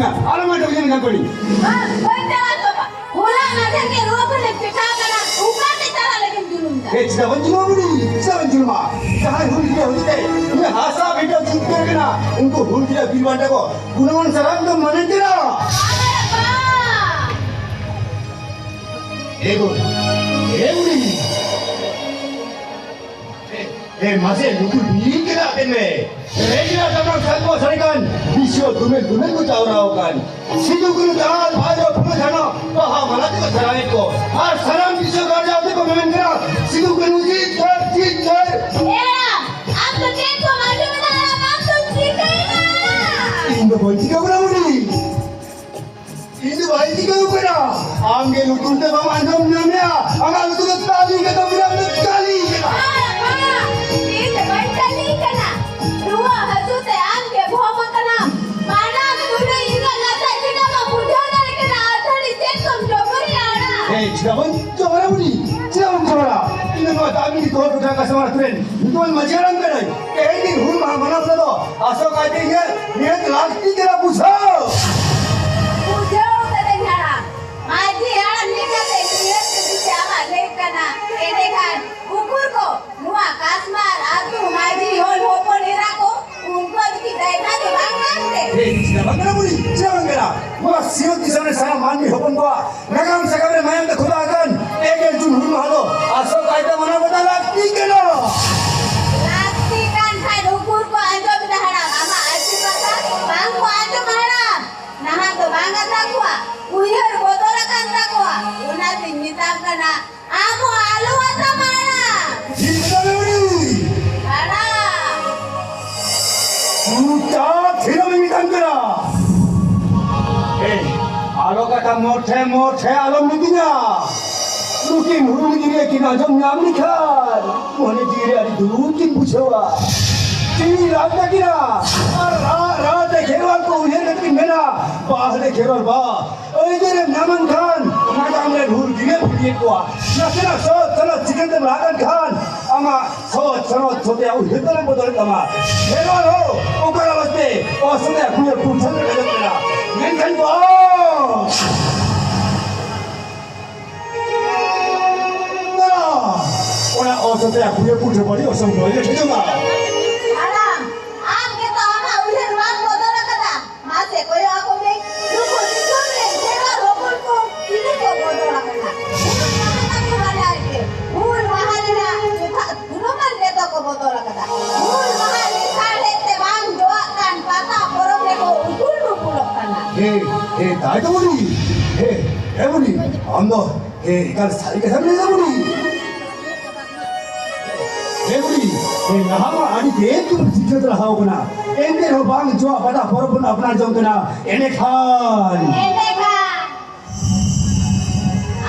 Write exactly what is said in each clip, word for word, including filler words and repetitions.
ᱟᱞᱚᱢ ᱟᱸᱡᱚᱢ ᱧᱟᱢ ᱠᱚᱣᱟ᱾ ᱵᱟᱝ, ᱵᱟᱹᱧ ᱪᱟᱞᱟᱜ ᱛᱚ᱾ ᱦᱚᱞᱟ ᱢᱟᱫᱷᱮᱨ ᱜᱮ ᱨᱩᱣᱟᱹ ᱠᱷᱚᱱᱮᱢ ᱪᱮᱴᱷᱟ ᱟᱠᱟᱱᱟ, ᱚᱠᱟᱛᱮ ᱪᱟᱞᱟᱜ ᱞᱟᱹᱜᱤᱫ ᱡᱩᱞᱩᱢ ᱫᱟ? ᱮ, ᱪᱮᱫᱟᱜ ᱵᱟᱹᱧ ᱡᱩᱞᱩᱢᱟ ᱵᱩᱰᱷᱤ? ᱪᱮᱫᱟᱜ ᱵᱟᱹᱧ ᱡᱩᱞᱩᱢᱟ? ᱡᱟᱦᱟᱸᱭ ᱦᱩᱞ ᱜᱤᱨᱭᱟᱹ ᱦᱚᱛᱮᱛᱮ ᱤᱧᱟᱹᱜ ᱦᱟᱥᱟ ᱵᱷᱤᱴᱟᱹ ᱡᱤᱛᱠᱟᱹᱨ ᱠᱟᱱᱟ, ᱩᱱᱠᱩ ᱦᱩᱞ ᱜᱤᱨᱭᱟᱹ ᱵᱤᱨ ᱵᱟᱱᱴᱟ ᱠᱚ ᱜᱩᱱᱟᱹᱣᱟᱱ ᱥᱟᱨᱦᱟᱣ ᱫᱚ ᱢᱟᱱᱮ ᱪᱮᱫᱟᱜ? ᱟᱨᱮ ᱵᱟ! ᱮ ᱜᱚ, ᱮ ᱵᱩᱰᱷᱤ! ᱮ, ᱢᱟᱥᱮ, ᱱᱩᱠᱩ ᱵᱤᱨ ᱪᱮᱫᱟᱜ ᱛᱮ ᱢᱮ? ᱨᱮᱡᱽᱱᱟ ᱴᱟᱢᱟᱠ ᱥᱟᱞ ᱠᱚ ᱥᱟᱰᱮ ᱠᱟᱱ, ᱵᱤᱥᱣᱚ ᱫᱩᱢᱮᱞ ᱫᱩᱢᱮᱞ ᱠᱚ ᱡᱟᱣᱨᱟ ᱟᱠᱟᱱ᱾ ᱥᱤᱫᱩ ᱠᱟᱹᱱᱦᱩ, ᱪᱟᱸᱫ ᱵᱷᱟᱭᱨᱚ, ᱯᱷᱩᱞᱳ ᱡᱷᱟᱱᱚ, ᱵᱟᱦᱟ ᱢᱟᱞᱟ ᱛᱮᱠᱚ ᱥᱟᱡᱟᱣᱮᱫ ᱠᱚ᱾ ᱟᱨ ᱥᱟᱱᱟᱢ ᱵᱤᱥᱣᱚ ᱜᱟᱨᱡᱟᱣ ᱛᱮᱠᱚ ᱢᱮᱢᱮᱱ ᱠᱟᱱᱟ, "ᱥᱤᱫᱩ ᱠᱟᱹᱱᱦᱩ ᱡᱤᱛᱠᱟᱹᱨ, ᱡᱤᱛᱠᱟᱹᱨ!" ᱮ ᱦᱟᱲᱟᱢ, ᱟᱢ ᱫᱚ ᱪᱮᱫ ᱠᱚᱢ ᱟᱸᱡᱚᱢ ᱮᱫᱟ ᱦᱟᱲᱟᱢ? ᱟᱢ ᱫᱚᱢ ᱪᱤᱠᱟᱹᱭᱮᱱᱟ? ᱤᱧ ᱫᱚ ᱵᱟᱹᱧ ᱪᱤᱠᱟᱹ ᱠᱟᱱᱟ ᱵᱩᱰᱷᱤ᱾ ᱤᱧ ᱫᱚ ᱵᱟᱹᱧ ᱪᱤᱠᱟᱹ ᱠᱟᱱᱟ᱾ ᱟᱢ ᱜᱮ ᱞᱩᱛᱩᱨ ᱛᱮ ᱵᱟᱢ ᱟᱸᱡᱚᱢ ᱧᱟᱢᱮᱜᱼᱟ᱾ ᱟᱢᱟᱜ ᱞᱩᱛᱩᱨ ᱫᱚ ᱛᱟᱹᱞᱤ ᱠᱟᱱᱟ, ᱵᱩᱰᱷᱤ, ᱟᱢ ᱫᱚ ᱛᱟᱹᱞᱤ ᱠᱟᱱᱟ᱾ ᱵᱟᱝ, ᱵᱟᱝ, ᱤᱧ ᱫᱚ ᱵᱟᱹᱧ ᱛᱟᱹᱞᱤ ᱠᱟᱱᱟ᱾ ᱨᱩᱣᱟᱹ ᱦᱟᱹᱥᱩ ᱛᱮ ᱟᱢ ᱜᱮ ᱵᱷᱚᱢ ᱟᱠᱟᱱᱟᱢ᱾ ᱢᱟᱨᱟᱝ ᱵᱩᱨᱩ ᱤᱧᱟᱹᱜ ᱠᱟᱛᱷᱟ ᱪᱮᱫᱟᱜ ᱵᱟᱢ ᱵᱩᱡᱷᱟᱹᱣ ᱫᱟᱲᱮ ᱠᱟᱱᱟ? ᱟᱹᱛᱷᱟᱹᱲᱤ ᱪᱮᱫ ᱠᱚᱢ ᱡᱚᱵᱚᱨᱤᱭᱟ ᱟᱲᱟᱜ? ᱮᱭ, ᱪᱮᱫᱟᱜ ᱵᱟᱹᱧ ᱡᱚᱵᱚᱨᱟ ᱵᱩᱰᱷᱤ? ᱪᱮᱫᱟᱜ ᱵᱟᱹᱧ ᱡᱚᱵᱚᱨᱟ? ᱤᱧ ᱫᱚ ᱱᱚᱣᱟ ᱫᱟᱜ ᱢᱤᱫ ᱠᱚ ᱴᱚᱴᱷᱟ ᱠᱟᱥᱢᱟᱨ ᱟᱹᱛᱩ ᱨᱮᱱ ᱧᱩᱛᱩᱢᱟᱱ ᱢᱟᱹᱡᱷᱤ ᱦᱟᱲᱟᱢ ᱠᱟᱹᱱᱟᱹᱧ᱾ ᱛᱮᱦᱮᱧ ᱫᱤᱱ ᱦᱩᱞ ᱢᱟᱦᱟ ᱢᱟᱱᱟᱣ ᱨᱮᱫᱚ ᱟᱥᱚᱠ ᱟᱭᱛᱮ ᱤᱧᱟᱹᱜ ᱱᱤᱦᱟᱹᱛ ᱞᱟᱹᱠᱛᱤ ᱠᱟᱱᱟ ᱵᱩᱡᱷᱟᱹᱣ᱾ ᱵᱩᱡᱷᱟᱹᱣ ᱠᱟᱹᱫᱟᱹᱧ ᱦᱟᱲᱟᱢ᱾ ᱢᱟᱹᱡᱷᱤ ᱦᱟᱲᱟᱢ ᱞᱮᱠᱟᱛᱮ ᱱᱤᱦᱟᱹᱛ ᱜᱮ ᱟᱢᱟᱜ ᱞᱟᱹᱭ ᱠᱟᱱᱟ᱾ ᱮᱸᱰᱮᱠᱷᱟᱱ ᱩᱠᱩᱨ ᱠᱚ ᱱᱚᱣᱟ ᱠᱟᱥᱢᱟᱨ ᱟᱹᱛᱩ ᱢᱟᱹᱡᱷᱤ ᱦᱚᱲ ᱦᱚᱯᱚᱱ ᱮᱨᱟ ᱠᱚ ᱩᱱᱠᱩᱣᱟᱜ ᱫᱚ ᱠᱤ ᱫᱟᱭᱵᱷᱟᱨ ᱫᱚ ᱵᱟᱝ ᱠᱟᱱ ᱛᱮ? ᱮᱭ, ᱪᱮᱫᱟᱜ ᱵᱟᱝ ᱠᱟᱱᱟ ᱵᱩᱰᱷᱤ? ᱪᱮᱫᱟᱜ ᱵᱟᱝ ᱠᱟᱱᱟ? ᱱᱚᱣᱟ ᱥᱤᱧᱚᱛ ᱫᱤᱥᱚᱢ ᱨᱮ ᱥᱟᱱᱟᱢ ᱢᱟᱹᱱᱢᱤ ᱦᱚᱯᱚᱱ ᱠᱚᱣᱟᱜ ᱱᱟᱜᱟᱢ ᱥᱟᱠᱟᱢ ᱨᱮ ᱢᱟᱭᱟᱢ ᱛᱮ ᱠᱷᱚᱫᱟ ᱟᱠᱟᱱ ᱮᱜᱮᱞ ᱡᱩᱱ ᱦᱩᱞ ᱢᱟᱦᱟ ᱫᱚ ᱟᱥᱚᱠ ᱟᱭᱛᱮ ᱢᱟᱱᱟᱣ ᱠᱟᱛᱮ ᱞᱟᱹᱠᱛᱤ ᱠᱟᱱᱟ᱾ ᱞᱟᱹᱠᱛᱤ ᱠᱟᱱ ᱠᱷᱟᱱ ᱩᱠᱩᱨ ᱠᱚ ᱟᱸᱡᱚᱢ ᱮᱫᱟ ᱦᱟᱲᱟᱢ? ᱟᱢᱟᱜ ᱟᱹᱛᱩ ᱠᱟᱛᱷᱟ ᱵᱟᱝ ᱠᱚ ᱟᱸᱡᱚᱢᱟ ᱦᱟᱲᱟᱢ᱾ ᱱᱟᱦᱟᱜ ᱫᱚ ᱵᱟᱝ ᱟᱛᱟ ᱠᱚᱣᱟ, ᱩᱭᱦᱟᱹᱨ ᱵᱚᱫᱚᱞ ᱟᱠᱟᱱ ᱛᱟᱠᱚᱣᱟ᱾ ᱚᱱᱟᱛᱤᱧ ᱢᱮᱛᱟᱢ ᱠᱟᱱᱟ, ᱟᱢ ᱦᱚᱸ ᱟᱞᱚ ᱟᱛᱟᱢᱟ ᱦᱟᱲᱟᱢ᱾ ᱪᱤᱱᱛᱟᱹ ᱢᱮ ᱵᱩᱰᱷᱤ᱾ ᱦᱟᱲᱟᱢ᱾ ᱪᱩᱯᱪᱟᱯ ᱛᱷᱤᱨᱚᱜ ᱢᱮ ᱢᱮᱛᱟᱢ ᱠᱟᱱᱟ᱾ ᱮᱭ, ᱟᱞᱚ ᱠᱟᱛᱷᱟ ᱢᱚᱴᱷᱮ ᱢᱚᱴᱷᱮ ᱟᱞᱚᱢ ᱢᱤᱛᱟᱹᱧᱟ᱾ ᱱᱩᱠᱤᱱ ᱦᱩᱞ ᱜᱤᱨᱭᱟᱹ ᱠᱤᱱ ᱟᱸᱡᱚᱢ ᱧᱟᱢ ᱞᱮᱠᱷᱟᱱ ᱢᱚᱱᱮ ᱡᱤᱣᱤ ᱨᱮ ᱟᱹᱰᱤ ᱫᱩᱠ ᱠᱤᱱ ᱵᱩᱡᱷᱟᱹᱣᱟ᱾ ᱡᱤᱣᱤ ᱨᱟᱜ ᱛᱟᱹᱠᱤᱱᱟ᱾ ᱟᱨ ᱨᱟᱜ ᱨᱟᱜ ᱛᱮ ᱠᱷᱮᱨᱣᱟᱞ ᱠᱚ ᱩᱭᱦᱟᱹᱨ ᱠᱟᱛᱮ ᱠᱤᱱ ᱢᱮᱱᱟ, "ᱵᱟᱦ ᱨᱮ ᱠᱷᱮᱨᱣᱟᱞ ᱵᱟᱦ, ᱟᱹᱭᱫᱟᱹᱨᱮᱢ ᱧᱟᱢᱟᱱ ᱠᱷᱟᱱ ᱱᱟᱜᱟᱢ ᱨᱮᱱ ᱦᱩᱞ ᱜᱤᱨᱭᱟᱹ ᱯᱷᱤᱨᱤᱭᱮᱫ ᱠᱚᱣᱟ᱾ ᱱᱟᱥᱮᱱᱟᱜ ᱥᱚᱛ ᱥᱚᱱᱚᱛ ᱪᱤᱠᱟᱹᱛᱮᱢ ᱞᱟᱦᱟᱜ ᱠᱟᱱ ᱠᱷᱟᱱ ᱟᱢᱟᱜ ᱥᱚᱛ ᱥᱚᱱᱚᱛ ᱥᱚᱛᱮ ᱩᱭᱦᱟᱹᱨ ᱛᱟᱞᱮᱢ ᱵᱚᱫᱚᱞᱮᱫ ᱛᱟᱢᱟ᱾ ᱠᱷᱮᱨᱣᱟᱞ ᱦᱚᱸ ᱚᱠᱟ ᱟᱣᱟᱡ ᱛᱮ ᱚᱥᱚᱛᱮ ᱟᱹᱠᱷᱩᱭᱟᱹ ᱯᱩᱨᱪᱷᱟᱹ ᱨᱮ ᱟᱸᱡᱚᱢ ᱠᱟᱱᱟ?" ᱢᱮᱱᱠᱷᱟᱱ ᱵᱟᱥ! ᱚᱱᱟ ᱚᱥᱚᱛᱮ ᱟᱹᱠᱷᱩᱲᱤᱭᱟᱹ ᱠᱚ ᱡᱚᱵᱟᱨᱤ ᱚᱥᱚᱢ ᱵᱚᱭ ᱞᱮ ᱴᱷᱮᱡᱚᱜᱼᱟ᱾ ᱦᱟᱲᱟᱢ, ᱟᱢ ᱜᱮᱛᱚ ᱟᱢᱟᱜ ᱩᱭᱦᱟᱹᱨ ᱵᱟᱢ ᱵᱚᱫᱚᱞ ᱟᱠᱟᱫᱟ᱾ ᱢᱟᱥᱮ ᱠᱚᱭᱚᱜ ᱟᱠᱚ ᱢᱮ, ᱱᱩᱠᱩ ᱫᱤᱥᱚᱢ ᱨᱮᱱ ᱠᱷᱮᱨᱣᱟᱲ ᱦᱚᱯᱚᱱ ᱠᱚ ᱛᱤᱱᱟᱹᱜ ᱠᱚ ᱵᱚᱫᱚᱞ ᱟᱠᱟᱱᱟ᱾ ᱩᱱᱠᱩ ᱠᱚ ᱵᱟᱰᱟᱭ ᱜᱮ, ᱦᱩᱞ ᱢᱟᱦᱟ ᱨᱮᱱᱟᱜ ᱡᱚᱛᱷᱟᱛ ᱜᱩᱱᱚᱢᱟᱱ ᱡᱚᱛᱚ ᱠᱚ ᱵᱚᱫᱚᱞ ᱟᱠᱟᱫᱟ᱾ ᱦᱩᱞ ᱢᱟᱦᱟ ᱞᱮᱥᱟᱲᱦᱮᱫ ᱛᱮ ᱵᱟᱝ ᱡᱚᱣᱟᱜ ᱠᱟᱱ ᱯᱟᱛᱟ ᱯᱚᱨᱚᱵᱽ ᱨᱮᱠᱚ ᱩᱠᱩᱞ ᱢᱩᱠᱩᱞᱚᱜ ᱠᱟᱱᱟ᱾ ᱦᱮ, ᱦᱮ, ᱛᱟᱭ ᱛᱚ ᱵᱩᱰᱷᱤ᱾ ᱦᱮ, ᱦᱮ ᱵᱩᱰᱷᱤ, ᱟᱢ ᱫᱚ, ᱦᱮ, ᱮᱠᱟᱞ ᱥᱟᱹᱨᱤ ᱠᱟᱛᱷᱟᱢ ᱞᱟᱹᱭ ᱮᱫᱟ ᱵᱩᱰᱷᱤ᱾ ᱦᱮ ᱵᱩᱰᱷᱤ, ᱦᱮ, ᱱᱟᱦᱟᱜ ᱢᱟ ᱟᱹᱰᱤ ᱛᱮᱫ ᱜᱮ ᱥᱤᱠᱷᱱᱟᱹᱛ ᱞᱟᱦᱟᱣ ᱠᱟᱱᱟ᱾ ᱮᱱᱛᱮ ᱨᱮᱦᱚᱸ ᱵᱟᱝ ᱡᱚᱣᱟᱜ ᱯᱟᱛᱟ ᱯᱚᱨᱚᱵᱽ ᱵᱚᱱ ᱟᱯᱱᱟᱨ ᱡᱚᱝ ᱠᱟᱱᱟ᱾ ᱮᱸᱰᱮᱠᱷᱟᱱ ᱮᱸᱰᱮᱠᱷᱟᱱ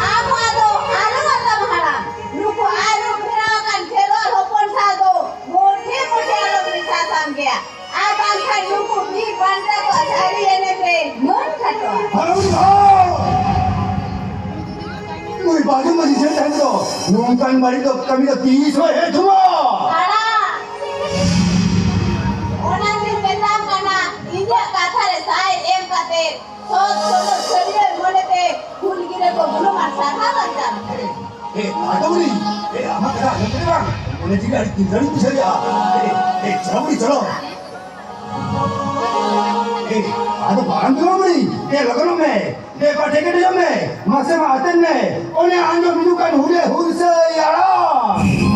ᱟᱢ ᱟᱫᱚ ᱟᱞᱚ ᱟᱛᱟᱢ ᱦᱟᱲᱟᱢ, ᱱᱩᱠᱩ ᱟᱹᱨᱩ ᱯᱷᱮᱨᱟᱣ ᱟᱠᱟᱱ ᱠᱷᱮᱨᱣᱟᱲ ᱦᱚᱯᱚᱱ ᱥᱟᱶ ᱫᱚ ᱢᱚᱴᱷᱮ ᱢᱚᱴᱷᱮ ᱟᱞᱚᱢ ᱢᱮᱥᱟ ᱥᱟᱢᱜᱮᱭᱟ᱾ ᱟᱨ ᱵᱟᱝᱠᱷᱟᱱ ᱱᱩᱠᱩ ᱵᱤᱨ ᱵᱟᱱᱴᱟ ᱠᱚᱣᱟᱜ ᱥᱟᱹᱨᱤ ᱮᱱᱮᱢ ᱨᱮ ᱢᱟᱹᱱ ᱠᱷᱟᱴᱚᱜᱼᱟ᱾ ᱦᱟᱲᱟᱢ ᱵᱩᱰᱷᱤ ᱦᱚᱲ! ᱱᱩᱭ ᱵᱟᱹᱡᱩᱱ ᱢᱟᱹᱡᱷᱤ ᱡᱮ ᱛᱟᱦᱮᱱ ᱫᱚ ᱱᱚᱝᱠᱟᱱ ᱵᱟᱹᱲᱤᱡ ᱫᱚ ᱠᱟᱹᱢᱤ ᱫᱚ ᱛᱤᱥ ᱦᱚᱸ ᱦᱮᱡ ᱛᱷᱩᱢᱟ᱾ ᱦᱟᱲᱟᱢ! ᱚᱱᱟ ᱜᱤᱧ ᱢᱮᱛᱟᱢ ᱠᱟᱱᱟ, ᱤᱧᱟᱹᱜ ᱠᱟᱛᱷᱟ ᱨᱮ ᱥᱟᱭ ᱮᱢ ᱠᱟᱛᱮ ᱥᱚᱛ ᱥᱚᱛᱚ ᱥᱟᱹᱨᱭᱟᱹᱲ ᱢᱚᱱᱮᱛᱮ ᱦᱩᱞ ᱜᱤᱨᱟᱹ ᱠᱚ ᱜᱩᱱᱚᱢᱟᱱ ᱥᱟᱨᱦᱟᱣ ᱟᱨ ᱪᱟᱞ ᱠᱟᱛᱮ᱾ ᱮ, ᱟᱫᱚ ᱩᱱᱤ, ᱮ, ᱟᱢᱟᱜ ᱠᱟᱛᱷᱟ ᱟᱸᱡᱚᱢ ᱠᱟᱛᱮ ᱵᱟᱝ, ᱢᱚᱱᱮ ᱡᱤᱣᱤ ᱟᱹᱰᱤ ᱛᱤᱨᱞᱟᱹᱲᱤᱧ ᱵᱩᱡᱷᱟᱹᱣᱮᱫᱼᱟ᱾ ᱮ, ᱮ, ᱪᱚᱞᱚ ᱩᱱᱤ, ᱪᱚᱞᱚ᱾ ᱮ, ᱟᱫᱚ ᱵᱟᱝ ᱫᱚ ᱩᱱᱤ, ᱮ, ᱞᱚᱜᱚᱱᱚᱜ ᱢᱮ᱾ ᱮ, ᱯᱟᱴᱷᱮ ᱠᱮᱴᱮᱡᱚᱜ ᱢᱮ᱾ ᱢᱟᱥᱮ ᱢᱟ ᱟᱛᱮᱱ ᱢᱮ᱾ ᱚᱱᱮ ᱟᱸᱡᱚᱢ ᱦᱤᱡᱩᱜ ᱠᱟᱱ ᱦᱩᱞᱮ ᱦᱩᱞᱥᱟᱹᱭ ᱟᱲᱟᱝ᱾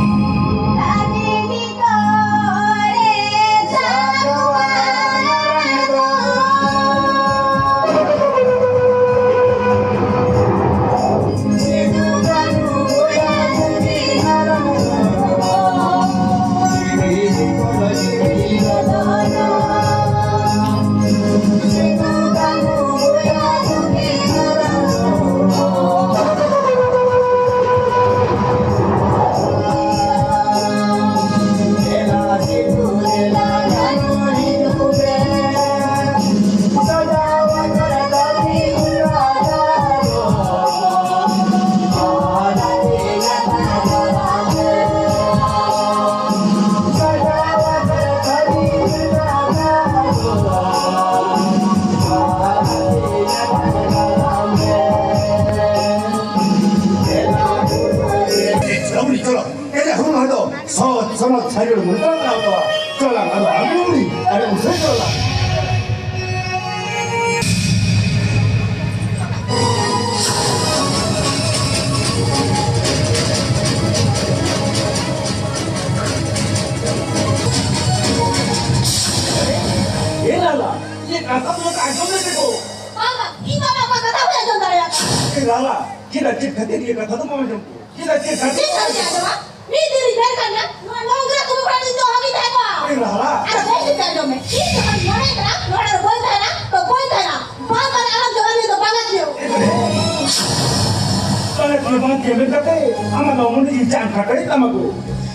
ᱥᱟᱹᱨᱤ ᱦᱚᱲ ᱢᱚᱱᱮ ᱛᱟᱢ ᱠᱟᱱᱟ ᱛᱚ᱾ ᱪᱚᱞᱟᱝ, ᱟᱫᱚ ᱟᱢ ᱜᱮ ᱩᱱᱤ᱾ ᱟᱨᱮ ᱩᱥᱟᱹᱨᱟ ᱪᱚᱞᱟᱝ᱾ ᱮ ᱞᱟᱞᱟ, ᱤᱧᱟᱹᱜ ᱠᱟᱛᱷᱟ ᱫᱚ ᱟᱸᱡᱚᱢ ᱞᱮᱫ ᱠᱚ᱾ ᱵᱟᱝ, ᱵᱟᱝ, ᱤᱧ ᱫᱚ ᱟᱢᱟᱜ ᱚᱠᱟ ᱠᱟᱛᱷᱟ ᱦᱚᱸ ᱵᱟᱹᱧ ᱟᱸᱡᱚᱢ ᱫᱟᱲᱮᱭᱟᱜ ᱠᱟᱱᱟ᱾ ᱮ ᱞᱟᱞᱟ, ᱪᱮᱫᱟᱜ, ᱪᱮᱫ ᱠᱷᱟᱹᱛᱤᱨ ᱤᱧᱟᱹᱜ ᱠᱟᱛᱷᱟ ᱫᱚ ᱵᱟᱢ ᱟᱸᱡᱚᱢ ᱠᱚᱣᱟ? ᱪᱮᱫᱟᱜ, ᱪᱮᱫ ᱠᱷᱟᱹᱛᱤᱨ? ᱪᱮᱫ ᱠᱷᱟᱹᱛᱤᱨ ᱟᱸᱡᱚᱢᱟ? ᱢᱤᱫ ᱫᱤᱱ ᱤᱧ ᱢᱮᱱ ᱠᱟᱱᱟ, ᱱᱚᱣᱟ ᱱᱚᱝᱨᱟ ᱠᱚ ᱵᱟᱠᱷᱨᱟ ᱤᱧ ᱫᱚ ᱚᱦᱚᱜᱤᱧ ᱛᱟᱦᱮᱸ ᱠᱚᱜᱼᱟ᱾ ᱮ ᱞᱟᱞᱟ᱾ ᱟᱨ ᱵᱮᱥ ᱴᱷᱤᱠ ᱟᱸᱡᱚᱢ ᱢᱮ, ᱤᱧ ᱡᱚᱠᱷᱚᱱ ᱢᱚᱱᱮᱭ ᱠᱟᱱᱟ, ᱱᱚᱣᱟ ᱨᱮ ᱵᱟᱹᱧ ᱛᱟᱦᱮᱱᱟ, ᱛᱚ ᱵᱟᱹᱧ ᱛᱟᱦᱮᱱᱟ᱾ ᱵᱟᱝ ᱠᱷᱟᱱ ᱟᱞᱚᱢ ᱡᱚᱲᱟᱣ ᱢᱮ, ᱫᱚ ᱵᱟᱝᱟ ᱪᱮᱫ᱾ ᱵᱟᱝᱟ ᱪᱮᱫ, ᱵᱟᱝᱟ ᱪᱮᱫ ᱢᱮᱱ ᱠᱟᱛᱮ ᱟᱢᱟᱜ ᱱᱚᱣᱟ ᱢᱚᱱᱮ ᱡᱤᱣᱤ ᱪᱟᱝ ᱠᱷᱟᱴᱟᱭ ᱛᱟᱢᱟ ᱠᱚ᱾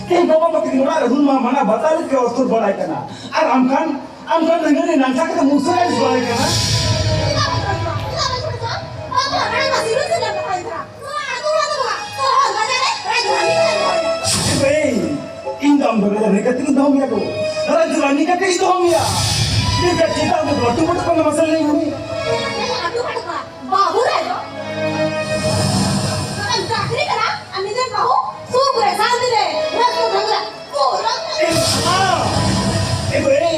ᱛᱮᱦᱮᱧ ᱵᱟᱵᱟ ᱢᱟ ᱛᱟᱹᱠᱤᱱ ᱚᱲᱟᱜ ᱨᱮ ᱦᱩᱞ ᱢᱟᱦᱟ ᱢᱟᱱᱟᱣ ᱵᱟᱛᱟᱣ ᱞᱟᱹᱜᱤᱫ ᱚᱥᱛᱚᱨ ᱵᱟᱲᱟᱭ ᱠᱟᱱᱟ᱾ ᱟᱨ ᱟᱢ ᱠᱷᱟᱱ, ᱟᱢ ᱠᱷᱟᱱ ᱱᱟᱹᱝᱜᱟᱹᱨᱤ ᱱᱟᱝᱥᱟ ᱠᱟᱛᱮ ᱢᱩᱥᱟᱹᱨᱟ ᱤᱥ ᱵᱟᱲᱟᱭ ᱠᱟᱱᱟ᱾ ᱪᱮᱫᱟᱜ ᱵᱟᱹᱧ ᱠᱷᱚᱡᱚᱜᱼᱟ? ᱪᱮᱫᱟᱜ ᱵᱟᱹᱧ ᱠᱷᱚᱡᱚᱜᱼᱟ? ᱵᱟᱝ ᱠᱷᱟᱱ ᱟᱲᱟᱝ ᱢᱟ ᱥᱤᱵᱤᱞ ᱥᱤᱵᱤᱞ ᱠᱟᱛᱷᱟ ᱠᱟᱱᱟ᱾ ᱱᱚᱣᱟ ᱟᱹᱛᱩ ᱚᱲᱟᱜ ᱫᱚ ᱵᱟᱝᱟ, ᱥᱚᱦᱚᱨ ᱵᱟᱡᱟᱨ ᱨᱮ ᱨᱟᱡᱽᱫᱷᱟᱱᱤ ᱠᱟᱱᱟ᱾ ᱮᱭ, ᱤᱧ ᱫᱚ ᱟᱢ ᱫᱚ ᱨᱟᱡᱽᱫᱷᱟᱱᱤ ᱠᱟᱛᱮ ᱤᱧ ᱫᱚᱦᱚ ᱢᱮᱭᱟ ᱜᱚ᱾ ᱨᱟᱡᱽᱫᱷᱟᱱᱤ ᱠᱟᱛᱮ ᱤᱧ ᱫᱚᱦᱚ ᱢᱮᱭᱟ᱾ ᱪᱮᱫᱟᱜ ᱪᱮᱫᱟᱜ ᱫᱚ ᱞᱟᱹᱴᱩ ᱯᱟᱹᱴᱩ ᱠᱟᱱᱟ ᱢᱟᱥᱮ ᱞᱟᱹᱭ ᱢᱮ? ᱟᱹᱛᱩ ᱯᱟᱹᱴᱩ ᱠᱟᱱᱟ᱾ ᱵᱟᱹᱦᱩ ᱨᱮ ᱫᱚ᱾ ᱟᱢ ᱪᱟᱹᱠᱨᱤ ᱠᱟᱱᱟ, ᱟᱨ ᱱᱤᱡᱮᱨ ᱵᱟᱹᱦᱩ ᱥᱩᱠ ᱨᱮ, ᱥᱟᱱᱛᱤ ᱨᱮ, ᱨᱟᱹᱥᱠᱟᱹ ᱡᱷᱟᱢᱮᱞᱟ᱾ ᱮ ᱵᱟᱵᱟ! ᱮ ᱵᱟᱹᱭ!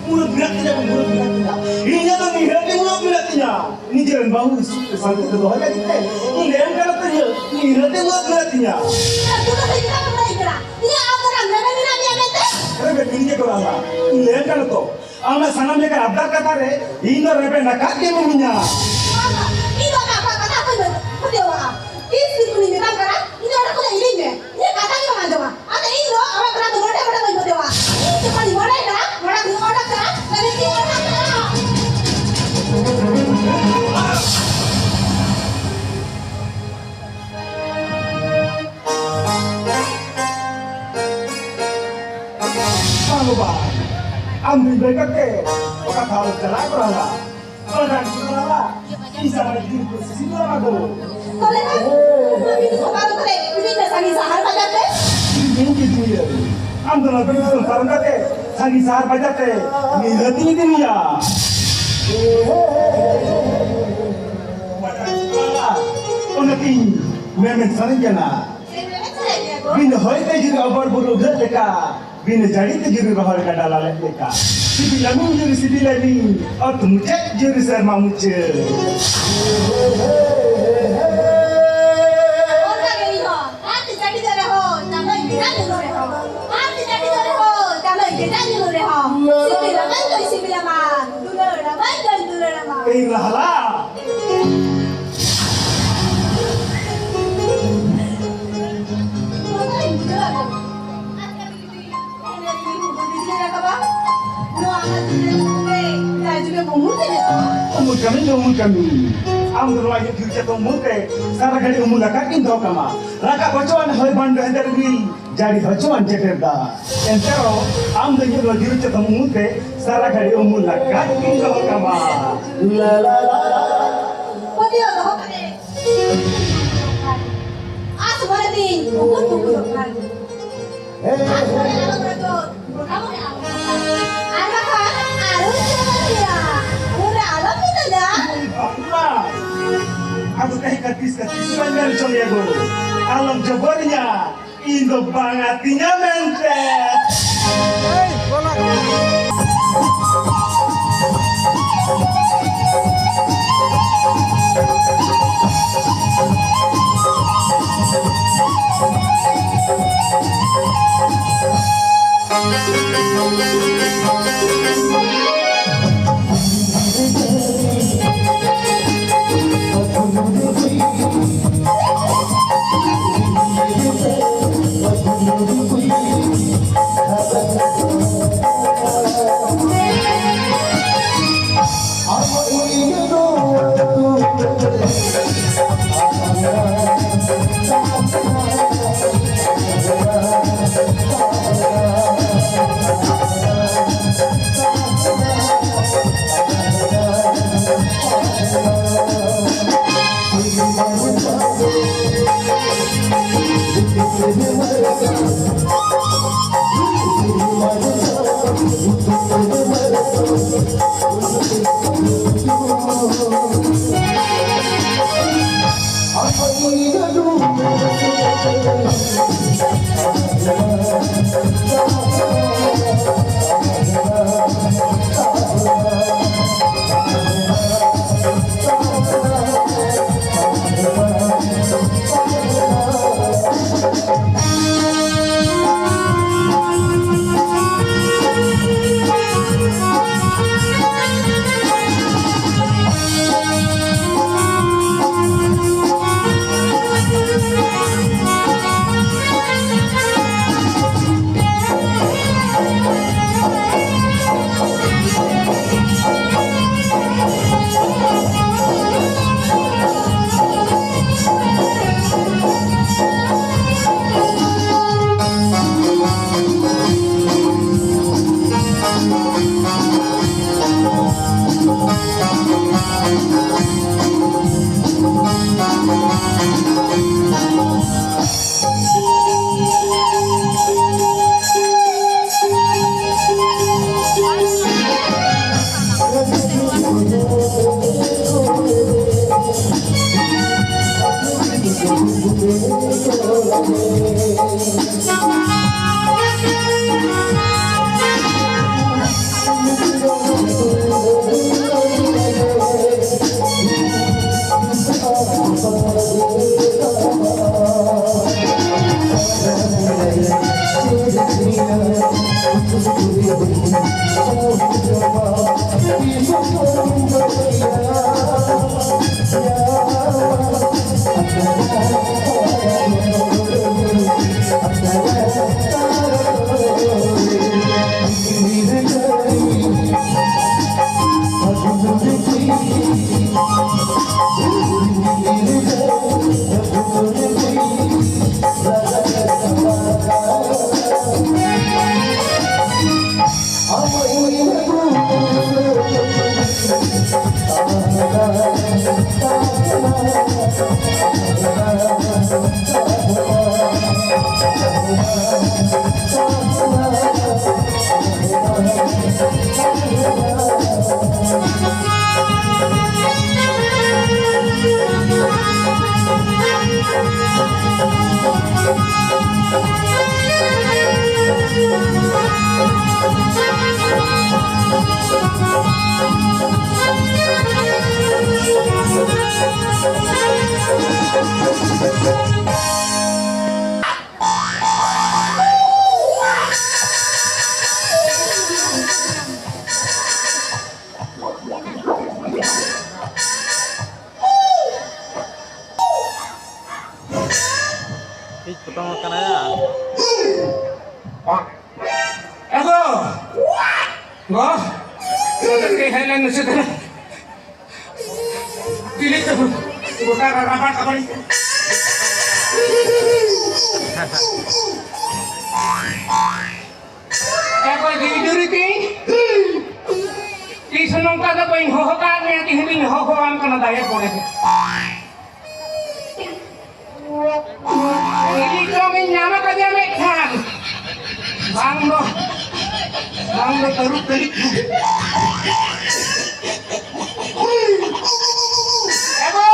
ᱢᱩᱨᱩᱫ ᱢᱮᱱᱟᱜ ᱛᱤᱧᱟ, ᱢᱩᱨᱩᱫ ᱢᱮᱱᱟᱜ ᱛᱤᱧᱟ᱾ ᱤᱧᱟᱹᱜ ᱫᱚ ᱱᱤᱦᱟᱹᱛ ᱜᱮ ᱢᱩᱨᱩᱫ ᱢᱮᱱᱟᱜ ᱛᱤᱧᱟ᱾ ᱱᱤᱡᱮᱨ ᱨᱮᱱ ᱵᱟᱹᱦᱩ ᱥᱩᱠ ᱛᱮ ᱥᱟᱱᱛᱤ ᱛᱮ ᱫᱚᱦᱚᱭ ᱞᱟᱹᱜᱤᱫ ᱛᱮ ᱤᱧ ᱞᱟᱹᱭᱟᱢ ᱠᱟᱱᱟ ᱛᱚ, ᱤᱧᱟᱹᱜ ᱱᱤᱦᱟᱹᱛ ᱜᱮ ᱢᱩᱨᱩᱫ ᱢᱮᱱᱟᱜ ᱛᱤᱧᱟ᱾ ᱤᱧᱟᱹᱜ ᱟᱢ ᱫᱚ ᱱᱟᱢ ᱨᱮᱵᱮᱱ ᱢᱮᱱᱟᱜ ᱢᱮᱭᱟ ᱢᱮᱱᱛᱮ? ᱟᱨᱮ ᱵᱮᱴ, ᱤᱧ ᱜᱮ ᱠᱚᱨᱟᱣ ᱫᱟ᱾ ᱤᱧ ᱞᱟᱹᱭᱟᱢ ᱠᱟᱱᱟ ᱛᱚ, ᱟᱢᱟᱜ ᱥᱟᱱᱟᱢ ᱞᱮᱠᱟᱱ ᱟᱵᱫᱟᱨ ᱠᱟᱛᱷᱟ ᱨᱮ ᱤᱧ ᱫᱚ ᱨᱮᱵᱮᱱ ᱟᱠᱟᱫ ᱜᱮ ᱢᱤᱱᱟᱹᱧᱟ᱾ ᱵᱟᱵᱟ, ᱤᱧ ᱫᱚ ᱟᱢᱟᱜ ᱠᱟᱛᱷᱟ ᱠᱚᱧ ᱯᱟᱹᱛᱭᱟᱹᱣᱟᱜᱼᱟ᱾ ᱛᱤᱥ ᱫᱤᱱ ᱠᱷᱚᱱᱤᱧ ᱢᱮᱛᱟᱢ ᱠᱟᱱᱟ, ᱤᱧ ᱫᱚ ᱚᱸᱰᱮ ᱠᱷᱚᱱᱟᱜ ᱤᱫᱤᱧ ᱢᱮ᱾ ᱤᱧᱟᱹᱜ ᱠᱟᱛᱷᱟ ᱜᱮ ᱵᱟᱢ ᱟᱸᱡᱚᱢᱟ᱾ ᱟᱫᱚ ᱤᱧ ᱫᱚ ᱟᱢᱟᱜ ᱠᱟᱛᱷᱟ ᱫᱚ ᱢᱚᱱᱮ ᱢᱚᱱᱮ ᱵᱟᱹᱧ ᱯᱟᱹᱛᱭᱟᱹᱣᱟᱜᱼᱟ᱾ ᱤᱧ ᱡᱚᱠᱷᱚᱱᱤᱧ ᱢᱚᱱᱮᱭ ᱠᱟᱱᱟ, ᱚᱲᱟᱜ ᱠᱷᱚᱱᱤᱧ ᱚᱰᱚᱠ ᱠᱟᱱᱟ, ᱢᱮᱱᱮᱫ ᱛᱤᱧ ᱚᱰᱚᱠ ᱠᱟᱱᱟ᱾ ᱵᱟᱝ ᱵᱟᱝ, ᱟᱢ ᱫᱚ ᱤᱧ ᱵᱟᱹᱜᱤ ᱠᱟᱛᱮ ᱚᱠᱟ ᱴᱷᱟᱶ ᱨᱮ ᱪᱟᱞᱟᱜ ᱠᱟᱱᱟ? ᱚᱠᱟ ᱴᱷᱟᱶ ᱨᱮ ᱪᱟᱞᱟᱜ? ᱤᱧ ᱥᱟᱶ ᱟᱹᱰᱤ ᱫᱤᱱ ᱠᱚ ᱥᱤᱥᱤ ᱠᱚᱲᱟ ᱫᱚ᱾ ᱛᱚᱵᱮ ᱠᱷᱟᱱ, ᱱᱚᱣᱟ ᱵᱤᱱ ᱥᱚᱯᱟ ᱫᱚ ᱛᱟᱦᱞᱮ ᱤᱫᱤ ᱢᱮ ᱥᱟᱺᱜᱤᱧ ᱥᱟᱦᱟᱨ ᱵᱟᱡᱟᱨ ᱛᱮ᱾ ᱤᱧ ᱤᱫᱤ ᱢᱮᱭᱟ᱾ ᱟᱢ ᱫᱚ ᱱᱚᱣᱟ ᱵᱤᱱ ᱥᱚᱯᱟ ᱫᱚ ᱛᱟᱦᱞᱮ ᱥᱟᱺᱜᱤᱧ ᱥᱟᱦᱟᱨ ᱵᱟᱡᱟᱨ ᱛᱮ ᱱᱤᱦᱟᱹᱛ ᱤᱧ ᱤᱫᱤ ᱢᱮᱭᱟ᱾ ᱚᱱᱟᱛᱤᱧ ᱢᱮᱢᱮᱱ ᱥᱟᱱᱟᱧ ᱠᱟᱱᱟ᱾ ᱪᱮᱫ ᱢᱮᱢᱮᱱ ᱥᱟᱱᱟᱭᱮᱫ ᱢᱮᱭᱟ ᱜᱚ? ᱵᱤᱱ ᱦᱚᱭ ᱛᱮ ᱡᱩᱨᱤ ᱚᱵᱚᱨ ᱵᱩᱨᱩ ᱩᱰᱷᱟᱹᱜ ᱞᱮᱠᱟ, ᱵᱤᱱ ᱡᱟᱹᱲᱤ ᱛᱮ ᱡᱩᱨᱤ ᱨᱚᱦᱚᱲ ᱜᱟᱰᱟ ᱞᱟᱞᱮᱫ ᱞᱮᱠᱟ᱾ ᱥᱤᱵᱤᱞᱟᱢᱤᱧ ᱡᱩᱨᱤ ᱥᱤᱵᱤᱞᱟᱢᱤᱧ, ᱚᱛ ᱢᱩᱪᱟᱹᱫ ᱡᱩᱨᱤ ᱥᱮᱨᱢᱟ ᱢᱩᱪᱟᱹᱫ᱾ ᱚᱱᱠᱟ ᱜᱮ ᱤᱧ ᱦᱚᱸ, ᱟᱨ ᱛᱤ ᱪᱟᱹᱴᱤ ᱫᱚ ᱨᱮᱦᱚᱸ, ᱪᱟᱸᱫᱚᱭ ᱜᱮᱰᱟ ᱧᱩᱨᱩ ᱨᱮᱦᱚᱸ, ᱟᱨ ᱛᱤ ᱪᱟᱹᱴᱤ ᱫᱚ ᱨᱮᱦᱚᱸ, ᱪᱟᱸᱫᱚᱭ ᱜᱮᱰᱟ ᱧᱩᱨᱩ ᱨᱮᱦᱚᱸ, ᱥᱤᱵᱤᱞᱟᱢᱟᱧ ᱫᱚᱧ ᱥᱤᱵᱤᱞᱟᱢᱟ, ᱫᱩᱞᱟᱹᱲᱟᱢᱟᱧ ᱫᱚᱧ ᱫᱩᱞᱟᱹᱲᱟᱢᱟ᱾ ᱮᱭ ᱨᱟᱦᱞᱟ! ᱩᱢᱩᱞ ᱠᱟᱹᱢᱤ ᱫᱚ ᱩᱢᱩᱞ ᱠᱟᱹᱢᱤ᱾ ᱟᱢ ᱫᱚ ᱱᱚᱣᱟ ᱤᱧᱟᱹᱜ ᱫᱷᱤᱨᱤ ᱪᱟᱛᱚᱢ ᱩᱢᱩᱞ ᱛᱮ ᱥᱟᱨᱟ ᱜᱷᱟᱹᱲᱤ ᱩᱢᱩᱞ ᱟᱠᱟᱫ ᱜᱤᱧ ᱫᱚᱦᱚ ᱠᱟᱢᱟ᱾ ᱨᱟᱠᱟᱵ ᱦᱚᱪᱚᱣᱟᱱ ᱦᱚᱭ ᱵᱷᱟᱱᱰᱚ ᱦᱮᱸᱫᱮ ᱨᱤᱢᱤᱞ, ᱡᱟᱹᱲᱤ ᱦᱚᱪᱚᱣᱟᱱ ᱡᱮᱴᱮᱨ ᱫᱟᱜ᱾ ᱮᱱᱛᱮ ᱨᱮᱦᱚᱸ ᱟᱢ ᱫᱚ ᱤᱧᱟᱹᱜ ᱱᱚᱣᱟ ᱫᱷᱤᱨᱤ ᱪᱟᱛᱚᱢ ᱩᱢᱩᱞ ᱛᱮ ᱥᱟᱨᱟ ᱜᱷᱟᱹᱲᱤ ᱩᱢᱩᱞ ᱟᱠᱟᱫ ᱜᱤᱧ ᱫᱚᱦᱚ ᱠᱟᱢᱟ᱾ ᱞᱟ, ᱞᱟ, ᱞᱟ, ᱞᱟ᱾ ᱯᱟᱹᱛᱭᱟᱹᱣ ᱫᱚᱦᱚ ᱠᱟᱛᱮ ᱟᱥ ᱵᱷᱚᱨᱮ ᱛᱤᱧ ᱩᱠᱩ ᱩᱠᱩ ᱫᱚ ᱠᱷᱟᱱ᱾ ᱟᱥ ᱵᱷᱚᱨᱮ ᱟᱞᱚᱢ ᱨᱚᱪᱚ, ᱜᱚᱴᱟ ᱢᱚᱱᱮ ᱟᱞᱚᱢ ᱨᱚᱪᱚ᱾ ᱟᱨ ᱵᱟᱠᱷᱟᱱ ᱟᱨᱩᱧ ᱪᱟᱵᱟ ᱯᱮᱭᱟ, ᱩᱱᱨᱮ ᱟᱞᱚᱢ ᱢᱮᱛᱟᱧᱟ᱾ ᱵᱟᱯᱞᱟ! ᱟᱫᱚ ᱛᱮᱦᱮᱧ ᱠᱷᱟᱱ ᱛᱤᱥ ᱠᱷᱟᱱ ᱛᱤᱥ ᱵᱟᱹᱧ ᱢᱮᱱ ᱦᱚᱪᱚ ᱢᱮᱭᱟ ᱜᱳ᱾ ᱟᱞᱚᱢ ᱡᱚᱵᱚᱨᱤᱧᱟ, ᱤᱧ ᱫᱚ ᱵᱟᱝ ᱟᱹᱛᱤᱧᱟ ᱢᱮᱱᱛᱮ᱾ ᱤᱧ ᱯᱚᱴᱚᱢ ᱟᱠᱟᱱᱟ ᱭᱟ᱾ ᱮᱜᱳ! ᱜᱚ! ᱱᱚᱛᱮ ᱠᱟᱹᱴᱤᱡ ᱦᱮᱡ ᱞᱮᱱ ᱢᱮᱥᱮ ᱛᱟᱦᱞᱮ᱾ ᱪᱤᱞᱤ ᱪᱚ ᱜᱚᱴᱟ ᱨᱟᱵᱟᱴ ᱟᱵᱟᱲᱤ᱾ ᱮᱜᱳ, ᱡᱤᱣᱤ ᱡᱩᱨᱤ ᱛᱤᱧ᱾ ᱛᱤᱥ ᱦᱚᱸ ᱱᱚᱝᱠᱟ ᱫᱚ ᱵᱟᱹᱧ ᱦᱚᱦᱚ ᱠᱟᱜ ᱢᱮᱭᱟ, ᱛᱤᱦᱤᱧ ᱫᱚᱧ ᱦᱚᱦᱚᱣᱟᱢ ᱠᱟᱱᱟ ᱫᱟᱭᱟ ᱯᱚᱨᱮ᱾ ᱪᱤᱞᱤ ᱪᱚᱝ ᱤᱧ ᱧᱟᱢ ᱟᱠᱟᱫᱮᱭᱟ ᱢᱤᱫᱴᱟᱝ᱾ ᱵᱟᱝ ᱫᱚ, ᱵᱟᱝ ᱫᱚ ᱛᱟᱹᱨᱩᱵ ᱛᱟᱹᱨᱩᱵ᱾ ᱮᱜᱳ,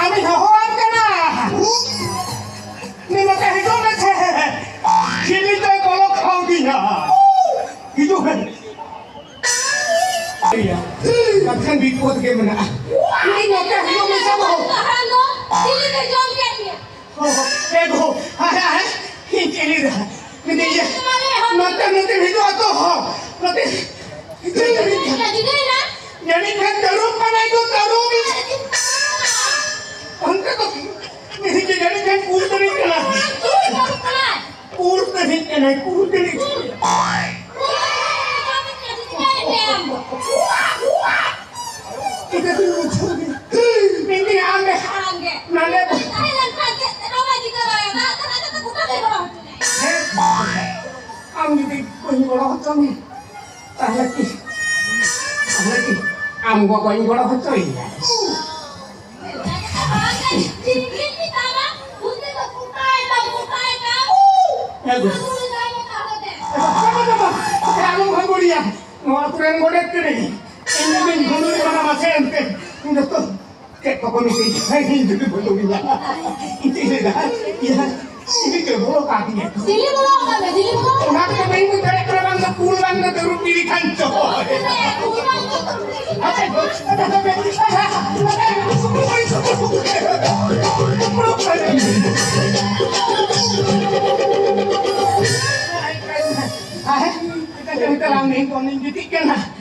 ᱟᱢᱤᱧ ᱦᱚᱦᱚᱣᱟᱢ ᱠᱟᱱᱟ᱾ ᱱᱤ ᱱᱚᱛᱮ ᱦᱤᱡᱩᱜ ᱢᱮᱥᱮ᱾ ᱪᱤᱞᱤ ᱪᱚᱭ ᱵᱚᱞᱚ ᱠᱷᱟᱣᱫᱤᱧᱟ᱾ ᱦᱤᱡᱩᱜ ᱢᱮ᱾ ᱠᱟᱛᱷᱟ ᱵᱤᱯᱚᱫ ᱜᱮ ᱢᱮᱱᱟᱜᱼᱟ᱾ ᱱᱩᱭ ᱱᱚᱛᱮ ᱦᱤᱡᱩᱜ ᱢᱮ ᱥᱮ ᱵᱟᱹᱦᱩ᱾ ᱦᱟᱲᱟᱢ ᱫᱚ ᱪᱤᱞᱤ ᱛᱮ ᱡᱚᱢ ᱠᱮᱫ ᱢᱮᱭᱟ? ᱚ, ᱮ ᱵᱟᱹᱦᱩ, ᱦᱟᱭ, ᱦᱟᱭ, ᱤᱧ ᱪᱤᱞᱤ ᱫᱚ? ᱢᱮᱱᱫᱟᱹᱧ, ᱤᱭᱟᱹ, ᱱᱚᱛᱮ, ᱱᱚᱛᱮ ᱦᱤᱡᱩᱜᱼᱟ ᱛᱚ, ᱦᱚᱸ, ᱱᱚᱛᱮ᱾ ᱪᱤᱠᱟᱹᱭᱮᱱᱟ? ᱡᱟᱹᱱᱤᱡ ᱠᱷᱟᱱ ᱛᱟᱹᱨᱩᱵ ᱠᱟᱱᱟᱭ ᱛᱚ, ᱛᱟᱹᱨᱩᱵ᱾ ᱚᱱᱠᱟ ᱫᱚ, ᱢᱮᱱᱫᱟᱹᱧ, ᱡᱟᱹᱱᱤᱡ ᱠᱷᱟᱱ ᱠᱩᱞ ᱛᱟᱹᱨᱩᱵ ᱠᱟᱱᱟᱭ᱾ ᱠᱩᱞ ᱛᱟᱹᱨᱩᱵ ᱠᱟᱱᱟᱭ, ᱠᱩᱞ ᱛᱟᱹᱨᱩᱵ᱾ ᱪᱤᱠᱟᱹᱛᱤᱧ ᱵᱩᱡᱷᱟᱹᱣ ᱠᱮᱫᱟ? ᱢᱮᱱᱫᱟᱹᱧ ᱟᱢ ᱜᱮ᱾ ᱟᱢ ᱜᱮ᱾ ᱱᱚᱰᱮ ᱛᱟᱦᱮᱸ ᱞᱮᱱᱠᱷᱟᱱ ᱪᱮᱫ ᱨᱚᱲ ᱮ ᱪᱤᱠᱟᱹ ᱫᱟᱲᱮᱭᱟᱜᱼᱟ? ᱫᱟᱜ ᱫᱷᱟᱨᱟ ᱛᱮᱫᱚ ᱜᱚᱴᱟ ᱜᱮ ᱜᱚᱲᱚ ᱦᱚᱪᱚ ᱞᱮᱭᱟ᱾ ᱦᱮᱸ? ᱟᱢ ᱡᱩᱫᱤ ᱵᱟᱹᱧ ᱜᱚᱲᱚ ᱦᱚᱪᱚ ᱢᱮᱭᱟ, ᱛᱟᱦᱞᱮ ᱠᱤ, ᱛᱟᱦᱞᱮ ᱠᱤ ᱟᱢ ᱜᱚᱜᱚᱧ ᱜᱚᱲᱚ ᱦᱚᱪᱚᱭᱮᱭᱟ᱾ ᱟᱞᱚᱢ ᱦᱟᱸᱜᱚᱲᱤᱭᱟ, ᱱᱚᱣᱟ ᱟᱹᱛᱩ ᱨᱮᱱ ᱜᱚᱰᱮᱛ ᱠᱟᱹᱱᱟᱹᱧ᱾ ᱤᱧ ᱡᱩᱫᱤᱧ ᱵᱷᱟᱹᱞᱩᱭ ᱢᱟᱱᱟ ᱢᱟᱥᱮ ᱮᱱᱛᱮ, ᱤᱧ ᱫᱚ ᱛᱚ ᱪᱮᱫ ᱠᱚᱠᱚ ᱢᱤᱛᱟᱹᱧᱟ, ᱤᱧ ᱡᱩᱫᱤ ᱵᱷᱟᱹᱞᱩᱭ ᱢᱟᱱᱟ᱾ ᱤᱧ ᱪᱮᱫ ᱤᱧ ᱞᱟᱹᱭᱫᱟ? ᱤᱭᱟᱹ, ᱪᱤᱞᱤ ᱪᱚᱭ ᱵᱚᱞᱚ ᱠᱟᱫᱤᱧᱟ᱾ ᱪᱤᱞᱤ ᱵᱚᱞᱚ ᱠᱟᱫ ᱢᱮ? ᱪᱤᱞᱤ ᱵᱚᱞᱚ ᱚᱱᱟ ᱠᱟᱫ ᱛᱮ ᱵᱟᱹᱧ ᱵᱩᱡᱽ ᱫᱟᱲᱮᱭᱟᱜ ᱠᱟᱱᱟ, ᱵᱟᱝ ᱫᱚ ᱠᱩᱞ, ᱵᱟᱝ ᱫᱚ ᱛᱟᱹᱨᱩᱵ, ᱪᱤᱞᱤ ᱠᱷᱟᱱ ᱪᱚ᱾ ᱢᱮ? ᱠᱩᱞ ᱵᱟᱝ ᱫᱚ ᱛᱟᱹᱨᱩᱵ, ᱪᱤᱞᱤ ᱠᱷᱟᱱ ᱦᱟᱯᱮ, ᱦᱟᱯᱮ, ᱦᱟᱯᱮ, ᱦᱟᱯᱮ᱾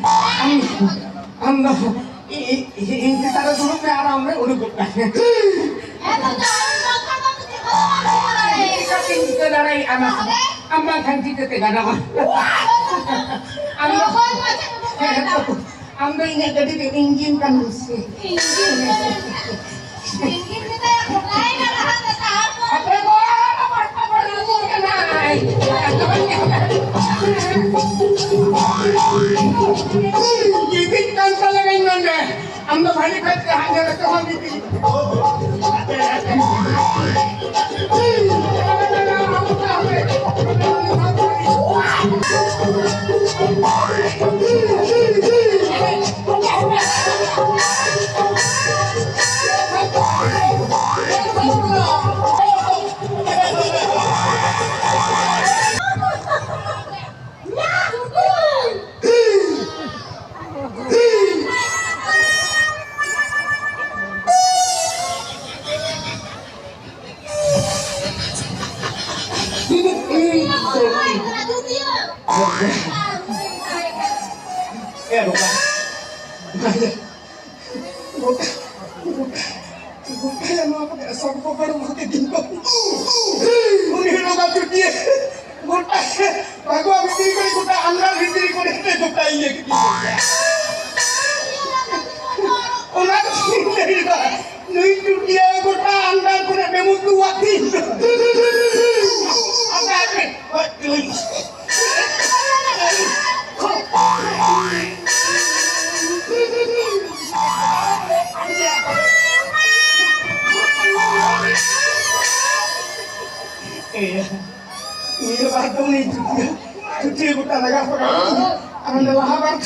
ᱟᱢ, ᱟᱢ ᱫᱚ ᱤ-, ᱤ-, ᱤ-, ᱤᱧ ᱪᱮᱛᱟᱱ ᱨᱮ ᱫᱩᱲᱩᱵ ᱢᱮ ᱟᱨ ᱟᱢ ᱨᱮ ᱩᱰᱩᱠᱚᱜ ᱢᱮ᱾ ᱦᱮᱸ, ᱛᱚ, ᱟᱢ ᱵᱟᱝᱠᱷᱟᱱ ᱫᱚ ᱪᱮᱫ ᱦᱚᱸ ᱵᱟᱢ ᱪᱤᱠᱟᱹ ᱫᱟᱲᱮᱭᱟᱜᱼᱟ᱾ ᱪᱤᱠᱟᱹ ᱫᱟᱲᱮᱭᱟᱜᱼᱟ ᱱᱟᱥᱮ᱾ ᱟᱢ ᱵᱟᱝᱠᱷᱟᱱ ᱪᱤᱠᱟᱹᱛᱮ ᱜᱟᱱᱚᱜᱼᱟ? ᱟᱢ ᱫᱚ, ᱚᱠᱚᱭ ᱢᱟ ᱪᱮᱫ ᱦᱚᱸ ᱵᱟᱠᱚ ᱦᱮᱸ, ᱢᱮᱛᱟᱢᱟ᱾ ᱛᱚ, ᱟᱢ ᱫᱚ ᱤᱧᱟᱹᱜ ᱜᱟᱹᱰᱤ ᱨᱮ ᱤᱧᱡᱤᱱ ᱠᱟᱱᱟᱢ ᱥᱮ? ᱤᱧᱡᱤᱱ ᱠᱟᱱᱟᱢ᱾ ᱤᱧᱡᱤᱱ ᱢᱮᱛᱟᱭᱟ, ᱠᱚᱲᱟᱭ ᱢᱮ ᱞᱟᱦᱟ ᱛᱮ, ᱛᱟᱨᱯᱚᱨ ᱦᱟᱯᱮ ᱜᱚ, ᱵᱟᱵᱟ, ᱵᱟᱵᱟ, ᱨᱩᱣᱟᱹᱲ ᱠᱟᱱᱟᱭ᱾ ᱜᱤᱛᱤᱡ ᱠᱟᱱ ᱛᱟᱞᱟᱝᱟᱹᱧ ᱱᱚᱰᱮ᱾ ᱟᱢ ᱫᱚ ᱵᱷᱟᱹᱜᱤ ᱠᱷᱟᱡ ᱛᱮ ᱦᱟᱸᱜ ᱧᱮᱞ ᱛᱮᱦᱚᱸ ᱜᱤᱛᱤᱡ᱾ ᱮ ᱵᱟᱵᱟ, ᱜᱚᱴᱟ, ᱜᱚᱴᱟ, ᱜᱚᱴᱟ ᱱᱚᱣᱟ ᱠᱚᱨᱮ ᱥᱚᱵ ᱠᱚ ᱦᱚᱲ ᱢᱟ ᱠᱮᱫᱤᱧ ᱠᱚ᱾ ᱩᱱᱤ ᱦᱤᱞᱳᱜ ᱫᱚ ᱪᱩᱴᱤᱭᱟᱹ ᱜᱚᱴᱟ ᱵᱷᱟᱜᱽᱣᱟ ᱵᱷᱤᱛᱨᱤ ᱠᱚᱨᱮ, ᱜᱚᱴᱟ ᱟᱱᱰᱟᱨ ᱵᱷᱤᱛᱨᱤ ᱠᱚᱨᱮ ᱜᱚᱴᱟ ᱤᱭᱟᱹ ᱠᱮᱫᱤᱧ᱾ ᱚᱱᱟ ᱫᱚ ᱪᱮᱫ ᱤᱧ ᱞᱟᱹᱭ ᱫᱟ? ᱱᱩᱭ ᱪᱩᱴᱤᱭᱟᱹ ᱜᱚᱴᱟ ᱟᱱᱰᱟᱨ ᱠᱚᱨᱮ ᱵᱮᱢᱩᱫᱩᱣᱟᱜ ᱛᱤᱧ᱾ ᱟᱱᱰᱟᱨ ᱨᱮ᱾ ᱞᱟᱜᱟᱣ ᱠᱚ ᱠᱟᱱᱟ᱾ ᱟᱨ ᱚᱸᱰᱮ ᱞᱟᱦᱟ ᱵᱟᱨ,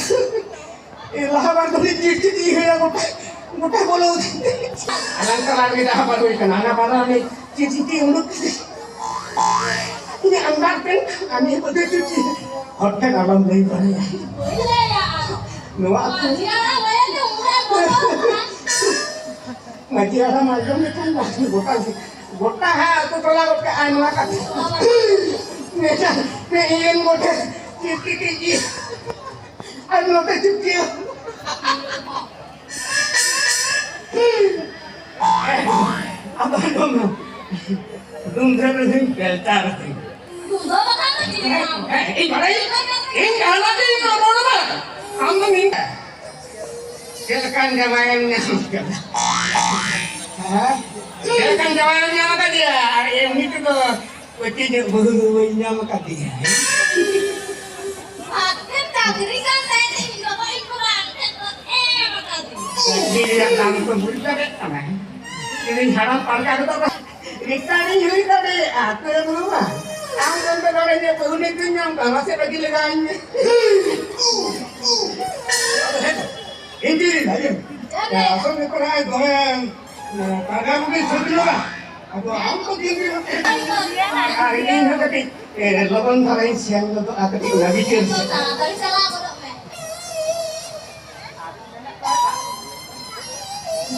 ᱞᱟᱦᱟ ᱵᱟᱨ ᱫᱚ ᱩᱱᱤ ᱪᱤᱴ ᱪᱤᱴ ᱤᱭᱟᱹ ᱜᱚᱴᱟ, ᱜᱚᱴᱟ ᱵᱚᱞᱚ᱾ ᱟᱞᱟᱝ ᱛᱟᱞᱟ ᱨᱮᱜᱮ ᱞᱟᱦᱟ ᱵᱟᱨ ᱦᱩᱭ ᱠᱟᱱᱟ᱾ ᱦᱟᱱᱟ ᱵᱟᱨ ᱫᱚ ᱩᱱᱤ ᱪᱤᱴ ᱪᱤᱴ ᱩᱰᱩᱠ ᱠᱮᱫᱮ᱾ ᱤᱧ ᱟᱱᱰᱟᱨ ᱯᱮᱱᱴ ᱟᱨ ᱱᱤᱭᱟᱹ ᱵᱚᱫᱚᱞ ᱪᱤᱴ ᱪᱤᱴ᱾ ᱦᱚᱲ ᱴᱷᱮᱱ ᱟᱞᱚᱢ ᱞᱟᱹᱭ ᱵᱟᱲᱟᱭᱟ᱾ ᱱᱚᱣᱟ ᱟᱹᱛᱩ ᱢᱟᱹᱡᱷᱤ ᱦᱟᱲᱟᱢ ᱟᱸᱡᱚᱢ ᱞᱮᱠᱷᱟᱱ ᱜᱚᱴᱟ, ᱜᱚᱴᱟ ᱦᱟᱸᱜ ᱟᱹᱛᱩ ᱴᱚᱞᱟ ᱜᱚᱴᱟ ᱟᱭ ᱱᱚᱣᱟ ᱠᱟᱛᱷᱟ᱾ ᱢᱮᱱᱠᱷᱟᱱ ᱤᱭᱟᱹ ᱜᱚᱴᱟ ᱪᱤᱴ ᱪᱤᱴ ᱤᱭᱟᱹ᱾ ᱟᱨ ᱱᱚᱛᱮ ᱪᱩᱯᱤᱭᱟᱹ᱾ ᱟᱫᱚ ᱟᱸᱡᱚᱢ ᱢᱮ᱾ ᱫᱩᱢ ᱫᱷᱟᱹᱨ ᱨᱮ ᱦᱩᱭ ᱯᱮᱞᱪᱟᱨ ᱦᱩᱭ᱾ ᱤᱧ ᱵᱟᱲᱟᱭ, ᱤᱧ ᱟᱞᱟᱫᱟ ᱤᱧ ᱨᱚᱲ ᱢᱟ᱾ ᱟᱢ ᱫᱚ ᱢᱤᱫ ᱪᱮᱫ ᱞᱮᱠᱟᱱ ᱡᱟᱶᱟᱭᱮᱢ ᱧᱟᱢ ᱠᱟᱫᱟ? ᱦᱮᱸ? ᱪᱮᱫ ᱞᱮᱠᱟᱱ ᱡᱟᱶᱟᱭᱮᱢ ᱧᱟᱢ ᱠᱟᱫᱮᱭᱟ? ᱟᱨ ᱮᱢᱱᱤ ᱛᱮᱫᱚ ᱯᱟᱹᱴᱤ ᱧᱚᱜ ᱵᱟᱹᱦᱩ ᱫᱚ ᱵᱟᱹᱧ ᱧᱟᱢ ᱟᱠᱟᱫᱮᱭᱟ᱾ ᱟᱯᱮ ᱰᱟᱝᱨᱤ ᱠᱟᱱ ᱛᱟᱭ ᱛᱮ ᱤᱧ ᱵᱟᱵᱟ ᱤᱧ ᱵᱟᱵᱟ ᱟᱢ ᱴᱷᱮᱱ ᱠᱚ ᱮᱢ ᱟᱠᱟᱫᱤᱧᱟ᱾ ᱰᱟᱝᱨᱤ ᱨᱮᱭᱟᱜ ᱫᱟᱢ ᱠᱚ ᱵᱩᱡᱽ ᱫᱟᱲᱮᱭᱟᱜ ᱠᱟᱱᱟ᱾ ᱤᱧ ᱦᱟᱲᱟᱢ ᱯᱟᱲᱠᱟ ᱠᱚᱫᱚ ᱠᱚ ᱨᱤᱠᱥᱟ ᱨᱤᱧ ᱦᱩᱭ ᱫᱟᱲᱮᱭᱟᱜᱼᱟ, ᱛᱟᱹᱣ ᱨᱮᱦᱚᱸ ᱵᱟᱝ᱾ ᱟᱢ ᱫᱚ ᱚᱱᱛᱮ ᱱᱚᱰᱮ ᱤᱧᱟᱹᱜ ᱵᱟᱹᱦᱩ ᱱᱤᱛ ᱫᱚᱧ ᱧᱟᱢ ᱠᱟᱜ, ᱢᱟᱥᱮ ᱨᱟᱹᱜᱤ ᱞᱟᱜᱟᱣᱤᱧ ᱢᱮ᱾ ᱤᱧ ᱡᱤᱣᱤ ᱵᱷᱟᱹᱭ᱾ ᱟᱥᱚᱞ ᱱᱤᱛᱚᱜ ᱱᱚᱜᱼᱚᱭ ᱫᱚᱢᱮ ᱯᱟᱲᱦᱟᱣ ᱠᱚᱜᱮ ᱥᱟᱹᱛ ᱧᱚᱜᱼᱟ᱾ ᱟᱫᱚ ᱟᱢ ᱠᱚ ᱫᱤᱱ ᱨᱮ ᱟᱨ ᱤᱧ ᱦᱚᱸ ᱠᱟᱹᱴᱤᱡ, ᱮ, ᱞᱚᱜᱚᱱ ᱫᱷᱟᱨᱟᱧ ᱥᱮᱱ ᱜᱚᱫᱚᱜᱼᱟ, ᱠᱟᱹᱴᱤᱡ ᱚᱱᱟ ᱵᱤᱪᱟᱹᱨ ᱥᱮᱫ᱾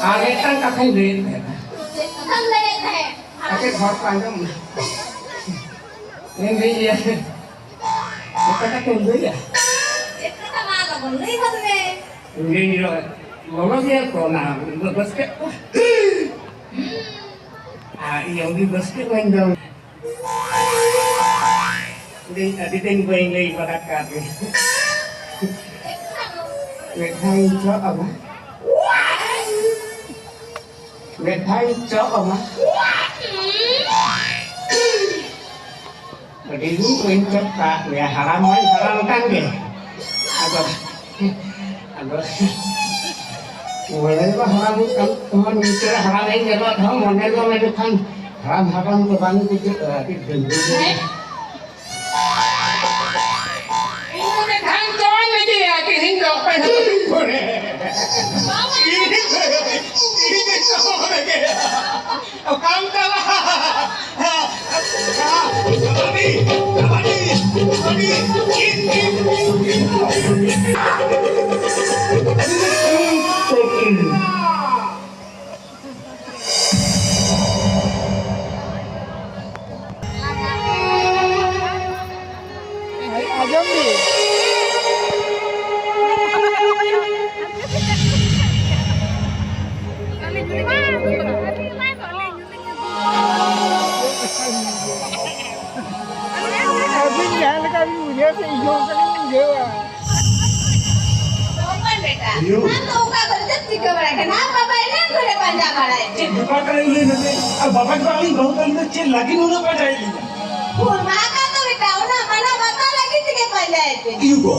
ᱟᱨ ᱢᱤᱫᱴᱟᱝ ᱠᱟᱛᱷᱟᱧ ᱞᱟᱹᱭᱮᱫ ᱛᱟᱦᱮᱱᱟ᱾ ᱪᱮᱫ ᱠᱟᱛᱷᱟᱢ ᱞᱟᱹᱭᱮᱫ ᱛᱟᱦᱮᱸᱫ? ᱟᱪᱪᱷᱟ, ᱦᱚᱲ ᱠᱚ ᱟᱸᱡᱚᱢ ᱢᱟ᱾ ᱢᱮᱱᱫᱟᱹᱧ ᱤᱭᱟᱹ, ᱚᱠᱟ ᱠᱟᱛᱷᱟᱧ ᱞᱟᱹᱭᱟ? ᱪᱮᱫ ᱠᱟᱛᱷᱟ ᱢᱟ ᱞᱚᱜᱚᱱ ᱞᱟᱹᱭ ᱜᱚᱫ ᱢᱮ᱾ ᱤᱧ ᱫᱚ ᱞᱚᱞᱚ ᱜᱮᱭᱟ ᱛᱚ, ᱚᱱᱟ ᱫᱚ ᱵᱟᱥᱠᱮ ᱠᱚ᱾ ᱟᱨ ᱤᱧ ᱩᱱᱤ ᱵᱟᱥᱠᱮ ᱵᱟᱹᱧ ᱡᱚᱢ᱾ ᱤᱧ ᱟᱹᱰᱤ ᱫᱤᱱ ᱵᱟᱹᱧ ᱞᱟᱹᱭ ᱵᱟᱲᱟ ᱠᱟᱜ ᱜᱮ᱾ ᱢᱤᱫ ᱫᱷᱟᱣ ᱤᱧ ᱪᱚᱜ ᱟᱢᱟ᱾ ᱢᱤᱫ ᱫᱷᱟᱣ ᱤᱧ ᱪᱚᱜ ᱟᱢᱟ᱾ ᱟᱹᱰᱤ ᱫᱤᱱ ᱵᱟᱹᱧ ᱪᱚᱜ ᱠᱟᱜ ᱢᱮᱭᱟ, ᱦᱟᱲᱟᱢ ᱢᱟᱧ ᱦᱟᱲᱟᱢ ᱟᱠᱟᱱ ᱜᱮ᱾ ᱟᱫᱚ, ᱟᱫᱚ, ᱢᱚᱱᱮ ᱫᱚ ᱦᱟᱲᱟᱢ ᱠᱟᱱ ᱛᱟᱢᱟ, ᱱᱤᱝᱠᱟᱹ ᱦᱟᱲᱟᱢ ᱤᱧ ᱧᱮᱞᱚᱜ ᱨᱮᱦᱚᱸ ᱢᱚᱱᱮ ᱫᱚ ᱢᱮᱱᱠᱷᱟᱱ ᱦᱟᱲᱟᱢ ᱦᱟᱲᱟᱢ ᱫᱚ ᱵᱟᱝ ᱵᱩᱡᱷᱟᱹᱜᱼᱟ, ᱟᱹᱰᱤ ᱰᱟᱺᱜᱩᱣᱟᱹ ᱜᱮ᱾ ᱚᱠᱚᱭ ᱦᱚᱸ ᱵᱟᱹᱧ ᱯᱷᱳᱱᱮ᱾ ᱤᱧ ᱫᱚ, ᱤᱧ ᱫᱚ ᱪᱚᱞ ᱨᱮᱜᱮ᱾ ᱚᱠᱟᱢ ᱪᱟᱞᱟᱜᱼᱟ? ᱠᱟᱵᱟᱰᱤ, ᱠᱟᱵᱟᱰᱤ, ᱠᱟᱵᱟᱰᱤ, ᱪᱤᱱ, ᱪᱤᱱ, ᱪᱤᱱ, ᱪᱤᱱ᱾ ᱟᱸᱡᱚᱢ ᱵᱤᱱ᱾ ᱟᱹᱵᱤᱱ ᱡᱟᱦᱟᱸ ᱞᱮᱠᱟ ᱵᱤᱱ ᱵᱩᱡᱷᱟᱹᱣ ᱥᱮ, ᱤᱧ ᱦᱚᱸ ᱚᱱᱠᱟ ᱜᱤᱧ ᱵᱩᱡᱷᱟᱹᱣᱟ᱾ ᱦᱚᱯᱚᱱ ᱵᱮᱴᱟ, ᱟᱭᱳ᱾ ᱟᱢ ᱫᱚ ᱚᱠᱟ ᱠᱚᱨᱮ ᱪᱮᱫ ᱪᱤᱠᱟᱹ ᱵᱟᱲᱟᱭ ᱠᱟᱱᱟ? ᱟᱢ ᱵᱟᱵᱟ ᱮᱱᱟᱝ ᱠᱷᱚᱱᱮ ᱯᱟᱸᱡᱟ ᱵᱟᱲᱟᱭᱮᱫ ᱪᱮᱫ ᱵᱮᱯᱟᱨ ᱠᱟᱱᱟ ᱞᱟᱹᱭ ᱢᱮᱥᱮ? ᱟᱨ ᱵᱟᱵᱟ ᱜᱮ ᱟᱹᱞᱤᱧ ᱵᱟᱹᱦᱩ ᱛᱟᱹᱞᱤᱧ ᱫᱚ ᱪᱮᱫ ᱞᱟᱹᱜᱤᱫ ᱱᱩᱱᱟᱹᱜ ᱯᱟᱸᱡᱟᱭᱮᱫ ᱞᱤᱧᱟ? ᱦᱩᱞ ᱢᱟᱦᱟ ᱠᱟᱱ ᱫᱚ ᱵᱮᱴᱟ, ᱚᱱᱟ ᱢᱟᱱᱟᱣ ᱵᱟᱛᱟᱣ ᱞᱟᱹᱜᱤᱫ ᱛᱮᱜᱮ ᱯᱟᱸᱡᱟᱭᱮᱫ ᱯᱮ᱾ ᱤᱭᱩ ᱜᱚ,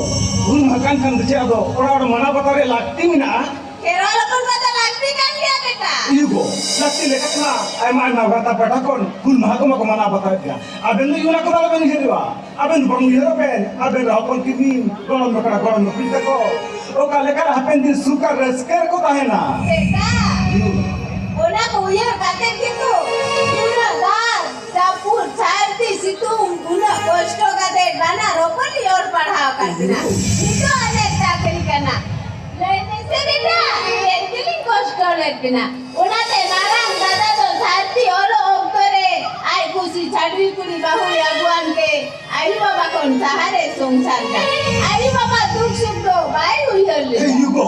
ᱦᱩᱞ ᱢᱟᱦᱟ ᱠᱟᱱ ᱠᱷᱟᱱ ᱫᱚ ᱪᱮᱫ ᱟᱫᱚ ᱚᱲᱟᱜ ᱚᱲᱟᱜ ᱢᱟᱱᱟᱣ ᱵᱟᱛᱟᱣ ᱨᱮᱭᱟᱜ ᱞᱟᱹᱠᱛᱤ ᱢᱮᱱᱟᱜᱼᱟ? ᱠᱷᱮᱨᱣᱟᱞ ᱦᱚᱯᱚᱱ ᱠᱚᱫᱚ ᱞᱟᱹᱠᱛᱤ ᱠᱟᱱ ᱜᱮᱭᱟ ᱵᱮᱴᱟ᱾ ᱤᱭᱩ ᱜᱚ, ᱞᱟᱹᱠᱛᱤ ᱞᱮᱠᱟᱛᱮ ᱢᱟ ᱟᱭᱢᱟ ᱟᱭᱢᱟ ᱜᱟᱶᱛᱟ ᱯᱟᱦᱴᱟ ᱠᱷᱚᱱ ᱦᱩᱞ ᱢᱟᱦᱟ ᱠᱚᱢᱟ ᱠᱚ ᱢᱟᱱᱟᱣ ᱵᱟᱛᱟᱣᱮᱫ ᱜᱮᱭᱟ᱾ ᱟᱵᱮᱱ ᱫᱚ ᱚᱱᱟ ᱠᱚᱫᱚ ᱟᱞᱚᱵᱮᱱ ᱩᱭᱦᱟᱹᱨᱚᱜᱼᱟ᱾ ᱟᱵᱮᱱ ᱫᱚ ᱵᱚᱨᱚᱝ ᱩᱭᱦᱟᱹᱨᱚᱜ ᱵᱮᱱ, ᱟᱵᱮᱱ ᱨᱮᱱ ᱦᱚᱯᱚᱱ ᱠᱤᱢᱤᱱ, ᱜᱚᱲᱚᱢ ᱵᱟᱠᱲᱟ, ᱜᱚᱲᱚᱢ ᱵᱟᱹᱠᱲᱤ ᱛᱟᱠᱚ ᱚᱠᱟ ᱞᱮᱠᱟ ᱦᱟᱯᱮᱱ ᱫᱤᱱ ᱥᱩᱠ ᱟᱨ ᱨᱟᱹᱥᱠᱟᱹ ᱨᱮᱠᱚ ᱛᱟᱦᱮᱱᱟ᱾ ᱵᱮᱴᱟ, ᱚᱱᱟ ᱠᱚ ᱩᱭᱦᱟᱹᱨ ᱠᱟᱛᱮ ᱜᱮᱛᱚ ᱩᱱᱟᱹᱜ ᱫᱟᱜ, ᱡᱟᱹᱯᱩᱫ, ᱥᱟᱹᱨᱫᱤ, ᱥᱤᱛᱩᱝ, ᱩᱱᱟᱹᱜ ᱠᱚᱥᱴᱚ ᱠᱟᱛᱮ ᱵᱟᱱᱟᱨ ᱦᱚᱯᱚᱱ ᱤᱧ ᱚᱞ ᱯᱟᱲᱦᱟᱣ ᱟᱠᱟᱫ ᱠᱤᱱᱟ᱾ ᱱᱤᱛᱚᱜ ᱟᱞᱮ ᱪᱟᱹᱠᱨᱤ ᱠᱟᱱᱟ᱾ ᱞᱟᱹᱭ ᱢᱮᱥᱮ ᱵᱮᱴᱟ, ᱪᱮᱫ ᱛᱮᱞᱤᱧ ᱠᱚᱥᱴᱚ ᱞᱮᱫ ᱵᱤᱱᱟ? ᱚᱱᱟᱛᱮ ᱢᱟᱨᱟᱝ ᱫᱟᱫᱟ ᱫᱚ ᱥᱟᱹᱨᱫᱤ ᱚᱞᱚᱜ ᱚᱠᱛᱚ ᱨᱮ ᱟᱡ ᱠᱩᱥᱤ ᱪᱷᱟᱹᱰᱣᱤ ᱠᱩᱲᱤ ᱵᱟᱹᱦᱩᱭ ᱟᱹᱜᱩᱣᱟᱱ ᱛᱮ ᱟᱭᱳ ᱵᱟᱵᱟ ᱠᱷᱚᱱ ᱥᱟᱦᱟᱨᱮ ᱥᱚᱝᱥᱟᱨ ᱫᱟ᱾ ᱟᱭᱳ ᱵᱟᱵᱟ ᱫᱩᱠ ᱥᱩᱠ ᱫᱚ ᱵᱟᱭ ᱩᱭᱦᱟᱹᱨ ᱞᱮᱫᱟ᱾ ᱮ ᱭᱩ ᱜᱚ,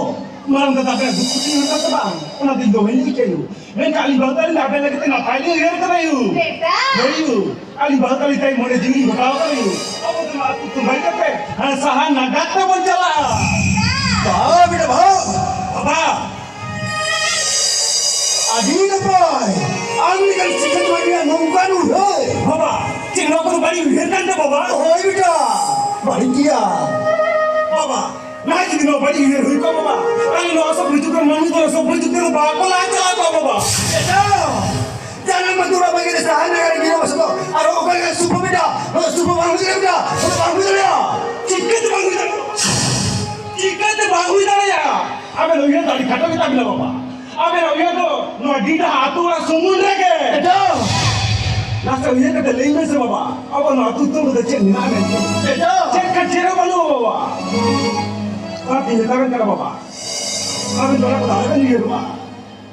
ᱢᱟᱨᱟᱝ ᱫᱟᱫᱟ ᱟᱯᱮᱭᱟᱜ ᱫᱩᱠ ᱠᱷᱚᱛᱤ ᱦᱩᱭᱩᱜ ᱠᱟᱱ ᱛᱟᱢᱟ? ᱚᱱᱟ ᱫᱤᱱ ᱫᱚ ᱵᱟᱹᱧ ᱞᱟᱹᱭ ᱠᱮᱫ ᱭᱩ᱾ ᱢᱮᱱᱠᱷᱟᱱ ᱟᱹᱞᱤᱧ ᱵᱟᱹᱦᱩ ᱛᱟᱹᱞᱤᱧ ᱫᱚ ᱟᱯᱮ ᱞᱟᱹᱜᱤᱫ ᱛᱮ ᱱᱟᱯᱟᱭ ᱞᱤᱧ ᱩᱭᱦᱟᱹᱨ ᱠᱟᱫᱟ ᱭᱩ᱾ ᱵᱮᱴᱟ᱾ ᱦᱳᱭ ᱭᱩ, ᱟᱹᱞᱤᱧ ᱵᱟᱹᱦᱩ ᱛᱟᱹᱞᱤᱧ ᱛᱮ ᱢᱚᱱᱮ ᱡᱤᱣᱤ ᱞᱤᱧ ᱜᱚᱴᱟᱣ ᱠᱟᱫᱟ ᱭᱩ᱾ ᱟᱵᱚ ᱫᱚ ᱱᱚᱣᱟ ᱟᱹᱛᱩ ᱠᱷᱚᱱ ᱵᱟᱹᱜᱤ ᱠᱟᱛᱮ ᱦᱟᱱᱟ ᱥᱟᱦᱟᱨ ᱱᱟᱜᱟᱫ ᱛᱮᱵᱚᱱ ᱪᱟᱞᱟᱜᱼᱟ᱾ ᱵᱮᱴᱟ᱾ ᱵᱟᱦ ᱵᱮᱴᱟ ᱵᱟᱦ᱾ ᱵᱟᱵᱟ᱾ ᱟᱹᱰᱤ ᱱᱟᱯᱟᱭ᱾ ᱟᱢ ᱞᱮᱠᱟᱱ ᱥᱤᱠᱷᱱᱟᱹᱛ ᱢᱟᱹᱱᱢᱤᱭᱟᱜ ᱱᱚᱝᱠᱟᱱ ᱩᱭᱦᱟᱹᱨ᱾ ᱵᱟᱵᱟ, ᱪᱮᱫ ᱱᱚᱣᱟ ᱠᱚᱫᱚ ᱵᱟᱹᱲᱤᱡ ᱩᱭᱦᱟᱹᱨ ᱠᱟᱱ ᱛᱟᱢᱟ ᱵᱟᱵᱟ? ᱦᱳᱭ ᱵᱮᱴᱟ, ᱵᱟᱹᱲᱤᱡ ᱜᱮᱭᱟ᱾ ᱵᱟᱵᱟ, ᱱᱚᱣᱟ ᱡᱩᱫᱤ ᱱᱚᱣᱟ ᱵᱟᱹᱲᱤᱡ ᱩᱭᱦᱟᱹᱨ ᱦᱩᱭ ᱠᱚᱜᱼᱟ ᱵᱟᱵᱟ, ᱛᱟᱦᱞᱮ ᱱᱚᱣᱟ ᱥᱚᱵ ᱨᱤᱛᱩ ᱠᱚ ᱢᱟᱹᱱᱢᱤ ᱫᱚ ᱥᱚᱵ ᱨᱤᱛᱩ ᱛᱮᱫᱚ ᱵᱟᱠᱚ ᱞᱟᱦᱟ ᱪᱟᱞᱟᱣ ᱠᱚᱜᱼᱟ ᱵᱟᱵᱟ᱾ ᱵᱮᱴᱟ, ᱡᱟᱱᱟᱢ ᱟᱹᱛᱩ ᱚᱲᱟᱜ ᱵᱟᱹᱜᱤ ᱨᱮ ᱥᱟᱦᱟᱨ ᱱᱟᱜᱟᱨ ᱨᱮ ᱜᱤᱨᱟᱹ ᱵᱟᱥ ᱫᱚ ᱟᱨ ᱚᱠᱟ ᱞᱮᱠᱟ ᱥᱩᱠ ᱵᱮᱴᱟ, ᱱᱚᱣᱟ ᱥᱩᱠ ᱵᱟᱝ ᱦᱩᱭ ᱫᱟᱲᱮᱭᱟᱜᱼᱟ ᱵᱮᱴᱟ, ᱱᱚᱣᱟ ᱵᱟᱝ ᱦᱩᱭ ᱫᱟᱲᱮᱭᱟᱜᱼᱟ᱾ ᱪᱤᱠᱟᱹᱛᱮ ᱵᱟᱝ ᱦᱩᱭ ᱫᱟᱲᱮᱭᱟᱜᱼᱟ? ᱪᱤᱠᱟᱹᱛᱮ ᱵᱟᱝ ᱦᱩᱭ ᱫᱟᱲᱮᱭᱟᱜᱼᱟ? ᱟᱵᱮᱱ ᱩᱭᱦᱟᱹᱨ ᱫᱚ ᱟᱹᱰᱤ ᱠᱷᱟᱴᱚ ᱜᱮᱛᱟ ᱵᱮᱱᱟ ᱵᱟᱵᱟ᱾ ᱟᱵᱮᱱᱟᱜ ᱩᱭᱦᱟᱹᱨ ᱫᱚ ᱱᱚᱣᱟ ᱰᱤᱰᱟ ᱟᱹᱛᱩ ᱚᱲᱟᱜ ᱥᱩᱢᱩᱝ ᱨᱮᱜᱮ᱾ ᱮᱴᱟᱜ ᱱᱟᱥᱮ ᱩᱭᱦᱟᱹᱨ ᱠᱟᱛᱮ ᱞᱟᱹᱭ ᱢᱮᱥᱮ ᱵᱟᱵᱟ, ᱟᱵᱚ ᱱᱚᱣᱟ ᱟᱹᱛᱩ ᱫᱤᱥᱚᱢ ᱨᱮᱫᱚ ᱪᱮᱫ ᱢᱮᱱᱟᱜᱼᱟ ᱢᱮᱱᱛᱮ? ᱮᱴᱟᱜ ᱪᱮᱫ ᱠᱷᱟᱱ ᱪᱮᱫ ᱦᱚᱸ ᱵᱟᱹᱱᱩᱜᱼᱟ ᱵᱟᱵᱟ᱾ ᱚᱱᱟᱛᱤᱧ ᱢᱮᱛᱟᱵᱮᱱ ᱠᱟᱱᱟ ᱵᱟᱵᱟ, ᱟᱵᱮᱱ ᱫᱚ ᱚᱱᱟ ᱠᱚᱫᱚ ᱟᱞᱚᱵᱮᱱ ᱩᱭᱦᱟᱹᱨ ᱢᱟ,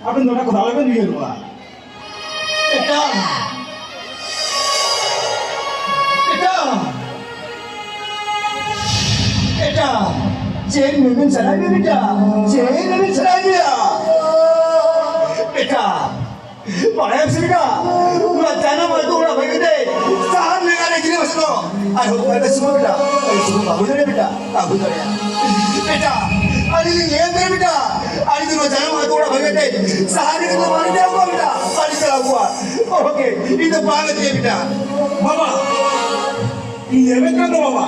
ᱟᱵᱮᱱ ᱫᱚ ᱚᱱᱟ ᱠᱚᱫᱚ ᱟᱞᱚᱵᱮᱱ ᱩᱭᱦᱟᱹᱨ ᱢᱟ᱾ ᱮᱴᱟᱜ ᱮᱴᱟᱜ ᱮᱴᱟᱜ ᱪᱮᱫ ᱢᱮᱢᱮᱱ ᱥᱟᱱᱟᱭᱮᱫ ᱢᱮᱭᱟ ᱵᱮᱴᱟ? ᱪᱮᱫ ᱢᱮᱢᱮᱱ ᱥᱟᱱᱟᱭᱮᱫ ᱢᱮᱭᱟ? ᱵᱮᱴᱟ, ᱵᱟᱲᱟᱭᱟᱢ ᱥᱮ ᱵᱮᱴᱟ, ᱱᱚᱣᱟ ᱡᱟᱱᱟᱢ ᱟᱹᱛᱩ ᱚᱲᱟᱜ ᱵᱟᱹᱜᱤ ᱠᱟᱛᱮ ᱥᱟᱦᱟᱨ ᱱᱟᱜᱟᱨ ᱨᱮ ᱜᱤᱨᱟᱹ ᱵᱟᱥᱟ ᱫᱚ ᱟᱨ ᱦᱚᱸ ᱚᱠᱟ ᱞᱮᱠᱟ ᱥᱩᱢᱟᱹ ᱵᱮᱴᱟ, ᱟᱨ ᱥᱩᱢᱟᱹ ᱵᱟᱹᱦᱩ ᱫᱟᱲᱮᱭᱟᱜ ᱵᱮᱴᱟ, ᱵᱟᱹᱦᱩ ᱫᱟᱲᱮᱭᱟᱜ᱾ ᱵᱮᱴᱟ, ᱟᱹᱞᱤᱧ ᱞᱤᱧ ᱞᱟᱹᱭᱟᱢ ᱠᱟᱱᱟ ᱵᱮᱴᱟ, ᱟᱹᱞᱤᱧ ᱫᱚ ᱱᱚᱣᱟ ᱡᱟᱱᱟᱢ ᱟᱹᱛᱩ ᱚᱲᱟᱜ ᱵᱟᱹᱜᱤ ᱠᱟᱛᱮ ᱥᱟᱦᱟᱨ ᱨᱮᱜᱮ ᱫᱚ ᱵᱟᱹᱞᱤᱧ ᱪᱟᱞᱟᱣ ᱠᱚᱣᱟ, ᱵᱟᱹᱞᱤᱧ ᱪᱟᱞᱟᱣ ᱠᱚᱣᱟ᱾ ᱳᱠᱮ, ᱤᱧ ᱫᱚ ᱵᱟᱝ ᱟᱹᱛᱤᱧᱟ ᱵᱮᱴᱟ᱾ ᱵᱟᱵᱟ, ᱤᱧ ᱞᱟᱹᱭ ᱟᱵᱮᱱ ᱠᱟᱱ ᱫᱚ ᱵᱟᱵᱟ,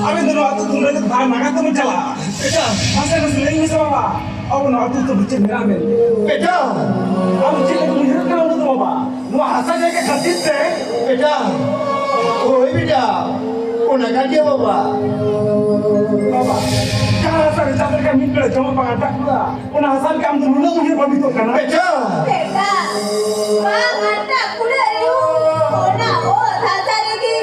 ᱟᱵᱮᱱ ᱫᱚ ᱱᱚᱣᱟ ᱟᱹᱛᱩ ᱫᱤᱥᱚᱢ ᱨᱮ ᱡᱟᱦᱟᱸ ᱱᱟᱜᱟᱨ ᱛᱮᱵᱚᱱ ᱪᱟᱞᱟᱜᱼᱟ᱾ ᱵᱮᱴᱟ, ᱢᱟᱥᱮ ᱢᱟᱥᱮ ᱞᱟᱹᱭ ᱢᱮᱥᱮ ᱵᱟᱵᱟ, ᱟᱵᱚ ᱱᱚᱣᱟ ᱟᱹᱛᱩ ᱫᱤᱥᱚᱢ ᱨᱮ ᱪᱮᱫ ᱢᱮᱱᱟᱜ ᱢᱮᱱᱛᱮ? ᱵᱮᱴᱟ, ᱟᱢ ᱪᱮᱫ ᱞᱮᱠᱟ ᱩᱭᱦᱟᱹᱨᱚᱜ ᱠᱟᱱᱟ ᱩᱱᱟᱹᱜ ᱫᱚ ᱵᱟᱵᱟ? ᱱᱚᱣᱟ ᱦᱟᱥᱟ ᱡᱟᱭᱜᱟ ᱠᱷᱟᱹᱛᱤᱨ ᱛᱮ? ᱵᱮᱴᱟ, ᱦᱳᱭ ᱵᱮᱴᱟ, ᱚᱱᱟ ᱠᱟᱱ ᱜᱮᱭᱟ ᱵᱟᱵᱟ᱾ ᱵᱟᱵᱟ, ᱡᱟᱦᱟᱸ ᱦᱟᱥᱟ ᱨᱮ ᱪᱟᱥ ᱞᱮᱠᱷᱟᱱ ᱢᱤᱫ ᱵᱮᱲᱟ ᱡᱚᱢᱟᱜ ᱵᱟᱝ ᱟᱴᱟᱜ ᱠᱚᱜᱼᱟ, ᱚᱱᱟ ᱦᱟᱥᱟ ᱞᱮᱠᱟ ᱟᱢ ᱫᱚ ᱱᱩᱱᱟᱹᱜ ᱩᱭᱦᱟᱹᱨ ᱵᱷᱟᱵᱤᱛᱚᱜ ᱠᱟᱱᱟ? ᱵᱮᱴᱟ! ᱵᱮᱴᱟ, ᱵᱟᱝ ᱟᱴᱟᱜ ᱠᱩᱲᱟᱹᱜ ᱨᱮᱦᱚᱸ, ᱚᱱᱟ ᱚᱛ ᱦᱟᱥᱟ ᱨᱮᱜᱮ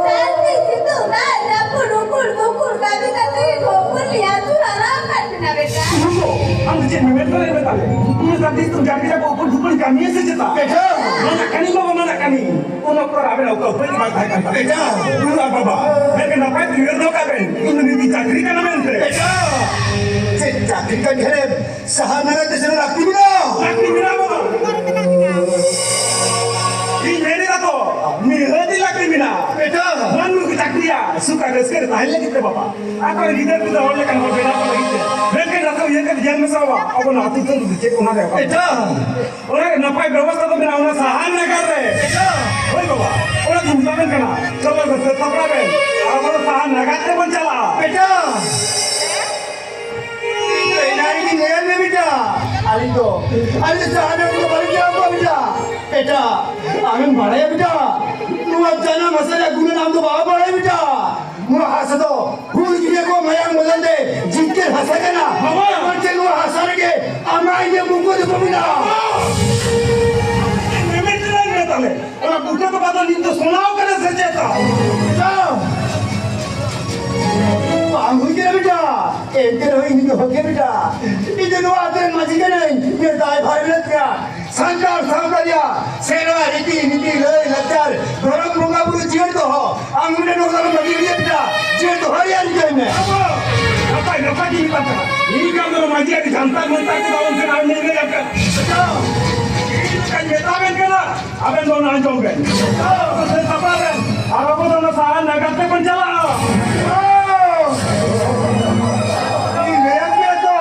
ᱥᱟᱹᱨᱫᱤ ᱥᱤᱛᱩᱝ ᱫᱟᱜ ᱡᱟᱹᱯᱩᱫ ᱩᱠᱩᱲ ᱵᱩᱠᱩᱲ ᱠᱟᱹᱢᱤ ᱠᱟᱛᱮ ᱦᱚᱯᱚᱱ ᱞᱮ ᱟᱹᱥᱩᱞ ᱦᱟᱨᱟ ᱟᱠᱟᱫ ᱵᱮᱱᱟ ᱵᱮᱴᱟ᱾ ᱤᱧ ᱫᱚ, ᱟᱢ ᱫᱚ ᱪᱮᱫ ᱢᱮᱢᱮᱱ ᱠᱟᱱᱟ ᱵᱮᱴᱟ? ᱤᱧ ᱫᱚ ᱥᱟᱹᱨᱫᱤ ᱥᱤᱛᱩᱝ ᱡᱟᱹᱯᱩᱫ ᱩᱠᱩᱲ ᱵᱩᱠᱩᱲ ᱠᱟᱹᱢᱤᱭᱟ ᱥᱮ ᱪᱮᱛᱟ? ᱵᱮᱴᱟ! ᱢᱟᱱᱟ ᱠᱟᱹᱱᱟᱹᱧ ᱵᱟᱵᱟ, ᱢᱟᱱᱟ ᱠᱟᱹᱱᱟᱹᱧ᱾ ᱩᱱ ᱚᱠᱛᱚ ᱨᱮ ᱟᱵᱮᱱᱟᱜ ᱚᱠᱟ ᱩᱯᱟᱹᱭ ᱜᱮ ᱵᱟᱝ ᱛᱟᱦᱮᱸ ᱠᱟᱱ ᱛᱟᱵᱮᱱᱟ᱾ ᱮᱴᱟᱜ! ᱩᱱ ᱟᱨ ᱵᱟᱵᱟ, ᱢᱮᱱᱠᱷᱟᱱ ᱱᱟᱯᱟᱭ ᱛᱮ ᱩᱭᱦᱟᱹᱨ ᱫᱚᱦᱚ ᱠᱟᱜ ᱵᱮᱱ, ᱤᱧ ᱫᱚ ᱱᱤᱛ ᱪᱟᱹᱠᱨᱤ ᱠᱟᱱᱟ ᱢᱮᱱᱛᱮ᱾ ᱮᱴᱟᱜ! ᱪᱮᱫ ᱪᱟᱹᱠᱨᱤ ᱠᱟᱱ ᱠᱷᱟᱱᱮᱢ ᱥᱟᱦᱟᱨ ᱱᱟᱜᱟᱨ ᱛᱮ ᱥᱮᱱᱚᱜ ᱞᱟᱹᱠᱛᱤ ᱢᱮᱱᱟᱜᱼᱟ? ᱞᱟᱹᱠᱛᱤ ᱢᱮᱱᱟᱜᱼᱟ ᱵᱟᱵᱟ᱾ ᱤᱧ ᱢᱮᱱ ᱮᱫᱟ ᱛᱚ, ᱱᱤᱦᱟᱹᱛ ᱜᱮ ᱞᱟᱹᱠᱛᱤ ᱢᱮᱱᱟᱜᱼᱟ᱾ ᱮᱴᱟᱜ! ᱢᱟᱹᱱᱢᱤ ᱠᱚ ᱪᱟᱹᱠᱨᱤᱭᱟ, ᱥᱩᱠ ᱟᱨ ᱨᱟᱹᱥᱠᱟᱹ ᱨᱮ ᱛᱟᱦᱮᱸ ᱞᱟᱹᱜᱤᱫ ᱛᱮ ᱵᱟᱵᱟ᱾ ᱟᱠᱚᱨᱮᱱ ᱜᱤᱫᱟᱹᱨ ᱯᱤᱫᱟᱹᱨ ᱦᱚᱲ ᱞᱮᱠᱟᱱ ᱦᱚᱲ ᱵᱮᱱᱟᱣ ᱠᱚ ᱞᱟᱹᱜᱤᱫ ᱛᱮ᱾ ᱢᱮᱱᱠᱷᱟᱱ ᱱᱟᱥᱮ ᱩᱭᱦᱟᱹᱨ ᱠᱟᱛᱮ ᱧᱮᱞ ᱢᱮᱥᱮ ᱵᱟᱵᱟ, ᱟᱵᱚ ᱱᱚᱣᱟ ᱟᱹᱛᱩ ᱫᱤᱥᱚᱢ ᱨᱮᱫᱚ ᱪᱮᱫ ᱚᱱᱟ ᱨᱮ ᱚᱠᱟ ᱮᱴᱟᱜ! ᱚᱱᱟ ᱨᱮ ᱱᱟᱯᱟᱭ ᱵᱮᱵᱚᱥᱛᱷᱟ ᱫᱚ ᱢᱮᱱᱟᱜᱼᱟ, ᱚᱱᱟ ᱥᱟᱦᱟᱱ ᱱᱟᱜᱟᱨ ᱨᱮ᱾ ᱮᱴᱟᱜ! ᱦᱳᱭ ᱵᱟᱵᱟ, ᱚᱱᱟ ᱫᱚ ᱢᱮᱛᱟᱵᱮᱱ ᱠᱟᱱᱟ᱾ ᱪᱚᱞᱚ ᱜᱚ, ᱥᱟᱹᱛ ᱥᱟᱯᱲᱟᱣ ᱵᱮᱱ᱾ ᱟᱵᱚ ᱫᱚ ᱥᱟᱦᱟᱱ ᱱᱟᱜᱟᱨ ᱛᱮᱵᱚᱱ ᱪᱟᱞᱟᱜᱼᱟ᱾ ᱮᱴᱟᱜ! ᱮᱱᱟᱝ ᱨᱮᱜᱮ ᱞᱟᱹᱭᱟᱫ ᱢᱮ ᱵᱮᱴᱟ, ᱟᱹᱞᱤᱧ ᱫᱚ, ᱟᱹᱞᱤᱧ ᱫᱚ ᱥᱟᱦᱟᱱ ᱱᱟᱜᱟᱨ ᱫᱚ ᱵᱟᱹᱞᱤᱧ ᱪᱟᱞᱟᱣ ᱠᱚᱜᱼᱟ ᱵᱮᱴᱟ᱾ ᱮᱴᱟᱜ! ᱟᱢᱮᱢ ᱵᱟᱲᱟᱭᱟ ᱵᱮᱴᱟ, ᱱᱚᱣᱟ ᱡᱟᱱᱟᱢ ᱦᱟᱥᱟ ᱨᱮᱭᱟᱜ ᱜᱩᱱᱟᱹᱱ ᱟᱢ ᱫᱚ ᱵᱟᱢ ᱵᱟᱲᱟᱭᱟ ᱵᱮᱴᱟ᱾ ᱱᱚᱣᱟ ᱦᱟᱥᱟ ᱫᱚ ᱦᱩᱞᱜᱤᱨᱟᱹ ᱠᱚ ᱢᱟᱭᱟᱝ ᱵᱚᱫᱚᱞ ᱛᱮ ᱡᱤᱛᱠᱟᱹᱨ ᱦᱟᱥᱟ ᱠᱟᱱᱟ᱾ ᱵᱟᱵᱟ! ᱚᱱᱟᱛᱮ ᱱᱚᱣᱟ ᱦᱟᱥᱟ ᱨᱮᱜᱮ ᱟᱢᱟᱜ ᱤᱧᱟᱹᱜ ᱵᱩᱠᱟᱹ ᱫᱚᱠᱚ ᱢᱮᱱᱟᱜᱼᱟ᱾ ᱢᱮᱢᱮᱱ ᱛᱮᱫᱚᱧ ᱢᱮᱛᱟᱞᱮ, ᱚᱱᱟ ᱵᱩᱠᱟᱹ ᱫᱚ ᱵᱟᱫᱚ ᱱᱤᱛ ᱫᱚ ᱥᱚᱱᱟᱣ ᱠᱟᱱᱟ ᱥᱮ ᱪᱮᱫ? ᱵᱟᱝ ᱦᱩᱭ ᱠᱟᱱᱟ ᱵᱮᱴᱟ, ᱮᱱᱛᱮ ᱨᱮᱦᱚᱸ ᱤᱧ ᱫᱚ ᱦᱚᱠᱮ ᱵᱮᱴᱟ, ᱤᱧ ᱫᱚ ᱱᱚᱣᱟ ᱟᱛᱳ ᱨᱮᱱ ᱢᱟᱹᱡᱷᱤ ᱠᱟᱹᱱᱟᱹᱧ, ᱤᱧ ᱫᱚ ᱫᱟᱭᱵᱷᱟᱨ ᱢᱮᱱᱟᱜ ᱛᱤᱧᱟ᱾ ᱥᱟᱱᱛᱟᱲ ᱥᱟᱶᱛᱟ ᱨᱮᱭᱟᱜ ᱥᱮᱨᱣᱟ, ᱨᱤᱛᱤ ᱱᱤᱛᱤ, ᱞᱟᱹᱭ ᱞᱟᱠᱪᱟᱨ, ᱫᱷᱚᱨᱚᱢ ᱵᱚᱸᱜᱟ ᱵᱩᱨᱩ ᱡᱤᱭᱟᱹᱲ ᱫᱚᱦᱚ᱾ ᱟᱢ ᱱᱚᱰᱮ ᱱᱚᱝᱠᱟ ᱵᱟᱹᱜᱤ ᱞᱟᱹᱜᱤᱫ ᱮᱴᱟᱜ ᱡᱤᱭᱟᱹᱲ ᱫᱚᱦᱚ ᱨᱮᱭᱟᱜ ᱨᱤᱠᱟᱹᱭ ᱢᱮ᱾ ᱱᱟᱯᱟᱭ, ᱱᱟᱯᱟᱭ ᱜᱮ ᱢᱮᱛᱟᱢ ᱠᱟᱱᱟ᱾ ᱤᱧ ᱠᱟᱱ ᱫᱚ ᱢᱟᱹᱡᱷᱤ ᱟᱹᱰᱤ ᱡᱷᱟᱱᱛᱟ ᱢᱟᱱᱛᱟ ᱠᱚ ᱫᱚ ᱩᱱᱠᱤᱱ ᱟᱢ ᱧᱮᱞ ᱨᱮᱭᱟᱜ ᱠᱟᱱᱟ᱾ ᱤᱧ ᱞᱮᱠᱟᱧ ᱢᱮᱛᱟ ᱵᱮᱱ ᱠᱟᱱᱟ, ᱟᱵᱮᱱ ᱫᱚ ᱚᱱᱟ ᱟᱸᱡᱚᱢ ᱵᱮᱱ᱾ ᱥᱟᱯᱲᱟᱣ ᱵᱮᱱ, ᱟᱨ ᱟᱵᱚ ᱫᱚ ᱚᱱᱟ ᱥᱟᱦᱟᱱ ᱱᱟᱜᱟᱨ ᱛᱮᱵᱚᱱ ᱪᱟᱞᱟᱜᱼᱟ᱾ ᱤᱧ ᱞᱟᱹᱭᱟᱢ ᱠᱟᱱᱟ ᱛᱚ,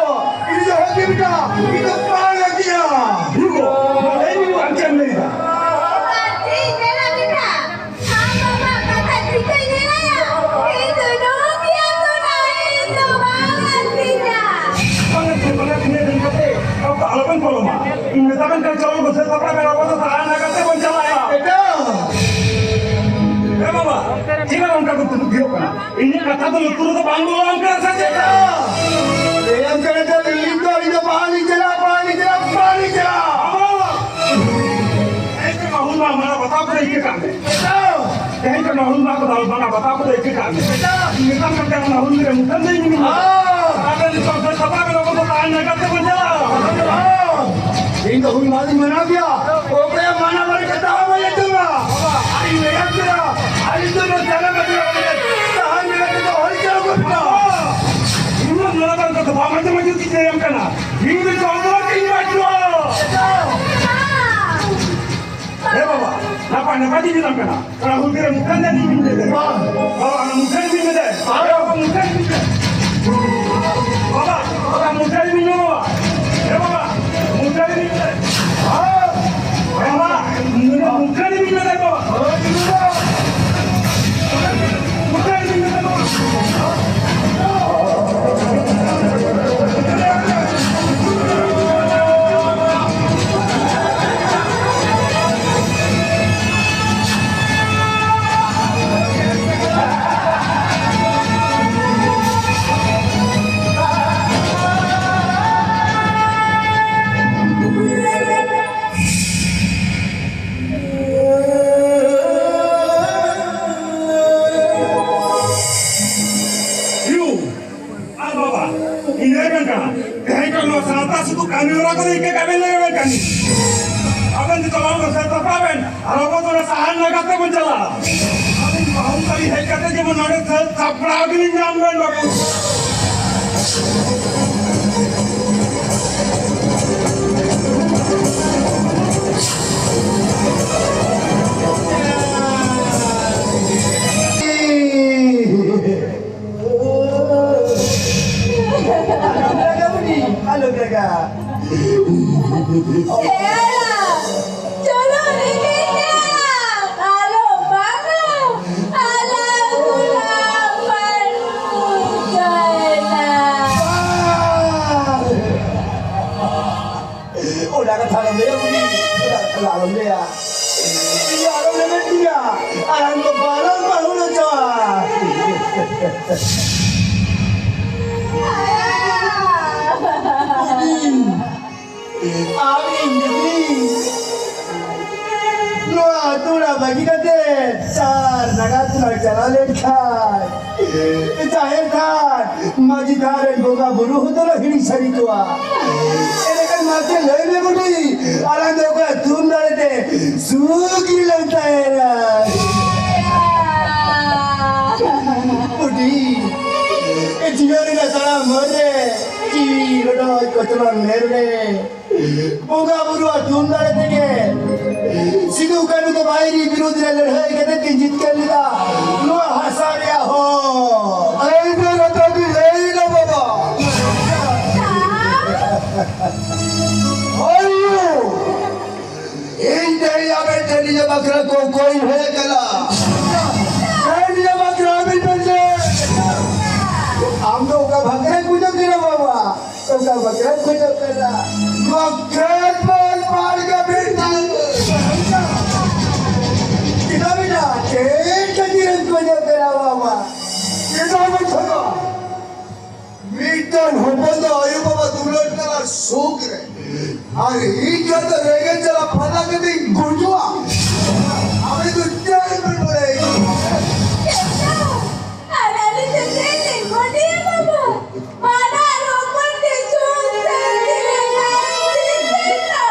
ᱤᱧ ᱫᱚ ᱦᱚᱲ ᱜᱮ ᱢᱮᱛᱟᱢᱟ, ᱤᱧ ᱫᱚ ᱵᱟᱝ ᱞᱟᱹᱠᱛᱤᱭᱟ᱾ ᱤᱧ ᱫᱚ, ᱤᱧ ᱫᱚ ᱟᱢ ᱪᱮᱫ ᱮᱢ ᱞᱟᱹᱭᱫᱟ? ᱟᱢ ᱵᱟᱵᱟ ᱠᱟᱛᱷᱟ ᱴᱷᱤᱠᱟᱹᱧ ᱧᱮᱞᱟᱭᱟ᱾ ᱤᱧ ᱫᱚ ᱱᱚᱣᱟ ᱯᱮᱭᱟ ᱫᱚ ᱱᱟᱦᱟᱜ ᱤᱧ ᱫᱚ ᱵᱟᱝ ᱟᱹᱛᱤᱧᱟ᱾ ᱵᱟᱝ ᱟᱹᱛᱤᱧᱟ, ᱵᱟᱝ ᱟᱹᱛᱤᱧᱟ, ᱢᱮᱱ ᱠᱟᱛᱮ ᱚᱠᱛᱚ ᱟᱞᱚᱵᱮᱱ ᱯᱚᱞᱚᱢᱟ᱾ ᱤᱧ ᱢᱮᱛᱟ ᱵᱮᱱ ᱠᱟᱱᱟ, ᱪᱚᱞᱚ ᱜᱚᱥᱮ ᱥᱟᱯᱲᱟᱣ ᱵᱮᱱ, ᱟᱵᱚ ᱫᱚ ᱥᱟᱦᱟᱱ ᱱᱟᱜᱟᱨ ᱛᱮᱵᱚᱱ ᱪᱟᱞᱟᱜᱼᱟ᱾ ᱮᱴᱟᱜ᱾ ᱮ ᱵᱟᱵᱟ, ᱪᱮᱫᱟᱜ ᱚᱱᱠᱟ ᱠᱚ ᱛᱩᱞᱩᱡ ᱦᱩᱭᱩᱜ ᱠᱟᱱᱟ? ᱤᱧᱟᱹᱜ ᱠᱟᱛᱷᱟ ᱫᱚ ᱞᱩᱛᱩᱨ ᱨᱮᱫᱚ ᱵᱟᱝ ᱵᱚᱞᱚᱣᱟᱢ ᱠᱟᱱᱟ ᱥᱮ ᱪᱮᱫ? ᱞᱟᱹᱭᱟᱢ ᱠᱟᱱᱟ ᱡᱮ ᱞᱤᱞᱤ ᱫᱚ ᱤᱧ ᱫᱚ ᱵᱟᱝ ᱤᱧ ᱪᱟᱞᱟᱜᱼᱟ, ᱵᱟᱝ ᱤᱧ ᱪᱟᱞᱟᱜᱼᱟ, ᱵᱟᱝ ᱤᱧ ᱪᱟᱞᱟᱜᱼᱟ᱾ ᱵᱟᱵᱟ! ᱛᱮᱦᱮᱧ ᱠᱷᱚᱱ ᱢᱟ ᱦᱩᱞ ᱢᱟᱦᱟ ᱢᱟᱱᱟᱣ ᱵᱟᱛᱟᱣ ᱠᱟᱛᱮ ᱤᱠᱟᱹ ᱠᱟᱜ ᱢᱮ᱾ ᱛᱮᱦᱮᱧ ᱠᱷᱚᱱ ᱢᱟ ᱦᱩᱞ ᱢᱟᱦᱟ ᱠᱚᱫᱚ ᱢᱟᱱᱟᱣ ᱵᱟᱛᱟᱣ ᱠᱟᱛᱮ ᱤᱠᱟᱹ ᱠᱟᱜ ᱢᱮ᱾ ᱢᱮᱛᱟᱢ ᱠᱟᱱ ᱛᱟᱦᱮᱸ ᱚᱱᱟ ᱦᱩᱞ ᱨᱮ ᱢᱩᱴᱷᱟᱹᱱ ᱫᱚ ᱤᱧ ᱜᱮ ᱢᱮᱱᱟᱜᱼᱟ᱾ ᱟᱵᱮᱱ ᱱᱤᱛᱚᱜ ᱫᱚ ᱥᱟᱯᱲᱟᱣ ᱵᱮᱱ, ᱟᱵᱚ ᱫᱚ ᱛᱟᱦᱮᱸ ᱱᱟᱜᱟᱨ ᱛᱮᱵᱚᱱ ᱪᱟᱞᱟᱜᱼᱟ᱾ ᱤᱧ ᱫᱚ ᱦᱩᱞ ᱢᱟᱦᱟ ᱫᱚᱧ ᱢᱟᱱᱟᱣ ᱜᱮᱭᱟ᱾ ᱚᱠᱚᱭᱟᱜ ᱢᱟᱱᱟ ᱵᱟᱨᱮ ᱠᱟᱛᱷᱟ ᱦᱚᱸ ᱵᱟᱭ ᱟᱸᱡᱚᱢᱟ᱾ ᱟᱨ ᱤᱧ ᱞᱟᱹᱭᱟᱢ ᱠᱟᱱᱟ, ᱟᱨ ᱤᱧ ᱫᱚ ᱱᱚᱣᱟ ᱡᱟᱭᱜᱟ ᱵᱟᱹᱜᱤ ᱠᱟᱛᱮ ᱥᱟᱦᱟᱱ ᱡᱟᱭᱜᱟ ᱛᱮᱫᱚ ᱦᱚᱭ ᱪᱟᱞᱟᱣ ᱜᱚᱫ ᱠᱟᱜᱼᱟ᱾ ᱤᱧ ᱫᱚ ᱱᱚᱣᱟ ᱵᱟᱝ ᱠᱟᱛᱷᱟ ᱵᱟᱝ ᱟᱸᱡᱚᱢ ᱟᱸᱡᱚᱢ ᱛᱤᱧ ᱞᱟᱹᱭᱟᱢ ᱠᱟᱱᱟ᱾ ᱤᱧ ᱫᱚ ᱡᱚᱢ ᱫᱚ ᱵᱟᱹᱧ ᱵᱟᱹᱜᱤᱭᱟ᱾ ᱦᱮᱸ ᱵᱟᱵᱟ, ᱱᱟᱯᱟᱭ ᱱᱟᱯᱟᱭ ᱛᱤᱧ ᱢᱮᱛᱟᱢ ᱠᱟᱱᱟ᱾ ᱚᱱᱟ ᱦᱩᱞ ᱨᱮ ᱢᱩᱴᱷᱟᱹᱱ ᱡᱟᱹᱱᱤᱡ ᱵᱤᱱ ᱞᱟᱹᱭ ᱫᱟᱲᱮᱭᱟᱜᱼᱟ᱾ ᱵᱟᱝ᱾ ᱵᱟᱵᱟ, ᱚᱱᱟ ᱢᱩᱴᱷᱟᱹᱱ ᱵᱤᱱ ᱞᱟᱹᱭ ᱫᱟᱲᱮᱭᱟᱜᱼᱟ᱾ ᱵᱟᱵᱟ, ᱢᱩᱴᱷᱟᱹᱱ ᱵᱤᱱ ᱞᱟᱹᱭ ᱫᱟᱲᱮᱭᱟᱜᱼᱟ᱾ ᱵᱟᱵᱟ, ᱢᱩᱴᱷᱟᱹᱱ ᱵᱤᱱ ᱞᱟᱹᱭ ᱫᱟᱲᱮᱭᱟᱜᱼᱟ᱾ ᱵᱟᱵᱟ, ᱢᱩᱴᱷᱟᱹᱱ ᱵᱤᱱ ᱞᱟᱹᱭ ᱫᱟᱲᱮᱭᱟᱜᱼᱟ᱾ ᱵᱟᱵᱟ, ᱢᱩᱴᱷᱟᱹᱱ ᱵᱤᱱ ᱞᱟᱹᱭ ᱫᱟᱲᱮᱭᱟᱜᱼᱟ᱾ ᱟᱵᱮᱱ ᱫᱚ ᱪᱟᱞᱟᱣ ᱵᱮᱱ, ᱥᱟᱹᱛ ᱥᱟᱯᱲᱟᱣ ᱵᱮᱱ, ᱟᱨ ᱟᱵᱚ ᱫᱚ ᱚᱱᱟ ᱥᱟᱦᱟᱱ ᱱᱟᱜᱟᱨ ᱛᱮᱵᱚᱱ ᱪᱟᱞᱟᱜᱼᱟ᱾ ᱟᱹᱵᱤᱱ ᱵᱟᱹᱦᱩ ᱛᱟᱹᱞᱤ ᱦᱮᱡ ᱠᱟᱛᱮ ᱡᱮᱢᱚᱱ ᱱᱚᱰᱮ ᱥᱟᱹᱛ ᱥᱟᱯᱲᱟᱣ ᱜᱮᱞᱤᱧ ᱧᱟᱢ ᱵᱮᱱ ᱵᱟᱹᱵᱩ᱾ ᱟᱞᱚᱢ ᱨᱟᱜᱟ ᱵᱩᱰᱤ, ᱟᱞᱚᱢ ᱨᱟᱜᱟ᱾ ᱦᱮᱲᱟ, ᱪᱚᱞᱚ ᱨᱮᱸᱜᱮᱡ ᱧᱟᱢ, ᱟᱞᱚ ᱵᱟᱝᱟ, ᱟᱞᱟᱝ ᱫᱚᱞᱟᱝ ᱵᱟᱹᱱᱩᱜ ᱠᱟᱱᱟ᱾ ᱚᱱᱟ ᱠᱟᱛᱷᱟ ᱟᱞᱚᱢ ᱞᱟᱹᱭᱟ ᱵᱩᱰᱤ, ᱚᱱᱟ ᱠᱟᱛᱷᱟ ᱟᱞᱚᱢ ᱞᱟᱹᱭᱟ᱾ ᱤᱧ ᱟᱞᱚᱢ ᱞᱮᱵᱮᱫ ᱛᱤᱧᱟ, ᱟᱨ ᱟᱢ ᱫᱚ ᱵᱟᱞᱟᱝ ᱯᱟᱹᱦᱩᱲ ᱦᱚᱪᱚᱣᱟ᱾ ᱵᱩᱰᱤ, ᱟᱢ ᱤᱧ ᱡᱩᱫᱤ ᱱᱚᱣᱟ ᱟᱹᱛᱩ ᱚᱲᱟᱜ ᱵᱟᱹᱜᱤ ᱠᱟᱛᱮ ᱥᱟᱦᱟᱱ ᱱᱟᱜᱟᱨ ᱛᱮᱞᱟᱝ ᱪᱟᱞᱟᱣ ᱞᱮᱱᱠᱷᱟᱱ, ᱡᱟᱦᱮᱨ ᱛᱷᱟᱱ, ᱢᱟᱹᱡᱷᱤ ᱛᱷᱟᱱ ᱨᱮᱱ ᱵᱚᱸᱜᱟ ᱵᱩᱨᱩ ᱦᱚᱸ ᱫᱚᱞᱮ ᱦᱤᱲᱤᱧ ᱥᱟᱹᱨᱤ ᱠᱚᱣᱟ᱾ ᱮᱸᱰᱮᱠᱷᱟᱱ ᱢᱟᱥᱮ ᱞᱟᱹᱭ ᱢᱮ ᱵᱩᱰᱤ, ᱟᱞᱟᱝ ᱫᱚ ᱚᱠᱚᱭᱟᱜ ᱛᱷᱩᱢ ᱫᱟᱲᱮ ᱛᱮ ᱥᱩᱠ ᱨᱮᱞᱟᱝ ᱛᱟᱦᱮᱱᱟ? ᱵᱩᱰᱤ, ᱡᱤᱭᱚᱱ ᱨᱮᱱᱟᱜ ᱥᱟᱱᱟᱢ ᱦᱚᱨ ᱨᱮ ᱡᱤᱣᱤ ᱨᱚᱰᱚᱡ ᱠᱚᱪᱞᱚᱱ ᱞᱮᱱ ᱨᱮ, ᱵᱚᱸᱜᱟ ᱵᱩᱨᱩᱣᱟᱜ ᱛᱷᱩᱢ ᱫᱟᱲᱮ ᱛᱮᱜᱮ ᱥᱤᱫᱩ ᱠᱟᱹᱱᱦᱩ ᱫᱚ ᱵᱟᱹᱭᱨᱤ ᱵᱤᱨᱩᱫᱷ ᱨᱮ ᱞᱟᱹᱲᱦᱟᱹᱭ ᱠᱟᱛᱮ ᱠᱤᱱ ᱡᱤᱛᱠᱟᱹᱨ ᱞᱮᱫᱟ ᱱᱚᱣᱟ ᱦᱟᱥᱟ ᱨᱮᱭᱟᱜ ᱦᱚᱠ᱾ ᱟᱹᱭᱫᱟᱹᱨ ᱟᱛᱟ ᱜᱮ ᱞᱟᱹᱭ ᱮᱱᱟ ᱵᱟᱵᱟ᱾ ᱦᱳᱭ᱾ ᱤᱧ ᱛᱮᱦᱮᱧ ᱟᱵᱮᱱ ᱴᱷᱮᱱ ᱱᱤᱡᱮ ᱵᱟᱠᱷᱨᱟ ᱠᱚ ᱠᱚᱭ ᱦᱮᱡ ᱟᱠᱟᱱᱟ᱾ ᱛᱮᱦᱮᱧ ᱱᱤᱡᱮ ᱵᱟᱠᱷᱨᱟ ᱟᱵᱮᱱ ᱴᱷᱮᱱ ᱡᱮ ᱟᱢ ᱫᱚ ᱚᱠᱟ ᱵᱟᱠᱷᱨᱟ ᱠᱷᱚᱡᱚᱜ ᱠᱟᱱᱟ ᱵᱟᱵᱟ? ᱚᱠᱟ ᱵᱟᱠᱷᱨᱟ ᱠᱷᱚᱡᱚᱜ ᱠᱟᱱᱟ? ᱱᱚᱣᱟ ᱠᱷᱮᱛ ᱵᱟᱹᱫᱽ ᱯᱟᱲ ᱠᱟᱛᱮ ᱪᱮᱫᱟᱜ ᱢᱮᱱᱟ? ᱪᱮᱫ ᱠᱷᱟᱹᱛᱤᱨ ᱮᱢ ᱠᱷᱚᱡᱚᱜ ᱠᱟᱱᱟ ᱵᱟᱵᱟ? ᱪᱮᱫᱟᱜ ᱮᱢ ᱠᱷᱚᱡᱚᱜᱼᱟ? ᱢᱤᱫᱴᱟᱝ ᱦᱚᱯᱚᱱ ᱫᱚ ᱟᱭᱳ ᱵᱟᱵᱟ ᱫᱩᱞᱟᱹᱲ ᱛᱟᱞᱟ ᱥᱩᱠ ᱨᱮ, ᱟᱨ ᱤᱧ ᱠᱷᱟᱱ ᱫᱚ ᱨᱮᱸᱜᱮᱡ ᱡᱟᱞᱟ ᱯᱷᱟᱫᱟ ᱠᱟᱛᱮᱧ ᱜᱩᱡᱩᱜᱼᱟ᱾ ᱟᱵᱮᱱ ᱫᱚ ᱪᱮᱫ ᱵᱮᱱ ᱵᱟᱲᱟᱭᱟ? ᱟᱨ ᱟᱹᱞᱤᱧ ᱫᱚ ᱪᱮᱫ ᱞᱤᱧ ᱜᱷᱚᱴᱤᱭᱟ ᱵᱟᱹᱵᱩ? ᱵᱟᱱᱟᱨ ᱦᱚᱯᱚᱱ ᱜᱮ ᱥᱩᱠ ᱥᱟᱹᱱᱛᱤ ᱨᱮ ᱛᱟᱦᱮᱸ ᱞᱟᱹᱜᱤᱫ ᱛᱮ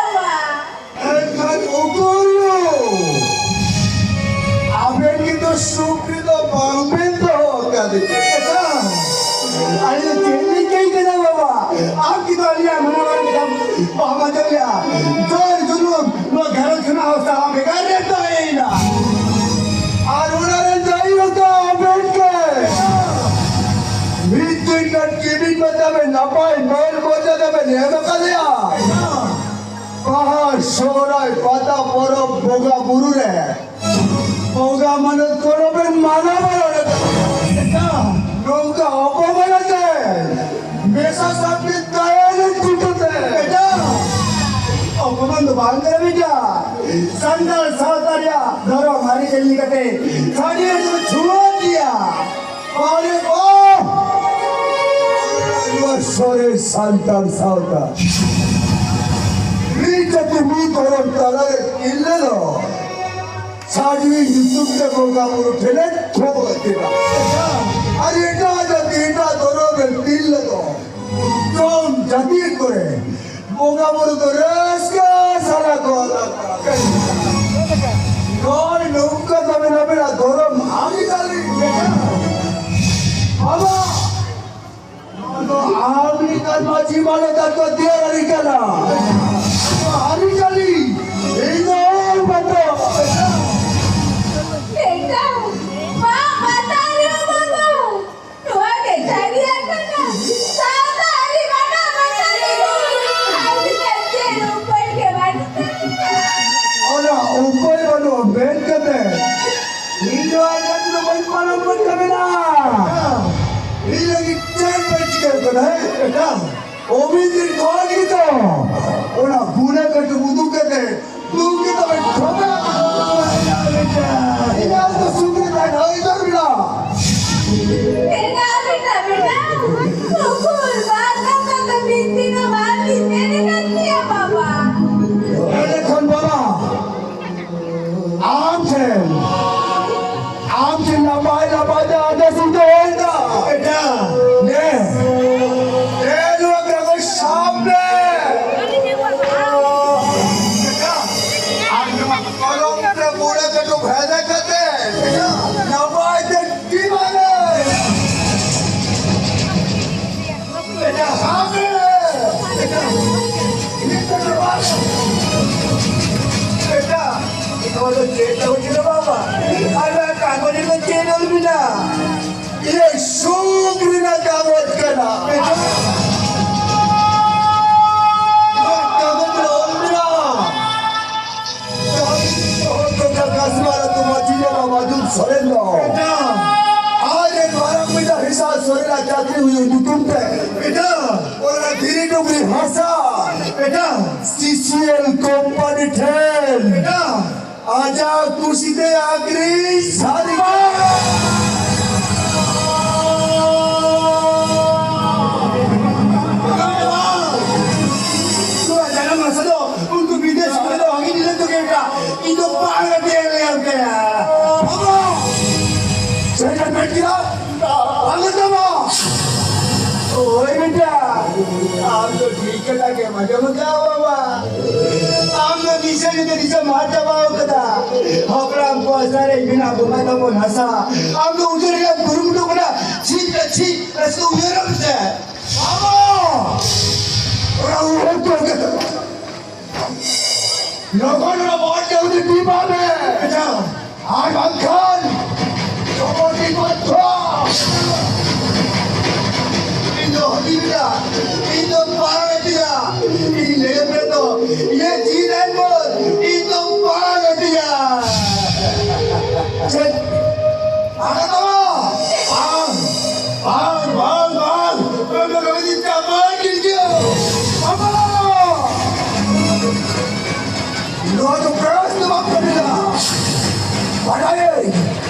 ᱡᱚᱨ ᱡᱩᱞᱩᱢ ᱱᱚᱣᱟ ᱜᱷᱟᱨᱚᱸᱡᱽ ᱠᱷᱚᱱᱟᱜ ᱦᱚᱸ ᱥᱟᱦᱟ ᱵᱷᱮᱜᱟᱨ ᱨᱮ ᱛᱟᱦᱮᱸᱭᱮᱱᱟ᱾ ᱟᱨ ᱚᱱᱟ ᱨᱮᱱ ᱫᱟᱹᱭᱤ ᱦᱚᱸᱛᱚ ᱟᱢ ᱜᱮ᱾ ᱢᱤᱫ ᱫᱤᱱ ᱜᱟᱱ ᱠᱤᱢᱤᱱ ᱢᱮᱛᱟᱢᱮ ᱱᱟᱯᱟᱭ ᱢᱟᱹᱱ ᱢᱚᱨᱡᱟᱫᱟ ᱵᱮᱱ ᱮᱢ ᱟᱠᱟᱫᱮᱭᱟ᱾ ᱵᱟᱦᱟ, ᱥᱚᱦᱨᱟᱭ, ᱯᱟᱛᱟ ᱯᱚᱨᱚᱵᱽ, ᱵᱚᱸᱜᱟ ᱵᱩᱨᱩ ᱨᱮ ᱵᱚᱸᱜᱟ ᱢᱟᱱᱚᱛ ᱠᱚ ᱵᱮᱱ ᱢᱟᱱᱟ ᱵᱟᱨᱚᱱ ᱮᱫᱟ᱾ ᱱᱚᱝᱠᱟ ᱚᱯᱚᱢᱟᱱ ᱟᱛᱮ ᱢᱮᱥᱟ ᱥᱟᱹᱯᱤ ᱫᱟᱭᱟ ᱨᱮ ᱠᱩᱴᱟᱹᱛᱮ᱾ ᱚᱯᱚᱢᱟᱱ ᱫᱚ ᱵᱟᱝ ᱠᱟᱱᱟ ᱵᱮᱴᱟ᱾ ᱥᱟᱱᱛᱟᱲ ᱥᱟᱶᱛᱟ ᱨᱮᱭᱟᱜ ᱫᱷᱚᱨᱚᱢ ᱟᱹᱨᱤᱪᱟᱹᱞᱤ ᱠᱟᱛᱮ ᱥᱟᱹᱨᱤ ᱟᱹᱨᱤ ᱪᱷᱩᱲᱟᱹᱣ ᱜᱮᱭᱟ᱾ ᱟᱨᱮ ᱵᱟᱦ! ᱱᱚᱣᱟ ᱥᱚᱨᱮᱥ ᱥᱟᱱᱛᱟᱲ ᱥᱟᱶᱛᱟ ᱢᱤᱫ ᱡᱟᱹᱛᱤ ᱢᱤᱫ ᱫᱷᱚᱨᱚᱢ ᱛᱟᱞᱟᱨᱮ ᱛᱤᱨᱞᱟᱹ ᱫᱚ ᱥᱟᱹᱨᱤ ᱧᱩᱛᱩᱢ ᱛᱮ ᱵᱚᱸᱜᱟ ᱵᱩᱨᱩ ᱴᱷᱮᱱᱮ ᱛᱷᱚᱯ ᱟᱹᱛᱤᱨᱟ᱾ ᱟᱨ ᱮᱴᱟᱜ ᱡᱟᱹᱛᱤ ᱮᱴᱟᱜ ᱫᱷᱚᱨᱚᱢ ᱨᱮᱱ ᱛᱤᱨᱞᱟᱹ ᱫᱚ ᱡᱚᱢ ᱡᱟᱹᱛᱤ ᱠᱚᱨᱮ ᱵᱚᱸᱜᱟ ᱵᱩᱨᱩ ᱫᱚ ᱨᱟᱹᱥᱠᱟᱹ ᱥᱟᱞᱟᱜ ᱠᱚ ᱟᱞᱟᱜᱟ᱾ ᱱᱚᱜᱼᱚᱭ ᱱᱚᱝᱠᱟ ᱛᱟᱵᱮᱱ ᱟᱵᱮᱱᱟᱜ ᱫᱷᱚᱨᱚᱢ ᱟᱹᱨᱤᱪᱟᱹᱞᱤ ᱢᱮᱱᱟᱜᱼᱟ᱾ ᱵᱟᱵᱟ, ᱱᱚᱣᱟ ᱫᱚ ᱟᱢ ᱞᱮᱠᱟᱱ ᱢᱟᱹᱡᱷᱤ ᱢᱟᱱᱚᱛ ᱟᱨ ᱠᱚ ᱛᱮᱭᱟᱨ ᱟᱹᱨᱤ ᱠᱟᱱᱟ᱾ ᱱᱚᱣᱟ ᱟᱹᱨᱤᱪᱟᱹᱞᱤ ᱤᱧ ᱫᱚ ᱚᱞ ᱵᱟᱛᱟ᱾ ᱵᱮᱴᱟ, ᱵᱟᱝ ᱵᱟᱛᱟ ᱨᱮᱦᱚᱸ ᱵᱟᱵᱟ᱾ ᱱᱚᱣᱟ ᱜᱮ ᱥᱟᱹᱨᱤᱭᱟᱜ ᱠᱟᱱᱟ᱾ ᱥᱟᱶᱛᱟ ᱟᱹᱨᱤ ᱢᱟᱱᱟᱣ ᱵᱟᱛᱟᱣ ᱞᱟᱹᱜᱤᱫ ᱟᱹᱰᱤ ᱜᱟᱱ ᱪᱮᱫ ᱩᱯᱟᱹᱭ ᱜᱮ ᱵᱟᱹᱱᱩᱜ ᱛᱟᱞᱮᱭᱟ᱾ ᱚᱱᱟ ᱩᱯᱟᱹᱭ ᱵᱟᱹᱱᱩᱜᱼᱟ ᱢᱮᱱ ᱠᱟᱛᱮ ᱤᱧ ᱫᱚ ᱟᱡ ᱟᱹᱛᱩ ᱫᱚ ᱵᱟᱹᱧ ᱯᱟᱞᱚᱱ ᱜᱚᱫ ᱠᱟᱵᱮᱱᱟ᱾ ᱤᱧ ᱞᱟᱹᱜᱤᱫ ᱪᱮᱫ ᱯᱮ ᱪᱤᱠᱟᱹ ᱠᱟᱫᱟ, ᱦᱮᱸ? ᱮᱴᱟᱜ ᱚᱵᱤᱱᱫᱤᱨ ᱠᱚᱲᱟ ᱜᱤᱫᱽᱨᱟᱹ ᱚᱱᱟ ᱵᱩᱱᱟ ᱠᱟᱹᱴᱩᱵ ᱩᱫᱩᱜ ᱠᱟᱛᱮ ᱫᱩᱠ ᱜᱮ ᱛᱟᱵᱮ ᱴᱷᱚᱠᱟ᱾ ᱤᱧᱟᱹᱜ ᱫᱚ ᱥᱩᱠ ᱨᱮ ᱛᱟᱦᱮᱱ ᱦᱚᱭ ᱫᱚᱨ ᱢᱮᱱᱟᱜᱼᱟ᱾ ᱵᱮᱴᱟ, ᱵᱮᱴᱟ, ᱵᱮᱴᱟ, ᱩᱠᱩᱨ ᱵᱟᱨ ᱠᱟᱛᱷᱟ ᱫᱚ ᱵᱤᱱᱛᱤ ᱫᱚ ᱵᱟᱝ ᱵᱤᱱ ᱢᱮᱱ ᱠᱟᱫ ᱜᱮᱭᱟ ᱵᱟᱵᱟ᱾ ᱮᱸᱰᱮᱠᱷᱟᱱ ᱵᱟᱵᱟ, ᱟᱢ ᱴᱷᱮᱱ, ᱟᱢ ᱴᱷᱮᱱ ᱱᱟᱯᱟᱭ ᱱᱟᱯᱟᱭ ᱛᱮ ᱟᱨᱫᱟᱥ ᱤᱧ ᱫᱚᱦᱚᱭᱮᱫᱟ᱾ ᱵᱮᱴᱟ᱾ ᱱᱮ, ᱱᱮ ᱱᱚᱣᱟ ᱠᱟᱜᱚᱡᱽ ᱥᱟᱵ ᱢᱮ᱾ ᱵᱮᱴᱟ, ᱱᱚᱣᱟ ᱫᱚ ᱪᱮᱫ ᱛᱟᱵᱚ ᱪᱮᱫ ᱦᱚᱸ ᱵᱟᱝ? ᱟᱨ ᱱᱚᱣᱟ ᱠᱟᱜᱚᱡᱽ ᱨᱮᱫᱚ ᱪᱮᱫ ᱚᱞ ᱢᱮᱱᱟᱜᱼᱟ? ᱤᱧᱟᱹᱜ ᱥᱩᱠ ᱨᱮᱱᱟᱜ ᱠᱟᱜᱚᱡᱽ ᱠᱟᱱᱟ᱾ ᱵᱮᱴᱟ, ᱱᱚᱣᱟ ᱠᱟᱜᱚᱡᱽ ᱨᱮ ᱚᱞ ᱢᱮᱱᱟᱜᱼᱟ, ᱠᱟᱹᱢᱤ ᱥᱚᱦᱚᱨ ᱴᱚᱴᱷᱟ ᱠᱟᱥᱢᱟᱨ ᱟᱹᱛᱩ ᱢᱟᱹᱡᱷᱤ ᱵᱟᱵᱟ ᱢᱟᱫᱷᱩ ᱥᱚᱨᱮᱱ ᱫᱚ ᱵᱮᱴᱟ, ᱟᱡ ᱨᱮᱱ ᱢᱟᱨᱟᱝ ᱵᱮᱴᱟ ᱦᱮᱥᱟ ᱥᱚᱨᱮᱱᱟᱜ ᱪᱟᱹᱠᱨᱤ ᱦᱩᱭᱩᱜ ᱧᱩᱛᱩᱢ ᱛᱮ ᱵᱮᱴᱟ, ᱚᱱᱟ ᱫᱷᱤᱨᱤ ᱰᱩᱝᱨᱤ ᱦᱟᱥᱟ ᱵᱮᱴᱟ, ᱥᱤ ᱥᱤ ᱮᱞ ᱠᱳᱢᱯᱟᱱᱤ ᱴᱷᱮᱱ ᱵᱮᱴᱟ, ᱟᱡᱟᱜ ᱠᱩᱥᱤ ᱛᱮ ᱟᱹᱠᱷᱨᱤᱧ ᱥᱟᱹᱨᱤ ᱠᱮᱫᱟ᱾ ᱱᱚᱣᱟ ᱡᱟᱱᱟᱢ ᱦᱟᱥᱟ ᱫᱚ ᱩᱱᱠᱩ ᱵᱤᱫᱮᱥᱤ ᱠᱚ ᱫᱚ ᱵᱷᱟᱜᱤ ᱧᱮᱞ ᱛᱮᱜᱮ ᱵᱮᱴᱟ, ᱤᱧ ᱫᱚ ᱵᱟᱝ ᱜᱟᱛᱮ ᱞᱟᱹᱭᱟᱢ ᱠᱟᱱᱟ᱾ ᱵᱟᱵᱟ! ᱪᱮᱫ ᱮᱢ ᱢᱮᱱ ᱠᱮᱫᱟ? ᱵᱟᱝ ᱜᱟᱛᱮ ᱢᱟ! ᱳᱭ ᱵᱮᱴᱟ, ᱟᱢ ᱫᱚ ᱴᱷᱤᱠ ᱠᱟᱛᱷᱟ ᱜᱮᱢ ᱟᱸᱡᱚᱢ ᱟᱠᱟᱫᱼᱟ ᱵᱟᱵᱟ᱾ ᱟᱢ ᱫᱚ ᱫᱤᱥᱟᱹ ᱜᱮ ᱫᱤᱥᱟᱹᱢ ᱟᱫ ᱪᱟᱵᱟ ᱟᱠᱟᱫᱟ᱾ ᱦᱟᱯᱲᱟᱢ ᱠᱚ ᱟᱥᱲᱟ ᱨᱮ ᱢᱮᱱᱟᱜ ᱵᱚᱸᱜᱟ ᱛᱟᱵᱚᱱ ᱦᱟᱥᱟ᱾ ᱟᱢ ᱫᱚ ᱩᱡᱟᱹᱲ ᱨᱮᱭᱟᱜ ᱠᱩᱨᱩᱢᱩᱴᱩ ᱠᱟᱱᱟ᱾ ᱪᱷᱤ ᱨᱮ ᱪᱷᱤ, ᱱᱟᱥᱮ ᱩᱭᱦᱟᱹᱨ ᱢᱮᱥᱮ᱾ ᱵᱟᱵᱟ! ᱚᱱᱟ ᱩᱭᱦᱟᱹᱨ ᱠᱚ ᱞᱚᱜᱚᱱ ᱚᱱᱟ ᱵᱚᱦᱚᱜ ᱡᱟᱹᱣᱫᱤ ᱴᱤᱯᱟᱹᱣ ᱢᱮ᱾ ᱟᱪᱪᱷᱟ᱾ ᱟᱨ ᱵᱟᱝᱠᱷᱟᱱ ᱡᱚᱵᱚᱨ ᱴᱤᱯᱟᱹᱣ ᱛᱷᱚ᱾ ᱤᱧ ᱫᱚ ᱦᱩᱫᱤᱧ ᱞᱮᱫᱟ, ᱤᱧ ᱫᱚ ᱯᱟᱲᱟᱣ ᱮᱫ ᱛᱤᱧᱟ᱾ ᱤᱧ ᱞᱟᱹᱭ ᱟᱯᱮ ᱫᱚ, ᱤᱧᱟᱹᱜ ᱡᱤᱣᱤ ᱨᱮᱱ ᱵᱚᱞ, ᱤᱧ ᱫᱚ ᱯᱟᱲᱟᱣ ᱮᱫ ᱛᱤᱧᱟ᱾ ᱪᱮᱫ? ᱟᱨ ᱫᱚ ᱵᱟᱝ, ᱵᱟᱝ, ᱵᱟᱝ, ᱵᱟᱝ, ᱵᱟᱝ, ᱵᱟᱝ, ᱵᱟᱝ, ᱪᱟᱵᱟ ᱠᱮᱫ ᱜᱮᱭᱟ᱾ ᱵᱟᱵᱟ! ᱱᱚᱣᱟ ᱫᱚ ᱵᱨᱟᱥ ᱫᱚ ᱵᱟᱝ ᱠᱟᱹᱢᱤᱭᱟ᱾ ᱵᱟᱰᱟᱭᱟᱹᱧ,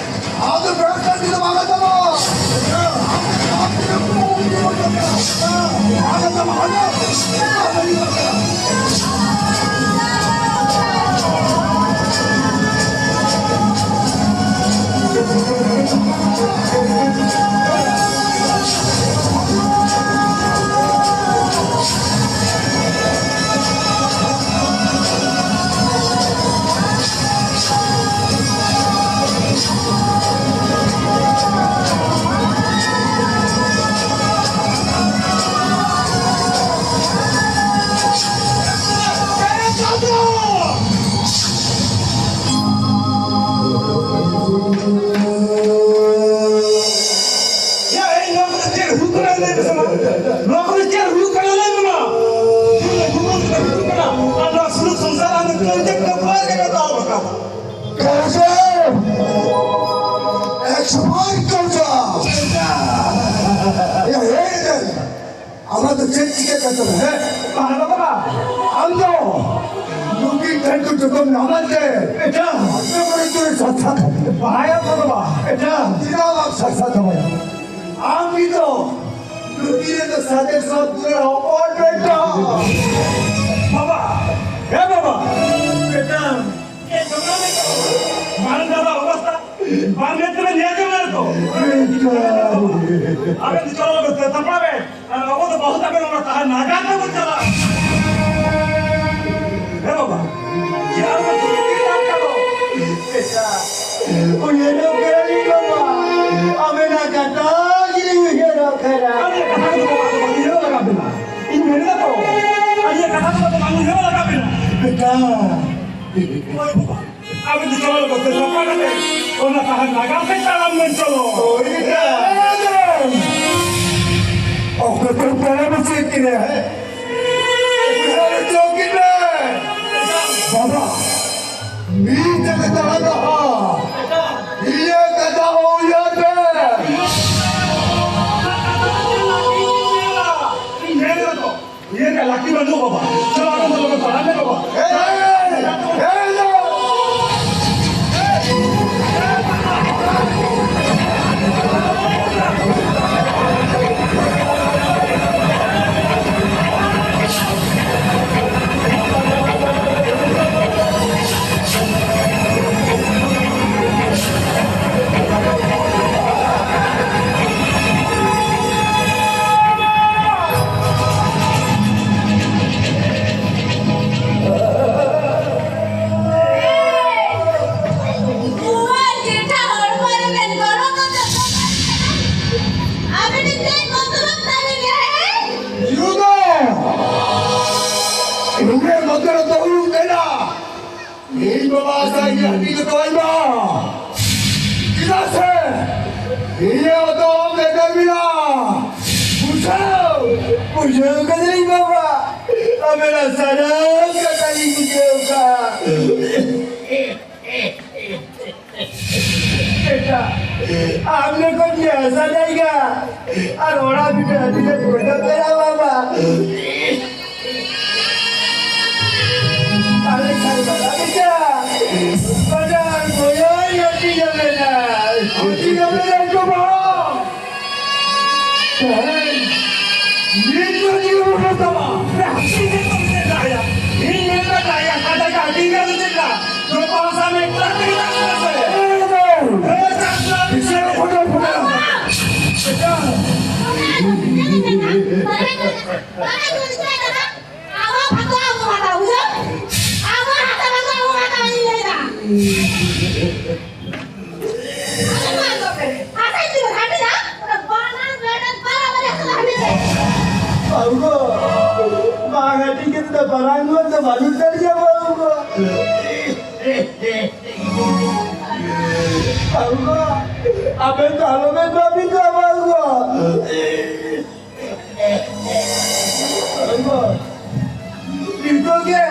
ᱟᱢ ᱫᱚ ᱵᱨᱟᱥ ᱠᱟᱹᱢᱤ ᱫᱚ ᱵᱟᱝ ᱛᱟᱢᱟ᱾ ᱟᱢ ᱫᱚ ᱵᱨᱟᱥ ᱠᱟᱹᱢᱤ ᱫᱚ ᱵᱟᱝ ᱛᱟᱢᱟ᱾ ᱭᱟ, ᱮᱭ, ᱱᱚᱣᱟ ᱠᱚᱫᱚ ᱪᱮᱫ ᱦᱩᱭᱩᱜ ᱠᱟᱱᱟ ᱞᱟᱹᱭ ᱢᱮᱥᱮ ᱢᱟ? ᱱᱚᱣᱟ ᱠᱚᱫᱚ ᱪᱮᱫ ᱦᱩᱭᱩᱜ ᱠᱟᱱᱟ ᱞᱟᱹᱭ ᱢᱮ ᱢᱟ? ᱡᱩᱞ ᱦᱩᱭᱩᱜ ᱠᱟᱱᱟ᱾ ᱟᱨ ᱱᱚᱣᱟ ᱥᱩᱞᱩᱠ ᱥᱚᱝᱥᱟᱨ ᱟᱢ ᱫᱚ ᱠᱟᱹᱣᱡᱟᱹ ᱠᱟᱹᱯᱟᱹᱨ ᱜᱮ ᱠᱟᱴᱟᱣ ᱟᱠᱟᱫ᱾ ᱠᱟᱡᱚᱞ! ᱮᱠᱥᱚ ᱵᱟᱨ ᱠᱟᱡᱚᱞ! ᱮᱭᱟ, ᱦᱮᱡ ᱮᱱ᱾ ᱟᱢᱟᱜ ᱫᱚ ᱪᱮᱫ ᱪᱤᱠᱟᱹᱜ ᱠᱟᱱ ᱛᱟᱢᱟ, ᱦᱮᱸ? ᱵᱟᱝ ᱫᱚ ᱵᱟᱵᱟ, ᱟᱢ ᱫᱚ ᱱᱩᱠᱤᱱ ᱴᱷᱮᱱ ᱠᱚ ᱡᱚᱛᱚᱢ ᱧᱟᱢᱟ ᱪᱮ? ᱮᱴᱟ᱾ ᱟᱯᱮ ᱠᱚᱨᱮ ᱪᱚᱭ ᱥᱟᱛᱥᱟᱛ ᱛᱟᱢᱟ᱾ ᱵᱟᱭᱟ ᱫᱚ ᱵᱟᱵᱟ, ᱮᱴᱟ᱾ ᱪᱮᱫᱟᱜ ᱵᱟᱢ ᱥᱟᱛᱥᱟᱛ ᱛᱟᱢᱟ? ᱟᱢ ᱜᱮ ᱫᱚ ᱱᱩᱠᱤᱱ ᱨᱮᱱ ᱫᱚ ᱥᱟᱫᱮ ᱥᱟᱛ ᱫᱩᱞᱟᱹᱲ ᱦᱚᱯᱚᱱ ᱵᱮᱴᱟ᱾ ᱵᱟᱵᱟ, ᱦᱮ ᱵᱟᱵᱟ, ᱮᱴᱟ᱾ ᱢᱟᱨᱟᱝ ᱫᱟᱫᱟ ᱚᱵᱚᱥᱛᱟ ᱵᱟᱝ ᱢᱮᱫ ᱛᱮᱵᱮᱱ ᱧᱮᱞ ᱧᱟᱢ ᱞᱮᱫ ᱠᱚ᱾ ᱟᱵᱮᱱ ᱫᱚ ᱪᱚᱞᱚ ᱞᱚᱜᱚᱱ ᱛᱮ ᱥᱟᱯᱲᱟᱣ ᱵᱮᱱ᱾ ᱟᱨ ᱟᱵᱚ ᱫᱚ ᱵᱟᱹᱦᱩ ᱛᱟᱵᱮᱱ ᱚᱱᱟ ᱛᱟᱦᱮᱸ ᱱᱟᱜᱟᱨ ᱛᱮᱵᱚᱱ ᱪᱟᱞᱟᱜᱼᱟ᱾ ᱦᱮ ᱵᱟᱵᱟ, ᱪᱮᱫ ᱟᱨ ᱵᱚᱱ ᱫᱩᱲᱩᱵ ᱠᱟᱱᱟ ᱚᱱᱠᱟ ᱫᱚ? ᱩᱭᱦᱟᱹᱨᱚᱜ ᱠᱟᱱᱟᱞᱤᱧ ᱵᱟᱵᱟ, ᱟᱵᱮᱱᱟᱜ ᱠᱟᱛᱷᱟ ᱜᱮᱞᱤᱧ ᱩᱭᱦᱟᱹᱨᱚᱜ ᱠᱟᱱᱟ᱾ ᱟᱨ ᱱᱤᱭᱟᱹ ᱠᱟᱛᱷᱟ ᱠᱚᱫᱚ ᱵᱟᱵᱟ ᱫᱚ ᱵᱟᱝ ᱩᱭᱦᱟᱹᱨᱚᱜ ᱞᱟᱜᱟᱣ ᱵᱮᱱᱟ᱾ ᱤᱧ ᱢᱮᱱ ᱮᱫᱟ ᱛᱚ, ᱟᱨ ᱱᱤᱭᱟᱹ ᱠᱟᱛᱷᱟ ᱠᱚᱫᱚ ᱵᱟᱝ ᱩᱭᱦᱟᱹᱨᱚᱜ ᱞᱟᱜᱟᱣ ᱵᱮᱱᱟ᱾ ᱵᱮᱴᱟ, ᱦᱳᱭ ᱵᱟᱵᱟ᱾ ᱟᱵᱮᱱ ᱫᱚ ᱪᱟᱞᱟᱣ ᱞᱟᱹᱜᱤᱫ ᱛᱮ ᱥᱟᱯᱲᱟᱣ ᱠᱟᱛᱮ ᱚᱱᱟ ᱥᱟᱦᱟᱨ ᱱᱟᱜᱟᱢ ᱥᱮᱫ ᱛᱟᱲᱟᱢ ᱵᱮᱱ ᱪᱚᱞᱚ᱾ ᱦᱳᱭ ᱵᱮᱴᱟ᱾ ᱚᱠᱚᱭ ᱠᱚ ᱛᱟᱲᱟᱢ ᱦᱚᱪᱚᱭᱮᱫ ᱠᱤᱱᱟ? ᱩᱭᱦᱟᱹᱨ ᱦᱚᱪᱚ ᱠᱤᱱᱟ᱾ ᱵᱟᱵᱟ, ᱢᱤᱫ ᱡᱟᱭᱜᱟ ᱛᱟᱲᱟᱢ ᱞᱟᱦᱟ᱾ ᱤᱧᱟᱹᱜ ᱠᱟᱛᱷᱟ ᱦᱚᱸ ᱩᱭᱦᱟᱹᱨ ᱢᱮ᱾ ᱤᱧ ᱢᱮᱱ ᱮᱫᱟ ᱛᱚ᱾ ᱤᱭᱟᱹ ᱨᱮᱭᱟᱜ ᱞᱟᱹᱠᱛᱤ ᱵᱟᱹᱱᱩᱜ ᱵᱟᱵᱟ᱾ ᱪᱚᱞᱚ, ᱟᱵᱚᱱ ᱫᱚ ᱞᱚᱜᱚᱱ ᱛᱟᱲᱟᱢ ᱢᱮ ᱵᱟᱵᱟ᱾ ᱦᱮᱸ, ᱦᱮᱸ, ᱦᱮᱸ, ᱦᱮᱸ᱾ ᱱᱚᱣᱟ ᱡᱮᱴᱷᱟ ᱦᱚᱲᱢᱚ ᱨᱮ ᱢᱮᱱ ᱜᱚᱲᱚ ᱠᱚ ᱡᱚᱛᱚ ᱠᱟᱱ ᱠᱟᱱᱟ᱾ ᱟᱵᱮᱱ ᱪᱮᱫ ᱢᱚᱛᱞᱚᱵ ᱛᱟᱵᱮᱱ ᱨᱮ? ᱡᱩᱫᱟᱹ! ᱤᱧᱟᱹᱜ ᱢᱚᱛᱞᱚᱵ ᱫᱚ ᱦᱩᱭᱩᱜ ᱠᱟᱱᱟ ᱤᱧ ᱵᱟᱵᱟ ᱥᱟᱶ ᱤᱧ ᱦᱟᱹᱴᱤᱧ ᱠᱟᱛᱮ ᱤᱧ ᱢᱟ᱾ ᱪᱮᱫᱟᱜ ᱥᱮ ᱤᱧᱟᱹᱜ ᱫᱚ ᱟᱢ ᱞᱮᱠᱟ ᱢᱮᱱᱟᱜᱼᱟ᱾ ᱵᱩᱡᱷᱟᱹᱣ? ᱵᱩᱡᱷᱟᱹᱣ ᱠᱟᱹᱫᱟᱹᱧ ᱵᱟᱵᱟ, ᱟᱵᱮᱱᱟᱜ ᱥᱟᱱᱟᱢ ᱠᱟᱛᱷᱟ ᱞᱤᱧ ᱵᱩᱡᱷᱟᱹᱣ ᱠᱟᱜᱼᱟ᱾ ᱵᱮᱴᱟ, ᱟᱢ ᱞᱮᱠᱟᱱ ᱡᱟᱦᱟᱸ ᱡᱟᱭᱜᱟ ᱟᱨ ᱚᱲᱟᱜ ᱵᱤᱴᱟᱹ ᱦᱟᱹᱴᱤᱧ ᱨᱮ ᱯᱷᱳᱴᱳ ᱯᱮᱲᱟ ᱵᱟᱵᱟ᱾ ᱟᱞᱮ ᱠᱷᱟᱱ ᱵᱟᱵᱟ ᱵᱤᱴᱟᱹ, ᱵᱟᱡᱟᱨ ᱵᱚᱭᱚᱭ ᱦᱟᱹᱴᱤᱧ ᱟᱞᱮ ᱱᱟ᱾ ᱦᱟᱹᱴᱤᱧ ᱟᱞᱮ ᱱᱟ ᱡᱚᱢᱟ᱾ ᱛᱮᱦᱮᱧ ᱱᱤᱛ ᱫᱚ ᱡᱤᱣᱤ ᱵᱚᱫᱚᱞ ᱛᱟᱢᱟ᱾ ᱤᱧ ᱢᱮᱱ ᱫᱟᱲᱮᱭᱟᱜᱼᱟ, ᱤᱧ ᱢᱮᱱ ᱫᱟᱲᱮᱭᱟᱜᱼᱟ, ᱠᱟᱛᱷᱟ ᱠᱟᱹᱴᱤᱡ ᱜᱟᱱ ᱪᱮᱫ ᱞᱮᱠᱟ? ᱱᱚᱣᱟ ᱯᱟᱦᱴᱟ ᱢᱤᱫ ᱠᱟᱛᱷᱟ ᱜᱮ ᱵᱟᱝ ᱠᱟᱱᱟ ᱥᱮ? ᱮᱠᱫᱚᱢ᱾ ᱦᱮᱸ, ᱪᱟᱥ ᱵᱟᱥ ᱵᱤᱥᱤ ᱨᱚᱠᱚᱢ ᱫᱚ ᱯᱷᱳᱴᱳ᱾ ᱟᱵᱚ ᱵᱷᱟᱜᱚ ᱟᱵᱚ ᱦᱟᱛᱟᱣ, ᱵᱩᱡᱷᱟᱹᱣ? ᱟᱵᱚ ᱦᱟᱛᱟᱣ ᱵᱷᱟᱜᱚ ᱟᱵᱚ ᱦᱟᱛᱟᱣ, ᱤᱧ ᱞᱟᱹᱭ ᱫᱟ᱾ ᱵᱟᱹᱵᱩ ᱜᱚ, ᱵᱟᱝ ᱦᱟᱹᱴᱤᱧ ᱠᱟᱛᱮ ᱫᱚ ᱵᱟᱨᱟᱝ ᱜᱚ ᱫᱚ ᱵᱟᱹᱱᱩᱜ ᱛᱟᱞᱤᱧᱟ ᱵᱟᱹᱵᱩ ᱜᱚ᱾ ᱵᱟᱹᱵᱩ ᱜᱚ, ᱟᱵᱮᱱ ᱫᱚ ᱟᱞᱚᱵᱮᱱ ᱵᱷᱟᱹᱵᱤᱛᱚᱜᱼᱟ ᱵᱟᱹᱵᱩ ᱜᱚ᱾ ᱱᱤᱛᱚᱜ ᱜᱮ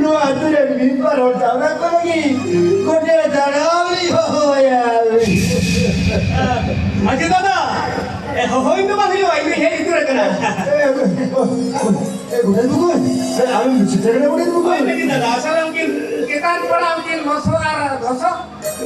ᱱᱚᱣᱟ ᱟᱹᱛᱩ ᱨᱮ ᱢᱤᱫ ᱵᱟᱨ ᱦᱚᱲ ᱡᱟᱣᱨᱟ ᱠᱚ ᱞᱟᱹᱜᱤᱫ ᱜᱚᱴᱮ ᱫᱟᱬᱟᱱ ᱞᱤᱧ ᱦᱚᱦᱚᱭᱟ᱾ ᱢᱟᱹᱡᱷᱤ ᱫᱟᱫᱟ, ᱮ, ᱦᱚᱦᱚ ᱤᱧ ᱫᱚ ᱵᱟᱝ ᱦᱩᱭᱩᱜᱼᱟ, ᱤᱧ ᱫᱚ ᱦᱮᱡ ᱩᱛᱟᱹᱨ ᱟᱠᱟᱱᱟ᱾ ᱮ, ᱮ, ᱜᱚᱰᱮᱛ ᱵᱩᱠᱩ, ᱮ, ᱟᱢᱮᱢ ᱥᱮᱴᱮᱨ ᱠᱟᱱᱟ ᱜᱚᱰᱮᱛ ᱵᱩᱠᱩ? ᱦᱳᱭ, ᱞᱟᱹᱜᱤᱫ ᱫᱟᱫᱟ, ᱟᱥᱚᱞᱮ ᱩᱱᱠᱤᱱ ᱪᱮᱛᱟᱱ ᱯᱟᱲᱟ ᱩᱱᱠᱤᱱ ᱞᱚᱥᱚᱫ ᱟᱨ ᱫᱷᱚᱥᱚᱫ